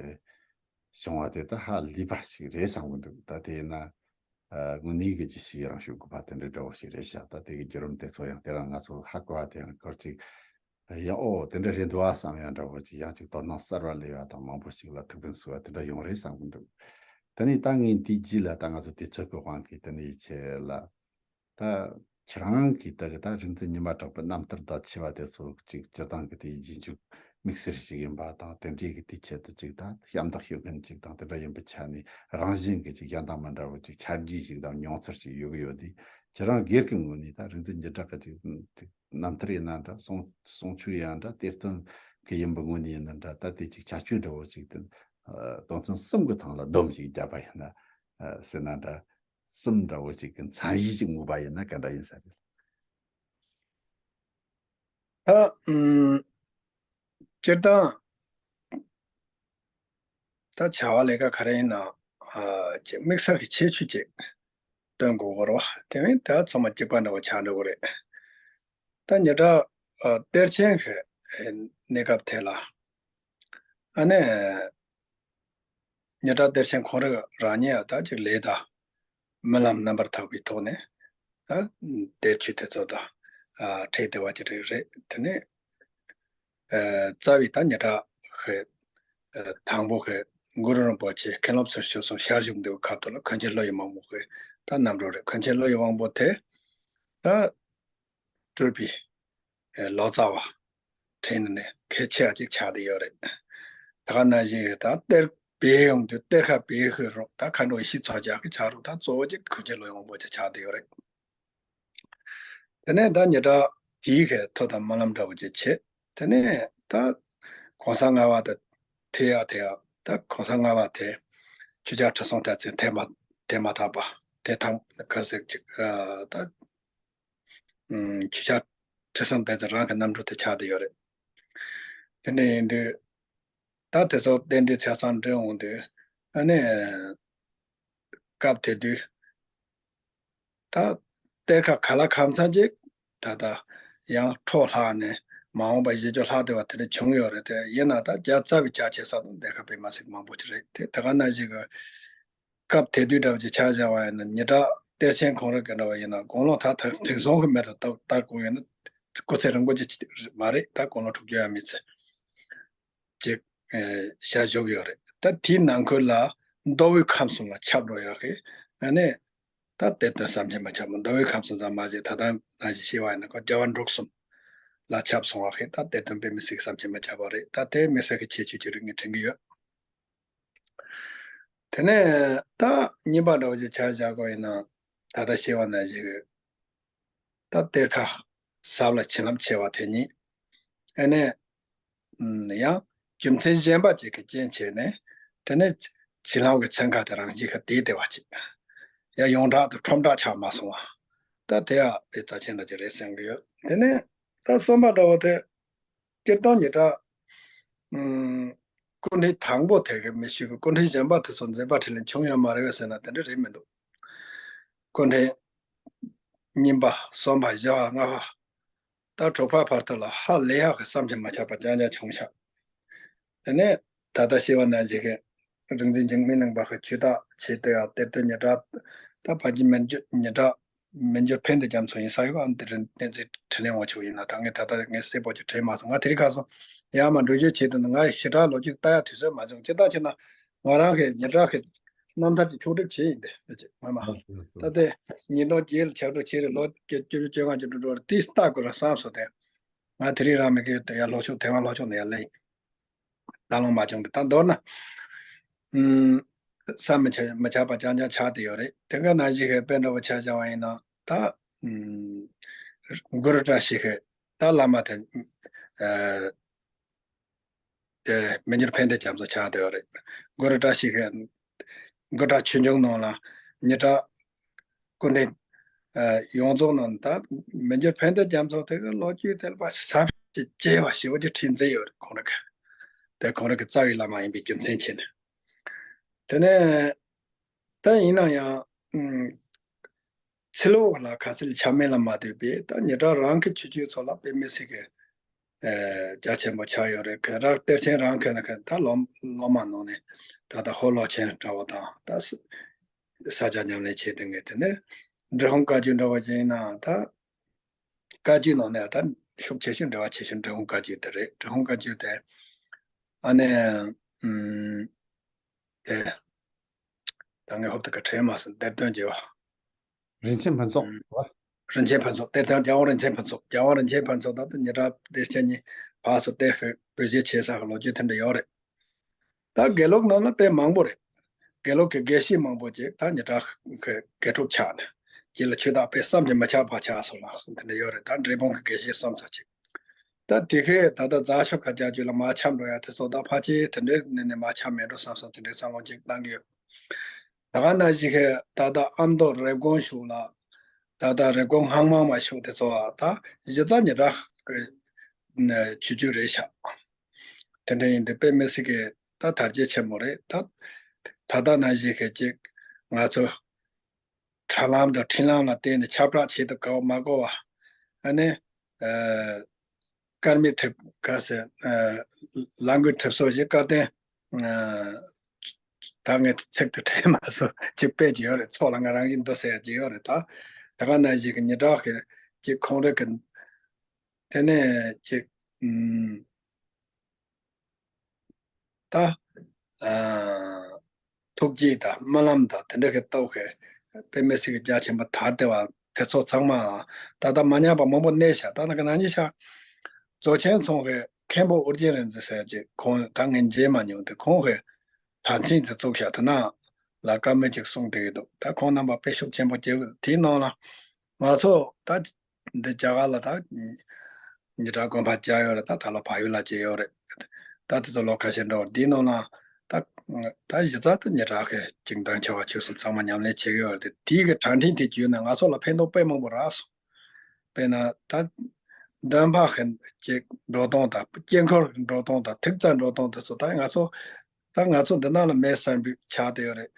བྱུང་བ་དེ་ད་ཧ་ལས་པ་ཞིག་རེད་བསམ་གི་འདུག་ད་དེ་ཡིན་ན་ ཨ་དངོས་གནས་གི་ཅི་ཞིག་རང་ཤུགས་དགོས་པ་དེ་འདྲ་འདྲ་བོ་ཞིག་རེད་ཤག་ད་དེ་གི་བརྒྱུད་རིམ་དེ་ཚོ་ཡང་དེ་རང་ང་ཚོ་ཧ་གོ་བ་དེ་ཡང་སྐོར་ཅིག་ཡང་ཨོ་དེ་འདྲ་རེད་འདུག་ཨ་བསམ་ཡང་འདྲ་བོ་ཅིག་ཡང་ཅིག་དོ་སྣང་གསར་བ་སླེབས་ཡ་དང་མང་པོ་ཞིག་ལ་ཐུགས་ཕན་གསོས་པ་དེ་འདྲ་ཡོང་རེད་བསམ་གི་འདུག་དེ་ནས་ད་ངས་འདིའི་རྗེས་ལ་ད་ང་ཚོ་དུས་ཚོད་ཀྱི་དབང་གིས་དེ་ནས་ཁྱེད་ལ། ད་ཁྱེད་རང་གིས་ད་གི་ད་རིག་འཛིན་ཉི་མ་གྲགས་པའི་རྣམ་ཐར་དང་འཆི་བ་དེ་ཚོ་ཅིག་སྤྱིར་བཏང་གི་དེའི་རྗེས་འཇུག་དམིགས་བསལ་ཞིག་ཡིན་པ་དང་དེ་འདྲའི་གི་དེའི་ཆེད་དུ་ཅིག་ད་ཞབས་འདེགས་ཞུ་མཁན་ཅིག་དང་དེ་འདྲ་ཡིན་པའི་ཆ་ནས་རང་བཞིན་གྱི་ཅིག་གཞན་དང་མི་འདྲ་བོ་ཅིག་ཆ་རྒྱུས་ཤིག་དང་མྱོང་ཚོར་ཞིག་ཡོད་གི་ཡོད་དེ། ཁྱེད་རང་སྒེར་གྱི་ངོས་ནས་ད་རིག་འཛིན་ཉི་མ་གྲགས་ཀྱི་ཅིག་ཅིག་རྣམ་ཐར་ཡིན་ན་འདྲ་གསུང་གསུང་ཆོས་ཡིན་ན་འདྲ་གཏེར་སྟོན་གྱི་ཡིན་པའི་ངོས་ནས་ཡིན་ན་འདྲ་ད་དེ་ཅིག་ཁྱད་ཆོས་འདྲ་བོ་ཅིག་དང་དོན་ཚན་གསུམ་གྱི་ཐང་ལ་སྡོམ་ཞིག་བརྒྱབ་པ་ཡིན་ན་ཟེར་ན་འདྲ། གསུམ་འདྲ་བོ་ཞིག་གི་མཚན་གཞི་ཅིག་ངོས་པ་ཡིན་ན་ག་འདྲ་ཡིན་ས་རེད། ད་ཨུམ། སྤྱིར་བཏང་ད་བྱ་བ་ལས་ཀ་ག་རེ་ཡིན་ན་ཨ་ཅིག་དམིགས་བསལ་གྱི་ཁྱད་ཆོས་ཅིག་སྟོན་དགོས་གོ་རེད་བ། དེ་མིན་ད་ཚང་མ་གཅིག་པ་འདྲ་བོ་ཆགས་འགྲོ་གི་རེད། ད་ཉི་མ་གྲགས་ཨ་གཏེར་ཆེན་གྱི་གནས་སྐབས་དེ་ལ་ཨ་ནི། ཉི་མ་གྲགས་གཏེར་ཆེན་ཁོང་རང་ཉིད་ཡང་ད་ཅིག་ལས་དང་། རྨི་ལམ་རྣམ་པར་དག་པའི་ཐོག་ནས་ད་གཏེར་ཆོས་དེ་ཚོ་དང་ཨ་འཕྲད་བསྡད་པ་ཅིག་རེད། དེ་ནས་ཨ་རྩ་བའི་ད་ཉི་མ་གྲགས་ཀྱི་ཨ་དང་པོ་གི་གུ་རུ་རིན་པོ་ཆེ་མཁན་སློབ་ཚོར་ཞུ་སོང་ཞལ་བཞུགས་འདུག་ཁ་ཐུག་ལ་མཁན་ཆེན་ཀླུ་ཡི་མང་པོ་གི་ད་རྣམ་གྲོལ་རེད། མཁན་ཆེན་ཀླུ་ཡི་མང་པོ་དེ་ད་སྤྲུལ་པའི་ལོ་ཙཱ་བ་ཕྲན་ནས་གལ་ཆེ་བ་ཅིག་ཆགས་བསྡད་ཡོད་རེད། ད་ག་ནང་བཞིན་ད་གཏེར་སྦས་ཡོང་དུས་གཏེར་ཁ་སྦས་ཤོད་རོགས་ད་མཁའ་འགྲོ་ཡེ་ཤེས་མཚོ་རྒྱལ་གྱི་ཆགས་རོགས་ད་གཙོ་བོ་ཅིག་མཁན་ཆེན་ཀླུ་ཡི་མང་པོ་ཅིག་ཆགས་བསྡད་ཡོད་རེད། དེ་ནས་ད་ཉི་མ་གྲགས་དེའི་གི་ཐུགས་དམ་སྨོན་ལམ་འདྲ་བོ་ཅིག་བྱས། དེ་ནས་ད་གོང་ས་ལྔ་པ་དང་ཐེ་ཡ་ཐེ་ཡ་ད་གོང་ས་ལྔ་པ་དེ་ཆོས་རྒྱལ་ཁྲི་སྲོང་ལྡེ་བཙན་དེ་མ་དེ་མ་ཐག་པ་དེ་དང་ག་ཟེར་ཅིག་ཨ་ད། ཨུམ། ཆོས་རྒྱལ་ཁྲི་སྲོང་ལྡེ་བཙན་རང་གི་རྣམ་འཕྲུལ་དེ་ཆགས་བསྡད་ཡོད་རེད། དེ་འདྲ་ཡིན་དུས་ད་དེ་ཚོ་རྟེན་འབྲེལ་ཆ་ཚང་འགྲིག་འོང་དུས་ཨ་ནི་སྐབས་དེ་དུས་ད་གཏེར་ཁ་ག་ལ་ཁ་མཚམས་ཅིག་ད་ལྟ་ཡང་འཕྲོ་ལྷག་ནས་མ་འོངས་པ་བཞི་བཅུ་ལྷག་བསྡད་པ་དེ་འདྲ་བྱུང་ཡོད་རེད། དེ་ཡིན་ན་ད་རྒྱ་རྩ་བའི་རྒྱ་ཆེ་ས་དང་གཏེར་ཁ་དཔེ་མ་སྲིད་མང་པོ་ཅིག་རེད། དེ་ད་ག་ནང་བཞིན་གྱི་སྐབས་དེ་དུས་འདྲ་བ་ཅིག་ཆ་བཞག་པ་ཡིན་ན་ཉི་མ་གྲགས་གཏེར་ཆེན་ཁོང་རང་གི་འདྲ་བ་ཡིན་ན་དགུང་ལོ་ད་ད་དེང་སང་གི་མི་ལ་ལྟ་ལྟ་དགོས་ཡོད་ན་སྐུ་ཚེ་རིང་པོ་ཅིག་མ་རེད། ད་དགུང་ལོ་དྲུག་ཅུ་ཡང་མི་ཚེ་ཅིག་ཨེ་ཞལ་བཞུགས་ཡོད་རེད། ད་དེའི་ནང་ཁུལ་ལ་མདོ་དབུས་ཁམས་གསུམ་ལ་ཁྱབ་འགྲོ་ཡག་གི་ཨ་ནི་ད་གཏེར་སྟོན་བསམ་གྱིས་མི་ཁྱབ་པ་མདོ་དབུས་ཁམས་གསུམ་ཙམ་མ་ཟད་ད་ལྟ་ནང་བཞིན་བཤད་པ་ཡིན་ན་ཁོ་རྒྱལ་བ་འབྲུག་གསུམ་ལ་ཁྱབ་སོང་བ་གི་ད་གཏེར་སྟོན་དཔེ་མི་སྲིད་བསམ་གྱིས་མི་ཁྱབ་པ་རེད། ད་དེ་མི་སྲིད་ཀྱི་ཁྱད་ཆོས་ཅིག་རེད་ངས་དྲན་གྱི་ཡོད། དེ་ནས་ད་གཉིས་པ་འདྲ་བོ་ཅིག་ཆ་བཞག་དགོས་ཡིན་ན་ད་ལྟ་བཤད་པ་ནང་བཞིན་གྱི་ད་གཏེར་ཁ་ཟབ་ལ་བྱིན་རླབས་ཆེ་བ་དེ་ཉིད་ཨ་ནི་ཡང་རྒྱུ་མཚན་གཞན་པ་ཅིག་གི་རྐྱེན་བྱས་ནས་དེ་ནས་བྱིན་རླབས་ཀྱི་ཚན་ཁ་དེ་རང་བཞིན་གྱིས་དེ་བདེ་བ་ཅིག་ཡང་ཡོངས་གྲགས་དང་ཁྲོམ་བསྒྲགས་ཆགས་མ་སོང་བ་ད་དེ་ཡང་དཔེ་རྩ་ཆེན་འདྲ་ཅིག་རེད་བསམ་གྱི་ཡོད། དེ་ནས་ད་གསུམ་པ་འདྲ་བོ་དེ། སྤྱིར་བཏང་ཉེ་དྲག་ཨུམ། སྐུ་ཕྲེང་དང་པོ་དེ་གི་མི་ཤེས་གི་སྐུ་ཕྲེང་གཞན་པ་དེ་ཚོ་མཛད་པ་འཕྲིན་ལས་བྱུང་ཡོད་མ་རེད་པས་ཟེར་ན་དེ་འདྲ་རེད་མི་འདུག་སྐུ་ཕྲེང་གཉིས་པ་གསུམ་པ་བཞི་པ་ལྔ་པ་ད་དྲུག་པ་བར་དུ་ལ་ཧ་ལས་ཡག་གི་བསམ་གྱིས་མི་ཁྱབ་པ་རྐྱང་རྐྱང་བྱུང་ཤག་དེ་ནས་ད་ལྟ་བཤད་པ་ནང་བཞིན་གི་རིག་འཛིན་འཇིགས་མེད་གླིང་པ་གི་ཇུས་ཐག་བྱས་ཏེ་ཡང་གཏེར་སྟོན་ཉེ་དྲག་ད་ཕ་གི་མི་འགྱུར་ཉེ་དྲག་མི་འགྱུར་ཕན་བདེ་རྒྱ་མཚོ་ཡིན་ས་ཡོད་ཨ་འདི་རིན་བསྟན་འཛིན་འཕྲིན་ལས་དབང་ཕྱུག་ཡིན་ན་ད་ངས་ད་ལྟ་ངས་གསལ་པོ་ཅིག་དྲན་མ་སོང་། ང་དེ་རིང་ཁ་སང་ཡར་མར་འགྲུལ་བཞུད་བྱས་དུས་ང་ཞེ་དྲག་ལོ་རྒྱུས་ལྟ་ཡ་དུས་ཚོད་མ་བྱུང་། ཅི་ལྟར་བྱས་ན་ང་རང་གི་ཉེ་དྲག་གི་རྣམ་ཐར་གྱི་ཕྱོགས་སྒྲིག་བྱས་ཡིན་ཏེ་ཅི་ང་མ་ད་ལྟའི་ཉིས་སྟོང་བརྒྱད་ལ་ཆགས་འགྲོ་བྱས་རེད། ལོ་བཅུ་བཅོ་ལྔ་བཅུ་དྲུག་འགྲོ་རེད། དེ་ལྟ་དགོས་ར་བསམ་སོང་སྟེ་ང་དེ་རིང་རང་མི་གི་ཡར་ལྷོ་ཕྱོགས་དེ་བ་ལྷོ་ཕྱོགས་ནས་ཡར་སླེབས་ཡིན། ད་ལོ་མ་བྱུང་གི་ད་མདོར་ན། ཨུམ། བསམ་མི་ཁྱབ་མི་ཁྱབ་པ་རྐྱང་རྐྱང་ཆགས་བསྡད་ཡོད་རེད། དེ་ག་ནང་བཞིན་གི་དཔེ་འདྲ་བོ་ཆ་བཞག་པ་ཡིན་ན་ད། ཨུམ། གུ་རུ་བཀྲ་ཤིས་ཀྱི་ད་བླ་མ་དེ། ཨ། དེ་མི་འགྱུར་ཕན་བདེ་རྒྱ་མཚོ་ཆགས་བསྡད་ཡོད་རེད། གུ་རུ་བཀྲ་ཤིས་ཀྱི་མགུར་བྲག་ཆོས་འབྱུང་ནང་ལ་ཉེ་དྲག་སྐུ་ཕྲེང་ཡོངས་རྫོགས་ནང་ད་མི་འགྱུར་ཕན་བདེ་རྒྱ་མཚོ་དེ་གི་ལོ་རྒྱུས་དེ་ལ་ཟབ་ཅིང་རྒྱས་པ་ཞེ་པོ་ཅིག་བྲིས་མཛད་ཡོད་རེད། ཁོང་རང་གི་དེ་ཁོང་རང་གི་རྩ་བའི་བླ་མ་ཡིན་པའི་རྒྱུ་མཚན་བྱས་ནས། དེ་ནས་ད་ཡིན་ན་ཡང་ཕྱི་ལོགས་ལ་ག་ཚོད་ཆ་མེད་ལ་མ་ལྟོས་པའི་ད་ཉེ་དྲག་རང་གི་ཆོས་སྤྱོད་ཚོ་ལ་དཔེ་མི་སྲིད་ཀྱི་རྒྱ་ཆེན་པོ་ཆགས་ཡོད་རེད། ག་ར་གཏེར་ཆེན་རང་གི་ནི་གི་ད་སློབ་སློབ་མ་ནང་ནས་ད་ལྟ་ཧོར་ལོ་ཆེན་འདྲ་བོ་དང་ད་སི་ ས་སྐྱ་ཉམས་ལེན་བྱས་དེ་ངས་དེ་ནས་འབྲི་གུང་བཀའ་བརྒྱུད་འདྲ་བ་ཅིག་ཡིན་ན་ད། བཀའ་བརྒྱུད་ནང་ནས་ད་ཤུགས་ཆེ་ཤོས་འབྲེལ་བ་ཆེ་ཤོས་འབྲི་གུང་བཀའ་བརྒྱུད་དེ་རེད། འབྲི་གུང་བཀའ་བརྒྱུད་དེ་ཨ་ནི་ཨུམ་དེ་ད་ངས་ཧོབ་ཏེ་ག་དྲན་མ་སོང་། གཏེར་སྟོན་རྒྱལ་བ། རིན་ཆེན་ཕུན་ཚོགས། རིན་ཆེན་ཕུན་ཚོགས། གཏེར་སྟོན་རྒྱལ་དབང་རིན་ཆེན་ཕུན་ཚོགས། རྒྱལ་དབང་རིན་ཆེན་ཕུན་ཚོགས་ད་ལྟ་ཉི་གྲགས་བདེ་ཆེན་གཉིས་ཕར་ཚུར་གཏེར་བོད་བཞེས་བྱེད་ས་གི་ལོ་རྒྱུས་དེ་འདྲ་ཡོད་རེད། ད་དགེ་ལུགས་ནང་ན་དཔེ་མང་པོ་རེད། དགེ་ལུགས་ཀྱི་དགེ་བཤེས་མང་པོ་ཅིག་ད་ཉི་གྲགས་ཀྱི་དགེ་ཕྲུག་ཆགས་ནས་རྗེས་ལ་ཆོས་བདག་དཔེ་བསམ་གྱིས་མི་ཁྱབ་པ་ཆགས་སོང་ལ་གསུངས་དེ་འདྲ་ཡོད་རེད། ད་འབྲས་སྤུངས་ཀྱི་དགེ་བཤེས་གསུམ་ཙམ་ཅིག་ད་དེ་གས་ད་ལྟ་རྫ་ཆུ་ཁ་རྒྱ་རྒྱུད་ལ་མར་ཁྱབ་འགྲོ་ཡ་དེ་ཚོ་ད་ཕལ་ཆེར་དེ་འདྲའི་ནས་ནས་མར་ཁྱབ་མེད་འགྲོ་བསམ་སོང་། དེ་འདྲའི་བསམ་བློ་ཅིག་བཏང་གི་ཡོད། ད་ག་ནང་བཞིན་གྱི་ད་ལྟ་ཨ་མདོ་རེབ་གོང་ཕྱོགས་ལ་ད་ལྟ་རེབ་གོང་སྔགས་མང་མ་ཕྱོགས་དེ་ཚོ་ད་གཞི་རྩ་ཉི་གྲགས་ཀྱི་ཆོས་བརྒྱུད་རེད་ཤག་དེ་འདྲ་ཡིན་དུས་དཔེ་མི་སྲིད་ཀྱི་ད་དར་རྒྱས་ཆེན་པོ་རེད། ད་ད་ལྟ་ནང་བཞིན་གྱི་ཅིག་ང་ཚོ་དྲ་ལམ་དང་འཕྲིན་ལམ་ལ་བརྟེན་ནས་ཁྱབ་བསྒྲགས་བྱེད་དུ་དགའ་བ་མ་དགའ་བ། ཨ་ནི་ཨ་དཀར་མེ་གྲིབ་ག་ཟེར། ཨ་ལག་འགུལ་གྲིབ་སོགས་ཞེས་སྐལ་ལྡན། ཨ་ད་ངས་ཚིག་དེ་དྲན་མ་སོང་། ཅིག་དཔེ་ཅིག་ཡོད་རེད། ཚོགས་ལ་ང་རང་བཞིན་འདུག་ཟེར་ཅིག་ཡོད་རེད། ད་ད་ག་ནང་བཞིན་གྱི་ཉི་གྲགས་ཀྱི་ཅིག་ཁོང་རང་གི་དེ་ནས་ཅིག་ཨུམ། ད། ཨ་ཐུགས་བསྐྱེད་དང་སྨོན་ལམ་དང་དེ་འདྲ་གི་སྟོབས་ཀྱིས་དཔེ་མི་སྲིད་ཀྱི་རྒྱ་ཆེན་པོ་དར་བསྡད་པ་དེ་ཚོ་ཚང་མ་ད་ལྟ་མ་ཉམས་པ་མང་པོ་གནས་ཤག་ད་ནི་ག་ནང་བཞིན་ཤག་རྫོགས་ཆེན་ཚང་གི་མཁན་པོ་ཨོ་རྒྱན་རིག་འཛིན་ཟེར་ཅིག་ཁོང་ད་ངས་མཇལ་མ་མྱོང་དེ། ཁོང་གི་དྲ་འཕྲིན་དེ་བཙུགས་ཤག་དེ་ནང་ལ་བཀའ་མོལ་ཅིག་གསུངས་བསྡད་ཀྱི་འདུག་ད་ཁོང་རྣམ་པ་དཔེ་ཤུགས་ཆེན་པོ་སྐྱེ་གི་འདུག་དེའི་ནང་ལ་ང་ཚོ་ད། འདི་རྒྱ་གར་ལ་ད་ཉི་གྲགས་དགོན་པ་བརྒྱ་ཡོད་རེད། ད་ད་ལོ་བལ་ཡུལ་ལ་བརྒྱད་ཡོད་རེད། ད་དེ་ཚོ་ལོ་ཁ་ཤས་འགྲོ་བ་འདིའི་ནང་ལ་ད་ད་གཞི་རྩ་ད་ཉི་གྲགས་ཀྱི་ཅིག་འདོན་ཆོག་པ་ཆོས་གསུམ་ཚང་མ་ཉམས་ལེན་བྱེད་ཀྱི་ཡོད་རེད། དེ་དེའི་གི་དྲ་འཕྲིན་དེ་བརྒྱུད་ནས་ང་ཚོ་ལ་ཕན་ཐོགས་དཔེ་མང་པོ་རག་སོང་། དཔེར་ན་ད་འདོན་པ་གི་ཅིག་འགྲོ་སྟངས་དང་དཀྱིལ་འཁོར་གྱི་འགྲོ་སྟངས་དང་ཐིག་རྩ་འགྲོ་སྟངས་དེ་ཚོ་ད་ང་ཚོ་ད་ང་ཚོ་འདི་ནང་ལ་མེད་བསམ་པའི་ཆགས་བསྡད་ཡོད་རེད།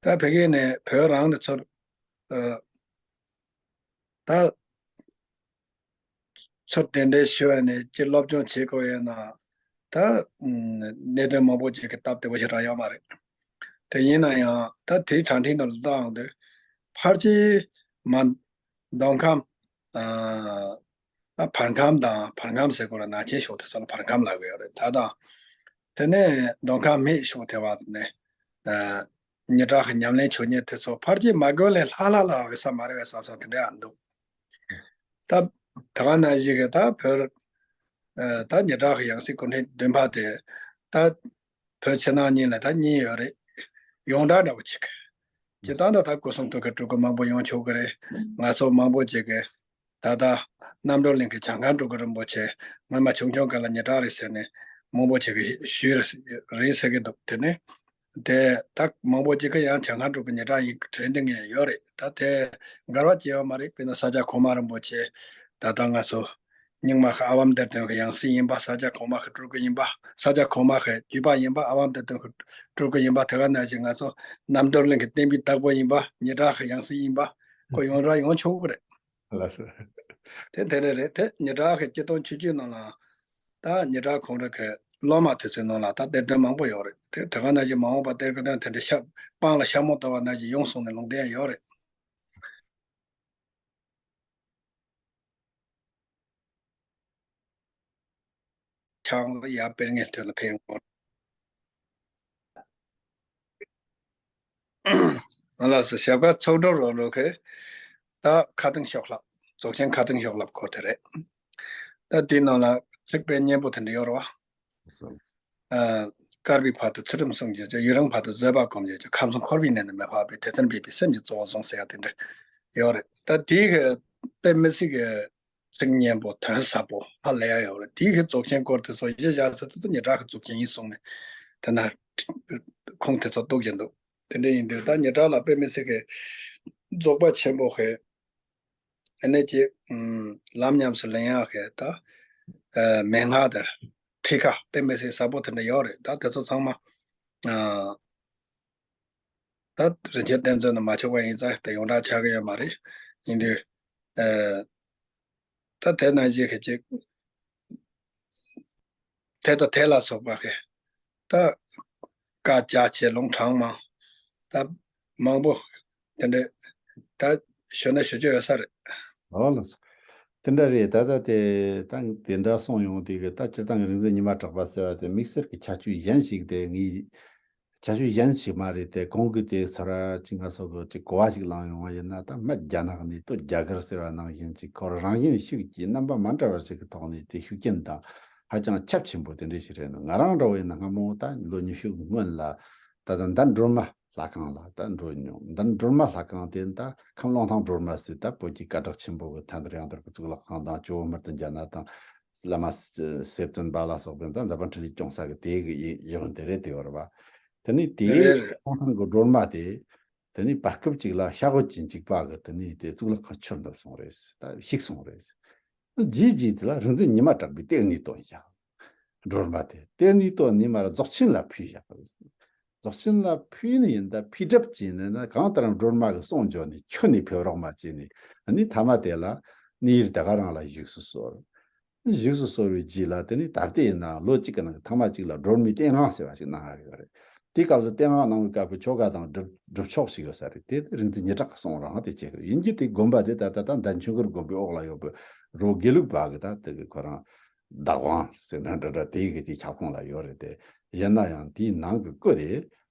ད་ཕ་གི་ནས་བོད་རང་ནས་ཚུར་ཨ། ད་ཚུར་གདན་འདྲེན་ཞུ་བ་ནས་ཅི་སློབ་སྦྱོང་བྱེད་དགོས་ཡོད་ན་ད་གནད་དོན་མང་པོ་ཅིག་གི་སྟབས་བདེ་པོ་ཞིག་རག་ཡོད་མ་རེད། དེ་ཡིན་ན་ཡང་ད་དེའི་དྲ་འཕྲིན་དུ་བཏང་དུས་ཕལ་ཆེར་མ་མདོ་ཁམས་ཨ་ད་བར་ཁམས་དང་། བར་ཁམས་ཟེར་དགོས་ར་ནང་ཆེན་ཕྱོགས་དེ་ཚོ་ལ་བར་ཁམས་ལབ་ཀྱི་ཡོད་རེད། ད་དང་དེ་ནས་མདོ་ཁམས་སྨད་ཕྱོགས་དེ་བ་ནས་ཨ། ཉི་གྲགས་ཀྱི་ཉམས་ལེན་བྱུང་མཁན་དེ་ཚོ་ཕལ་ཆེར་མ་དགོས་ལས་ལྷག་ལྷག་ལ་འོས་ས་མ་རེད་པས་བསམ་བསམ་དེ་འདྲ་ཡང་འདུག་ད་ད་ག་ནང་བཞིན་གྱི་ད་བོད་ཨ་ད་ཉི་གྲགས་ཀྱི་ཡང་སྲིད་སྐུ་ཕྲེང་བདུན་པ་དེ་ད་བོད་ཕྱི་ནང་གཉིས་ལ་ད་གཉིས་ཡོད་རེད། ཡོངས་གྲགས་འདྲ་པོ་ཅིག་སྤྱིར་བཏང་ད་ད་སྐུ་གསུང་ཐུགས་ཀྱི་སྤྲུལ་སྐུ་མང་པོ་ཡོང་ཆོག་གི་རེད། ང་ཚོ་མང་པོ་ཅིག་གིས་ད་ལྟ་རྣམ་གྲོལ་གླིང་གི་བྱང་ཁང་སྤྲུལ་སྐུ་རིན་པོ་ཆེ་སྔོན་མ་ཆུང་ཆུང་སྒང་ལ་ཉི་གྲགས་རེད་ཟེར་ནས་མང་པོ་ཅིག་གིས་ཞུས་རེད་ཟེར་གྱི་འདུག་དེ་ནས་དེ་ད་མང་པོ་ཅིག་གིས་ཡང་བྱང་ཁང་སྤྲུལ་སྐུ་ཉི་གྲགས་ཡིན་དྲན་བསྡད་མཁན་ཡོད་རེད། ད་དེ་འགལ་བ་སྐྱེ་ཡོད་མ་རེད། དཔེར་ན་ས་སྐྱ་གོང་མ་རིན་པོ་ཆེ་ད་ལྟ་ང་ཚོ་རྙིང་མ་གི་ཨ་བམ་གཏེར་སྟོན་གྱི་ཡང་སྲིད་ཡིན་པ། ས་སྐྱ་གོང་མ་གི་སྤྲུལ་སྐུ་ཡིན་པ། ས་སྐྱ་གོང་མ་གི་བརྒྱུད་པ་ཡིན་པ། ཨ་བམ་གཏེར་སྟོན་གྱི་སྤྲུལ་སྐུ་ཡིན་པ། དེ་ག་ནང་བཞིན་ང་ཚོ་རྣམ་གྲོལ་གླིང་གི་བསྟན་པའི་བདག་པོ་ཡིན་པ། ཉི་གྲགས་ཀྱི་ཡང་སྲིད་ཡིན་པ། ཁོ་ཡོངས་གྲགས་ཡོང་ཆོག་གི་རེད། ལགས་སོ། དེ་དེ་རེད་རེད། དེ་ཉི་གྲགས་ཀྱི་སྤྱི་དོན་ཆོས་བརྒྱུད་ནང་ལ་ད་ཉི་གྲགས་ཁོང་རང་གི་སློབ་མ་དེ་ཚོའི་ནང་ལ་ད་གཏེར་སྟོན་མང་པོ་ཡོད་རེད། དེ་དེ་ག་ནང་བཞིན་མ་འོངས་པ་གཏེར་སྟོན་དེ་འདྲ་ཤ་སྤང་ལ་ཤ་མོ་བཏབ་པ་ནང་བཞིན་ཡོང་སོང་ནས་ལུང་བསྟན་ཡོད་རེད། ཆང་ལ་ཡར་སྤེལ་ངེས་དོན་ལ་ཕན་ཡོང་། ང་ལ་སུ་ཞབས་དཀར་ཚོགས་གྲོགས་རོགས་རོགས་ཁེ། ད་ཁ་སྟེང་ཤོག་ལྷབ། རྫོགས་ཆེན་ཁ་སྟེང་ཤོག་ལྷབ་སྐོར་དེ་རེད། ད་དེའི་ནང་ལ་ཚིག་དཔེ་སྙན་པོ་དེ་འདྲ་ཡོད་རེད་བ། ཨ། བསྐལ་པའི་བར་དུ་ཚུལ་ཁྲིམས་སྲུང་བྱེད་ཅིང་། ཡུན་རིང་བར་དུ་བཟོད་པ་སྒོམ་བྱེད་ཅིང་། ཁམས་གསུམ་འཁོར་བའི་གནས་ནས་མི་འཕགས་པའི། དེ་ཚེ་འབད་པས་སེམས་ཀྱི་གཙོ་བོ་བཟུང་ཟེར་ཡ་དེ་འདྲ་ཡོད་རེད། ད་དེའི་གི་དཔེ་མི་སྲིད་གི་ཚིག་སྙན་པོ་དོན་ཟབ་པོ་ཧ་ལས་ཡ་ཡོད་རེད། དེའི་གི་རྫོགས་ཆེན་སྐོར་དེ་ཚོ་གཞི་བཞག་ཚེ་དེ་ཚོ་ཉི་གྲགས་ཀྱི་རྫོགས་ཆེན་ཡིན་གསུངས་ནས་དེ་ན་ཁུངས་དེ་ཚོ་གཏུགས་ཀྱི་འདུག་དེ་འདྲ་ཡིན་དུས་ད་ཉི་གྲགས་ལ་དཔེ་མི་སྲིད་གི་རྫོགས་པ་ཆེན་པོ་གི་ཨ་ནི་ཅིག་ཨུམ། ལམ་ཉམས་སུ་ལེན་ཡག་གི་ད་ཨ་མན་ངག་དང་ཁྲིད་ཀ་དཔེ་མི་སྲིད་ཟབ་པོ་དེ་འདྲ་ཡོད་རེད། ད་དེ་ཚོ་ཚང་མ་ཨ་ད་རིན་ཆེན་གཏེར་མཛོད་ནང་མ་ཆོག་པ་ཡིན་ཙང་དེ་ཡོངས་གྲགས་ཆགས་ཀྱི་ཡོད་མ་རེད། ཡིན་དུས་ཨ་ད་དེ་ནང་བཞིན་གི་ཅིག་དེ་དང་དེ་ལ་སོགས་པ་གི་ད་བཀའ་རྒྱ་ཆེ་ལུང་དྲངས་མང་། ད་ མང་པོ་དེ་འདྲ་ད་ཞུ་ན་ཞུ་རྒྱུ་ཡོད་ས་རེད། ཨོ་ལགས་སོ། དེ་འདྲ་རེད། ད་ལྟ་དེ་ད་དེ་འདྲ་གསུངས་ཡོང་དུས་ཀྱི་ད་སྤྱིར་བཏང་གི་རིག་འཛིན་ཉི་མ་གྲགས་པ་ཟེར་བ་དེ་དམིགས་བསལ་གྱི་ཁྱད་ཆོས་གཞན་ཞིག་དེ་ངས་ཁྱད་ཆོས་གཞན་ཞིག་མ་རེད་དེ། གོང་གི་དེ་ཚོ་ར་ཅིག་ང་ཚོ་གི་ཅིག་གོ་བ་ཞིག་བླངས་ཡོང་བ་ཡིན་ན། ད་སྨད་རྒྱ་ནག་ནས་སྟོད་རྒྱ་གར་ཟེར་བ་ནང་བཞིན་ཅིག་ཁོ་རང་བཞིན་ཤུགས་ཀྱིས་རྣམ་པ་མ་འདྲ་བ་ཞིག་གི་ཐོག་ནས་དེ་ཤུགས་རྐྱེན་དང་ཧ་ཅང་ཁྱབ་ཆེན་པོ་དེ་འདྲ་ཞིག་རེད། ང་རང་འདྲ་བོ་ཡིན་ན་སྔ་མོ་ད་ལོ་ཉི་ཤུ་སྔོན་ལ་ད་ད་ད་སྒྲོལ་མ་ལྷ་ཁང་ལ་ད་འགྲོ་མྱོང་། ད་སྒྲོལ་མ་ལྷ་ཁང་དེ་ད་ཁམས་སློང་ཐང་སྒྲོལ་མ་ཟེར། ད་བོད་ཀྱི་སྐད་གྲགས་ཆེན་པོ་གི་མཐའ་འདིར་ཡང་དར་གི་གཙུག་ལག་ཁང་དང་ཇོ་བོ་དམར་ལྡན་རྒྱ་ནག་དང་བླ་མ་གསེར་བཙུན་པ་ལ་སོགས་པའི་ད་མཛད་པ་འཕྲིན་ལས་སྐྱོང་ས་གི་དེ་གི་ཡི་ཡི་དབང་དེ་རེད། དེ་བར་བ་དེ་ནི་དེའི་རེད། སློང་ཐང་གི་སྒྲོལ་མ་དེ་དེ་ནི་བར་སྐབས་ཅིག་ལ་ཤ་བོད་ཀྱི་འཇིགས་པ་གི་དེ་ནི་དེ་གཙུག་ལག་ཁང་ཆུར་འབབ་སོང་རེད། ད་ཤིག་སོང་རེད། རྗེས་རྗེས་དེ་ལ་རིག་འཛིན་ཉི་མ་གྲགས་པས་གཏེར་ནས་བཏོན་བཞག་སྒྲོལ་མ་དེ་གཏེར་ནས་བཏོན་ནས་མར་རྫོགས་ཆེན་ལ་ཕུལ་བཞག་རྫོགས་ཆེན་ལ་ཕུལ་ནས་ཡིན། ད་ཕུལ་གྲབས་བྱས་ནས་ན་གང་ལྟར་སྒྲོལ་མ་གི་གསུང་བརྗོད་ནས་ཁྱོན་ནས་ཕེབས་རོགས་མ་བྱས་ནས། ཨ་ནི་མཐའ་མ་དེ་ལ་གནས་ཡུལ་དེ་ག་རང་ལ་བཞུགས་སུ་གསོལ། བཞུགས་སུ་གསོལ་བའི་རྗེས་ལ་དེ་ནི་ད་ལྟའི་ཡིན་ན་ལོ་གཅིག་གི་ནང་གི་ཐེངས་མ་གཅིག་ལ་སྒྲོལ་མའི་བསྟན་དབང་ཟེར་བ་ཞིག་གནང་ཡོད་རེད། དེའི་སྐབས་སུ་བསྟན་དབང་གནང་བའི་སྐབས་ཀྱི་ཆོ་ག་དང་སྒྲུབ་སྒྲུབ་ཆོག་ཞིག་ཡོད་ས་རེད། དེ་རིག་འཛིན་ཉི་གྲགས་གསུང་རང་དེ་བྱས་ཡིན་གྱི། དེ་དགོན་པ་དེ་ད་ལྟ་ད་མདའ་ཆོས་འཁོར་དགོན་པའི་འོག་ལ་ཡོད་པའི་རི་བོ་དགེ་ལུགས་པ་གི་ད་དེ་གི་ཁོ་རང་བདག་དབང་ཟེར་ན་འདྲ་འདྲ་དེ་གི་དེ་ཁྱབ་ཁོངས་ལ་ཡོད་རེད་དེ། ཡིན་ན་ཡང་དེའི་ནང་གི་སྐུ་དེ་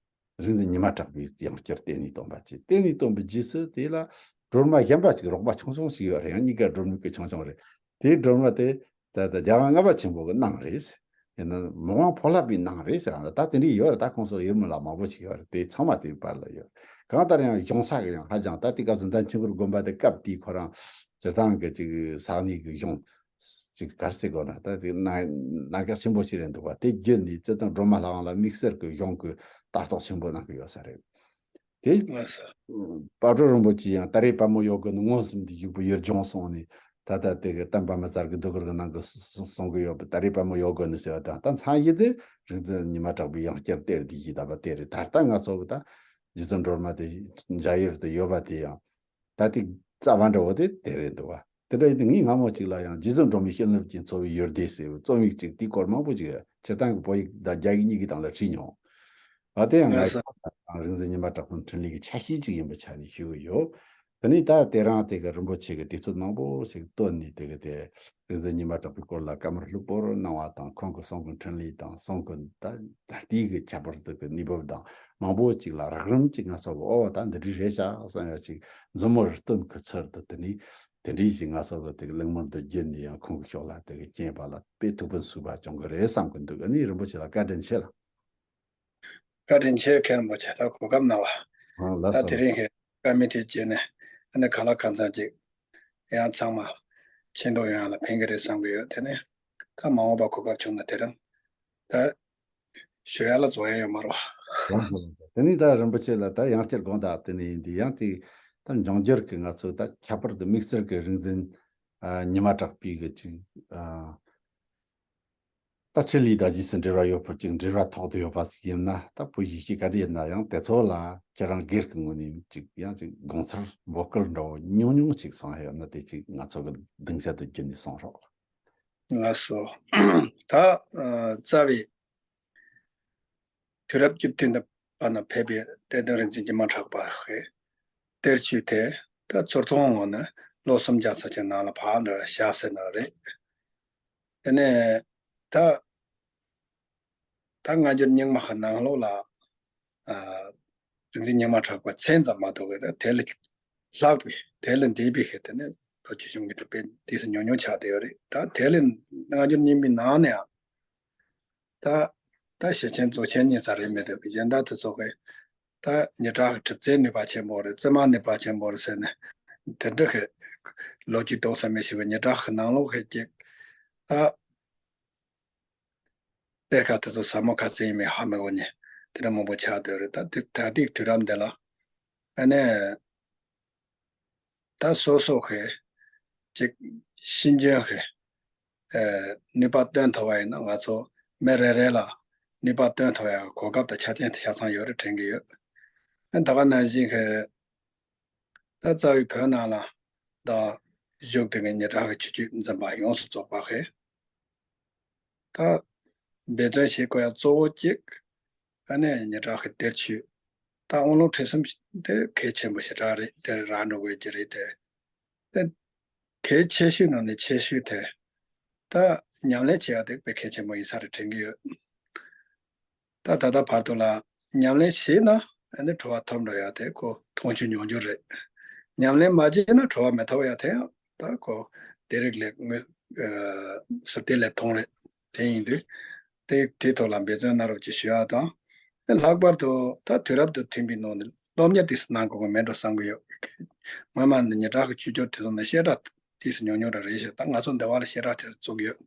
རིག་འཛིན་ཉི་མ་གྲགས་པས་ཡང་བསྐྱར་གཏེར་ནས་བཏོན་པ་བྱས། གཏེར་ནས་བཏོན་པའི་རྗེས་སུ་དེ་ལ་སྒྲོལ་མ་གཞན་པ་ཅིག་རོགས་པ་ཆུང་ཆུང་ཞིག་ཡོད་རེད། ཡང་གཉིས་ཀ་སྒྲོལ་མའི་སྐུ་ཆུང་ཆུང་རེད། དེའི་སྒྲོལ་མ་དེ་ད་ལྟ་རྒྱལ་དབང་ལྔ་པ་ཆེན་པོ་གིས་གནང་རེད། ཡིན་ན་མི་དབང་ཕོ་ལྷ་པས་གནང་རེད་ཟེར་ཡང་ད་དེ་འདྲའི་ཡོད་རེད། ད་ཁོང་ཚོ་ཡུལ་མི་ལ་མང་པོ་ཞིག་ཡོད་རེད། དེ་ཚང་མ་དེའི་བར་ལ་ཡོད། གང་ལྟར་ཡང་གཞུང་ས་གི་ཡང་ཧ་ཅང་ད་དེ་སྐབས་སུ་མདའ་ཆོས་འཁོར་དགོན་པ་དེ་སྐབས་དེའི་ཁོ་རང་སྤྱིར་བཏང་གི་ཅིག་ས་གནས་ཀྱི་གཞུང་ཅིག་ག་རེ་ཟེར་དགོས་ན། ད་དེ་གནད་གནད་འགག་ཆེན་པོ་ཞིག་རེད་འདུག་པ། དེ་བརྒྱུད་ནས་སྤྱིར་བཏང་སྒྲོལ་མ་ལྷ་ཁང་ལ་དམིགས་བསལ་གྱི་གཞུང་གི་ལྟ་རྟོག་ཆེན་པོ་གནང་གི་ཡོད་ས་རེད། དེ་ལགས་སོ། དཔལ་སྤྲུལ་རིན་པོ་ཆེ་ཡང་ད་རེས་དཔལ་མོ་ཡབ་དགོན་ནས་མངོན་སུམ་དུ་བཞུགས་པའི་ཡུལ་ལྗོངས་སོང་ནས། ད་ལྟ་དེ་གི་གཏམ་པདྨ་ཚར་གྱི་སྡུག་གུར་གྱི་ནང་གི་གསུང་གི་ཡོད་པ། ད་རེས་དཔལ་མོ་ཡབ་དགོན་ནས་ཟེར་བ་དང་། ད་མཚན་གཞི་དེ་རིག་འཛིན་ཉི་མ་གྲགས་པའི་ཡང་བསྐྱར་གཏེར་དེ་ཡིན། ད་པ་དེ་རེད། ད་ལྟ་ང་ཚོ་གི་ད་རྗེ་བཙུན་སྒྲོལ་མ་དེ་འཇའ་ཡུལ་དུ་ཡོད་པ་དེ་ཡང་ད་དེ་རྩ་བ་འདྲ་བོ་དེ་དེ་རེད་འདུག་བ། དེ་འདྲ་ཡིན་དུས་ངས་སྔ་མོ་ཅིག་ལ་ཡང་རྗེ་བཙུན་སྒྲོལ་མའི་བྱིན་རླབས་ཀྱིས་འཚོ་བའི་ཡུལ་སྡེ་ཟེར་བའི་རྩོམ་ཡིག་ཅིག་དེའི་སྐོར་མང་པོ་ཅིག་སྤྱིར་བཏང་གི་བོད་ཡིག་དང་རྒྱ་ཡིག་གཉིས་ཀྱི་སྟེང་ལ་བྲིས་མྱོང་། ཨ་དེ་ཡང་ང་ལགས་སོ། ཡིས་རིག་འཛིན་ཉི་མ་གྲགས་པའི་འཕྲིན་ལས་ཀྱི་ཆ་ཤས་ཅིག་ཡིན་པའི་ཆ་ནས་ཞུ་གི་ཡོད། དེ་ནས་ད་དེ་རིང་དེ་གི་རིན་པོ་ཆེ་གི་དུས་ཚོད་མང་པོ་ཞིག་བཏོན་ནས་དེ་གི་དེ་རིག་འཛིན་ཉི་མ་གྲགས་པའི་སྐོར་ལ་བཀའ་མོལ་ལྷུག་པོར་གནང་བ་དང་། ཁོང་གི་གསུང་གི་འཕྲིན་ལས་དང་། གསུང་གི་ད་ད་ལྟའི་གི་ཁྱད་པར་དེ་གི་གནས་བབ་དང་མང་པོ་ཅིག་ལ་རགས་རིམ་ཅིག་ང་ཚོ་གི་ཨོ་ད་འདི་འདྲ་རེད་ཤག་བསམ་ཡ་ཅིག་མཛུབ་མོར་སྟོན་གི་ཚུལ་དུ། དེ་ནས་དེ་འདྲའི་ཞིག་ང་ཚོ་གི་དེ་གི་གླེང་མོལ་དུ་བརྒྱུད་ནས་ཡང་ཁོང་གི་ཕྱོགས་ལ་དེ་གི་མཁྱེན་པ་ལ་དཔེ་ཐུགས་ཕན་གསོས་པ་བྱུང་གི་རེད་བསམ་གི་འདུག་ཨ་ནི་རིན་པོ་ཆེ་ལ་བཀའ་དྲིན་ཆེ་ལགས། བཀའ་དྲིན་ཆེ། མཁན་རིན་པོ་ཆེ་ད་གོ་སྐབས་གནང་བ། ཨ་ལགས་ད་སོ། དེ་རིང་གི་བཀའ་མོལ་དེ་བརྒྱུད་ནས་ཨ་ནི་གང་ལ་གང་འཚམ་ཅིག་ཡང་ཚང་མ་ཆེ་མཐོང་ཡོང་ཡ་ལ་ཕན་གི་རེད་བསམ་གི་ཡོད། དེ་ནས་ད་མ་འོངས་པ་གོ་སྐབས་བྱུང་ན་དེ་རིང་ད་ཞུ་ཡ་ལ་རྫོགས་ཡ་ཡོད་མ་རེད་བ། ལགས་སོ། ལགས་སོ། དེ་ནས་ད་རིན་པོ་ཆེ་ལ་ད་ཡང་བསྐྱར་དགོངས་དག་དེ་ནས་ཡིན་དུས། ཡང་དེ་ད་འབྱུང་འགྱུར་གི་ང་ཚོ་ད་ཁྱད་པར་དུ་དམིགས་བསལ་གི་རིག་འཛིན་ཨ་ཉི་མ་གྲགས་པའི་གི་ཅིག་ཨ། ད་འཕྲིན་ལས་དང་རྗེས་སུ་འབྲེལ་བ་ཡོད་པར་ཅིག་འབྲེལ་བ་ཐོག་ཏུ་ཡོད་པ་ཞིག་ཡིན་ན། ད་བོད་ཡིག་གི་བཀའ་དྲིན་ཡིན་ན་ཡང་དེ་ཚོ་ལ་ཁྱེད་རང་སྒེར་གྱི་ངོས་ནས་ཅིག་ཡང་ཅིག་དགོངས་ཚུལ་འབོད་སྐུལ་འདྲ་བོ་ཉུང་ཉུང་ཅིག་གསུང་ཡ་ཡོད་ན། དེ་ཅིག་ང་ཚོ་གི་སྡིངས་ཆ་དུ་བརྒྱུད་ནས་གསུང་རོགས། ལགས་སོ། ད་ཨ་རྩ་བའི་དུས་རབས་བཅུ་བདུན་པ་ན་ཕེབས་པའི་གཏེར་སྟོན་རིག་འཛིན་ཉི་མ་གྲགས་པ་གི་གཏེར་ཆོས་དེ་ད་ཚུར་མཐོང་ངོ་ནས་ལོ་སུམ་བརྒྱ་ཙམ་གྱི་ནང་ལ་ཕར་འདྲ་བཞག་ཟེར་ན་རེད། དེ་ནས་ད་ད་སྔ་འགྱུར་རྙིང་མ་གི་ནང་ལོགས་ལ་ཨ་རིག་འཛིན་རྙིང་མ་གྲགས་པ་མཚན་ཙམ་མ་གཏོགས་གི་ད་དེ་ལས་ལྷག་པའི་དེ་ལས་འདས་པའི་གི་དེ་ནས་ལོ་རྒྱུས་གཞུང་གི་དེ་དཔེ་དེ་ཚོ་ཉུང་ཉུང་ཆགས་བསྡད་ཡོད་རེད། ད་དེ་ལས་སྔ་འགྱུར་རྙིང་མའི་ནང་ནས་ཡང་ད་ད་ཞེ་ཆེན་རྫོགས་ཆེན་གཉིས་ཙམ་རེད་མི་འདུག་གི་གཞན་དག་དེ་ཚོ་གི་ད་ཉི་གྲགས་ཀྱི་གྲུབ་རྩལ་ནུས་པ་ཆེན་པོ་རེད། རྩེད་མོ་ནུས་པ་ཆེན་པོ་རེད་ཟེར་ནས་དེ་འདྲ་གི་ལོ་རྒྱུས་འདུག་ས་མི་ཤེས་པའི་ཉི་གྲགས་ཀྱི་ནང་ལོགས་ཀྱི་ཅིག་ད་གཏེར་ཁ་དེ་ཚོ་ཟབ་མོ་ག་ཚད་ཡིན་མིན་ཧ་མི་གོ་ནས་དེ་འདྲ་མང་པོ་ཆགས་བསྡད་རེད། ད་དེ་ད་ལྟའི་དུས་རབས་འདི་ལ་ཨ་ནི་ད་སོ་སོ་གི་ཅིག་ཤེས་འཇོན་གི་ཨེ་ནུས་པ་བཏོན་ཐུབ་པ་ཡིན་ན། ང་ཚོ་མི་རེ་རེ་ལ་ནུས་པ་བཏོན་ཐུབ་ཡག་གོ་སྐབས་དང་ཆ་རྐྱེན་དེ་ཆ་ཚང་ཡོད་རེད་དྲན་གྱི་ཡོད། ཨ་ད་ག་ནང་བཞིན་གི་ད་རྩ་བའི་བོད་ནང་ལ་ད་བཞུགས་བསྡད་མཁན་ཉི་གྲགས་ཀྱི་ཆོས་བརྒྱུད་འཛིན་པ་ཡོངས་སུ་རྫོགས་པ་གི་ད་འབད་བརྩོན་བྱེད་དགོས་ཡ་གཙོ་བོ་གཅིག་ཨ་ནི་ཉི་གྲགས་ཀྱི་གཏེར་ཆོས་ ད་དབང་ལུང་ཁྲིད་གསུམ་དེ་གལ་ཆེན་པོ་ཞེ་དྲག་རེད། དེ་རག་འགྲོ་དགོས་ཀྱི་རེད་དེ། དེ་གལ་ཆེ་ཤོས་ནང་ནས་ཆེ་ཤོས་དེ་ད་ཉམས་ལེན་བྱེད་ཡག་དེ་དཔེ་གལ་ཆེན་པོ་ཡིན་ས་རེད་དྲན་གྱི་ཡོད། ད་ད་ལྟ་བར་དུ་ལ་ཉམས་ལེན་བྱས་ན་ཨ་ནི་གྲོལ་བ་ཐོབ་འགྲོ་ཡག་དེ་ཁོ་མཐོང་ཆོས་མྱོང་འགྱུར་རེད། ཉམས་ལེན་མ་བྱས་ན་གྲོལ་བ་མི་ཐོབ་ཡག་དེ་ཡང་ད་ཁོ་དེ་རིགས་ལས་དངོས་ཟུར་བལྟས་ལས་མཐོང་རེད། དེ་ཡིན་དུས་དེ་དེ་ཐོག་ལ་འབད་བརྩོན་གནང་རོགས་ཅེས་ཞུ་ཡག་དང་། ལྷག་པར་དུ་ད་དུས་རབས་དང་མཐུན་པའི་ནང་ནས་སློབ་གཉེར་ཏོག་ཙམ་གནང་དགོས་ཀྱི་མེད་འགྲོ་བསམ་གྱི་ཡོད། སྔོན་མ་ནས་ཉི་གྲགས་ཀྱི་ཆོས་འབྱོར་དེ་ཚོ་ནས་བཤད་གྲྭ་ཏོག་ཙམ་ཉུང་ཉུང་རེ་རེ་ཞིག་ད་ང་ཚོ་འདི་བ་ལ་བཤད་གྲྭ་དེ་བཙུགས་ཡོད།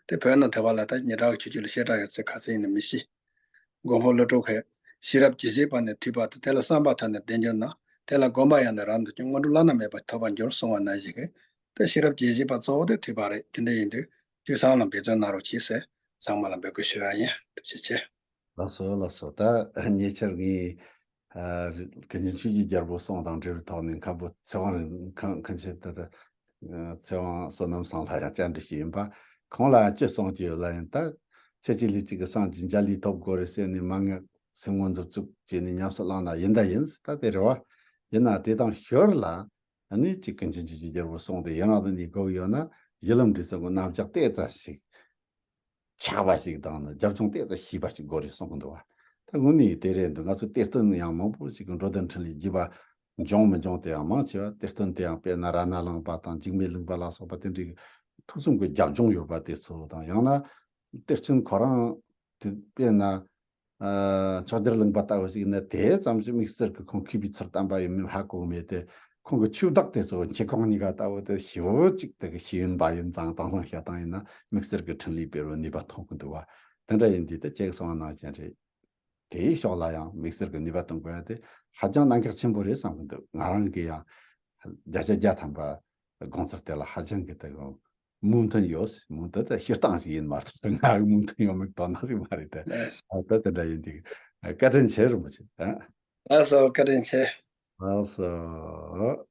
དེ་བོད་ནང་དེ་བ་ལ་ད་ཉི་གྲགས་ཀྱི་ཆོས་འབྱོར་ལ་བཤད་གྲྭ་ཡོད་ཚད་ག་ཚད་ཡིན་ནམ་མི་ཤེས། མགོན་པོ་ཀླུ་སྒྲུབ་ཁས། ཤེས་རབ་ཇི་བཞེད་པ་ནས་ཐོས་པ་དང་། དེ་ལ་བསམ་པ་ཐོབ་ནས་བདེ་འགྱུར་ན། དེ་ལ་གོམས་པ་ཡང་ནི་རབ་ཏུ་བསྐྱེད། དངོས་གྲུབ་བླ་ན་མེད་པ་ཐོབ་པར་འགྱུར་གསུངས་པ་ནང་བཞིན་གྱི། དེ་ཤེས་རབ་ཇི་བཞེད་པ་གཙོ་བོ་དེ་ཐོས་པ་རེད། དེ་འདྲ་ཡིན་དུས་ཐོས་བསམ་ལ་འབད་བརྩོན་གནང་རོགས་གྱིས་ཟེར་ཚང་མ་ལ་འབོད་སྐུལ་ཞུ་ཡག་ཡིན། ཐུགས་རྗེ་ཆེ། ལགས་སོ་ལགས་སོ། ད་ཉེ་ཆར་ངས་ཨ་ཀུན་མཁྱེན་ཆོས་ཀྱི་རྒྱལ་པོའི་གསུང་དང་འབྲེལ་བའི་ཐོག་ནས་མཁན་པོ་ཚེ་དབང་རིན་མཁན་མཁན་ཆེན་ད་ལྟ་ཚེ་དབང་བསོད་ནམས་ཚང་ལགས་ཡང་བཅར་འདྲི་ཞུས་ཡིན་པ། ཁོང་ལ་ཅི་གསུང་གི་ཡོད་ལབ་ཡིན། ད་ཚེ་གཅིག་ལུས་གཅིག་གི་སངས་རྒྱས་འཇའ་ལུས་ཐོབ་དགོས་རེད་ཟེར་ནས་མ་ངས་སེམས་ངོ་འཛུབ་བཙུགས་བྱས་ནས་ཉམས་སུ་བླངས་ན་ཡིན་ད་ཡིན། ད་དེ་རེད་བ། ཡིན་ན་དེ་དང་ཞོར་ལ་ཨ་ནི་ཅིག་ཀུན་མཁྱེན་ཆོས་ཀྱི་རྒྱལ་པོའི་གསུང་དེ་ཡི་རངས་དང་ནི་དགོས་ཡོད་ན་གཞི་ལམ་འབྲས་གསུམ་གྱི་རྣམ་གཞག་ཏོག་ཙམ་ཞིག་ཆགས་པ་ཞིག་དང་ནི་རྒྱབ་ལྗོངས་ཏོག་ཙམ་ཤེས་པ་ཞིག་དགོས་རེད་གསུང་གི་འདུག་བ། ད་དངོས་གནས་དེ་རེད་འདུག་ང་ཚོ་གཏེར་སྟོན་ཡང་མང་པོ་ཞིག་གི་འགྲོ་དོན་འཕྲིན་ལས་བརྒྱུད་པ་འབྱུང་མི་འབྱུང་དེ་ཡང་མང་ཆེ་བ། གཏེར་སྟོན་དེ་ཡང་དཔེར་ན་རཏྣ་གླིང་པ་དང་འཇིགས་མེད་གླིང་པ་ལ་སོགས་པ་དེ་འདྲའི་ཐུགས་བསམ་གྱི་རྒྱབ་ལྗོངས་ཡོད་པ་དེ་ཚོ་དང་། ཡང་ན་གཏེར་ཆེན་ཁོ་རང་དེ་དཔེར་ན། ཨ་ཕྱོགས་སྒྱུར་གླིང་པ་ལྟ་བུ་ཞིག་ནི་དེ་ཙམ་ཞིག་དམིགས་བསལ་གྱི་ཁོང་མཁས་པའི་ཚུལ་བསྟན་པ་ཡིན་མིན་ཧ་གོ་གི་མེད་དེ། ཁོང་གི་ཆོས་བདག་དེ་ཚོ་མཁས་གོང་གཉིས་ཀ་ལྟ་བུ་དེ་ཞེ་པོ་ཅིག་དེ་གི་ཤེས་ཡོན་པ་ཡིན་ཙང་། དེང་སང་བཤད་སྟངས་ཡིན་ན་དམིགས་བསལ་གྱི་འཕྲིན་ལས་སྤེལ་བའི་ནུས་པ་ཐོན་གི་འདུག་བ། དེ་འདྲ་ཡིན་དུས་དེ་ཁྱེད་གསུངས་པ་ནང་བཞིན་རེད། དེའི་ཕྱོགས་ལ་ཡང་དམིགས་བསལ་གྱི་ནུས་པ་གཏོང་དགོས་ཡ་དེ་ཧ་ཅང་གནད་འགག་ཆེན་པོ་རེད་བསམ་གི་འདུག་ང་རང་གིས་ཡང་བརྒྱ་ཆ་བརྒྱ་ཐམ་པ་དགོངས་ཚུལ་དེ་ལ་ཧ་ཅང་གི་དེ་གི་མོས་མཐུན་ཡོད། མོས་མཐུན་དེ་སྤྱིར་བཏང་ཞིག་ཡིན་མ་གཏོགས། ང་གི་མོས་མཐུན་ཡོད་མེད་དོ་སྣང་ཞིག་མ་རེད་དེ། ལགས་སོ། ཨ་ད་དེ་འདྲ་ཡིན་དུས་བཀའ་དྲིན་ཆེ་རིན་པོ་ཆེ། ཨ་ལགས་སོ། བཀའ་དྲིན་ཆེ། ལགས་སོ།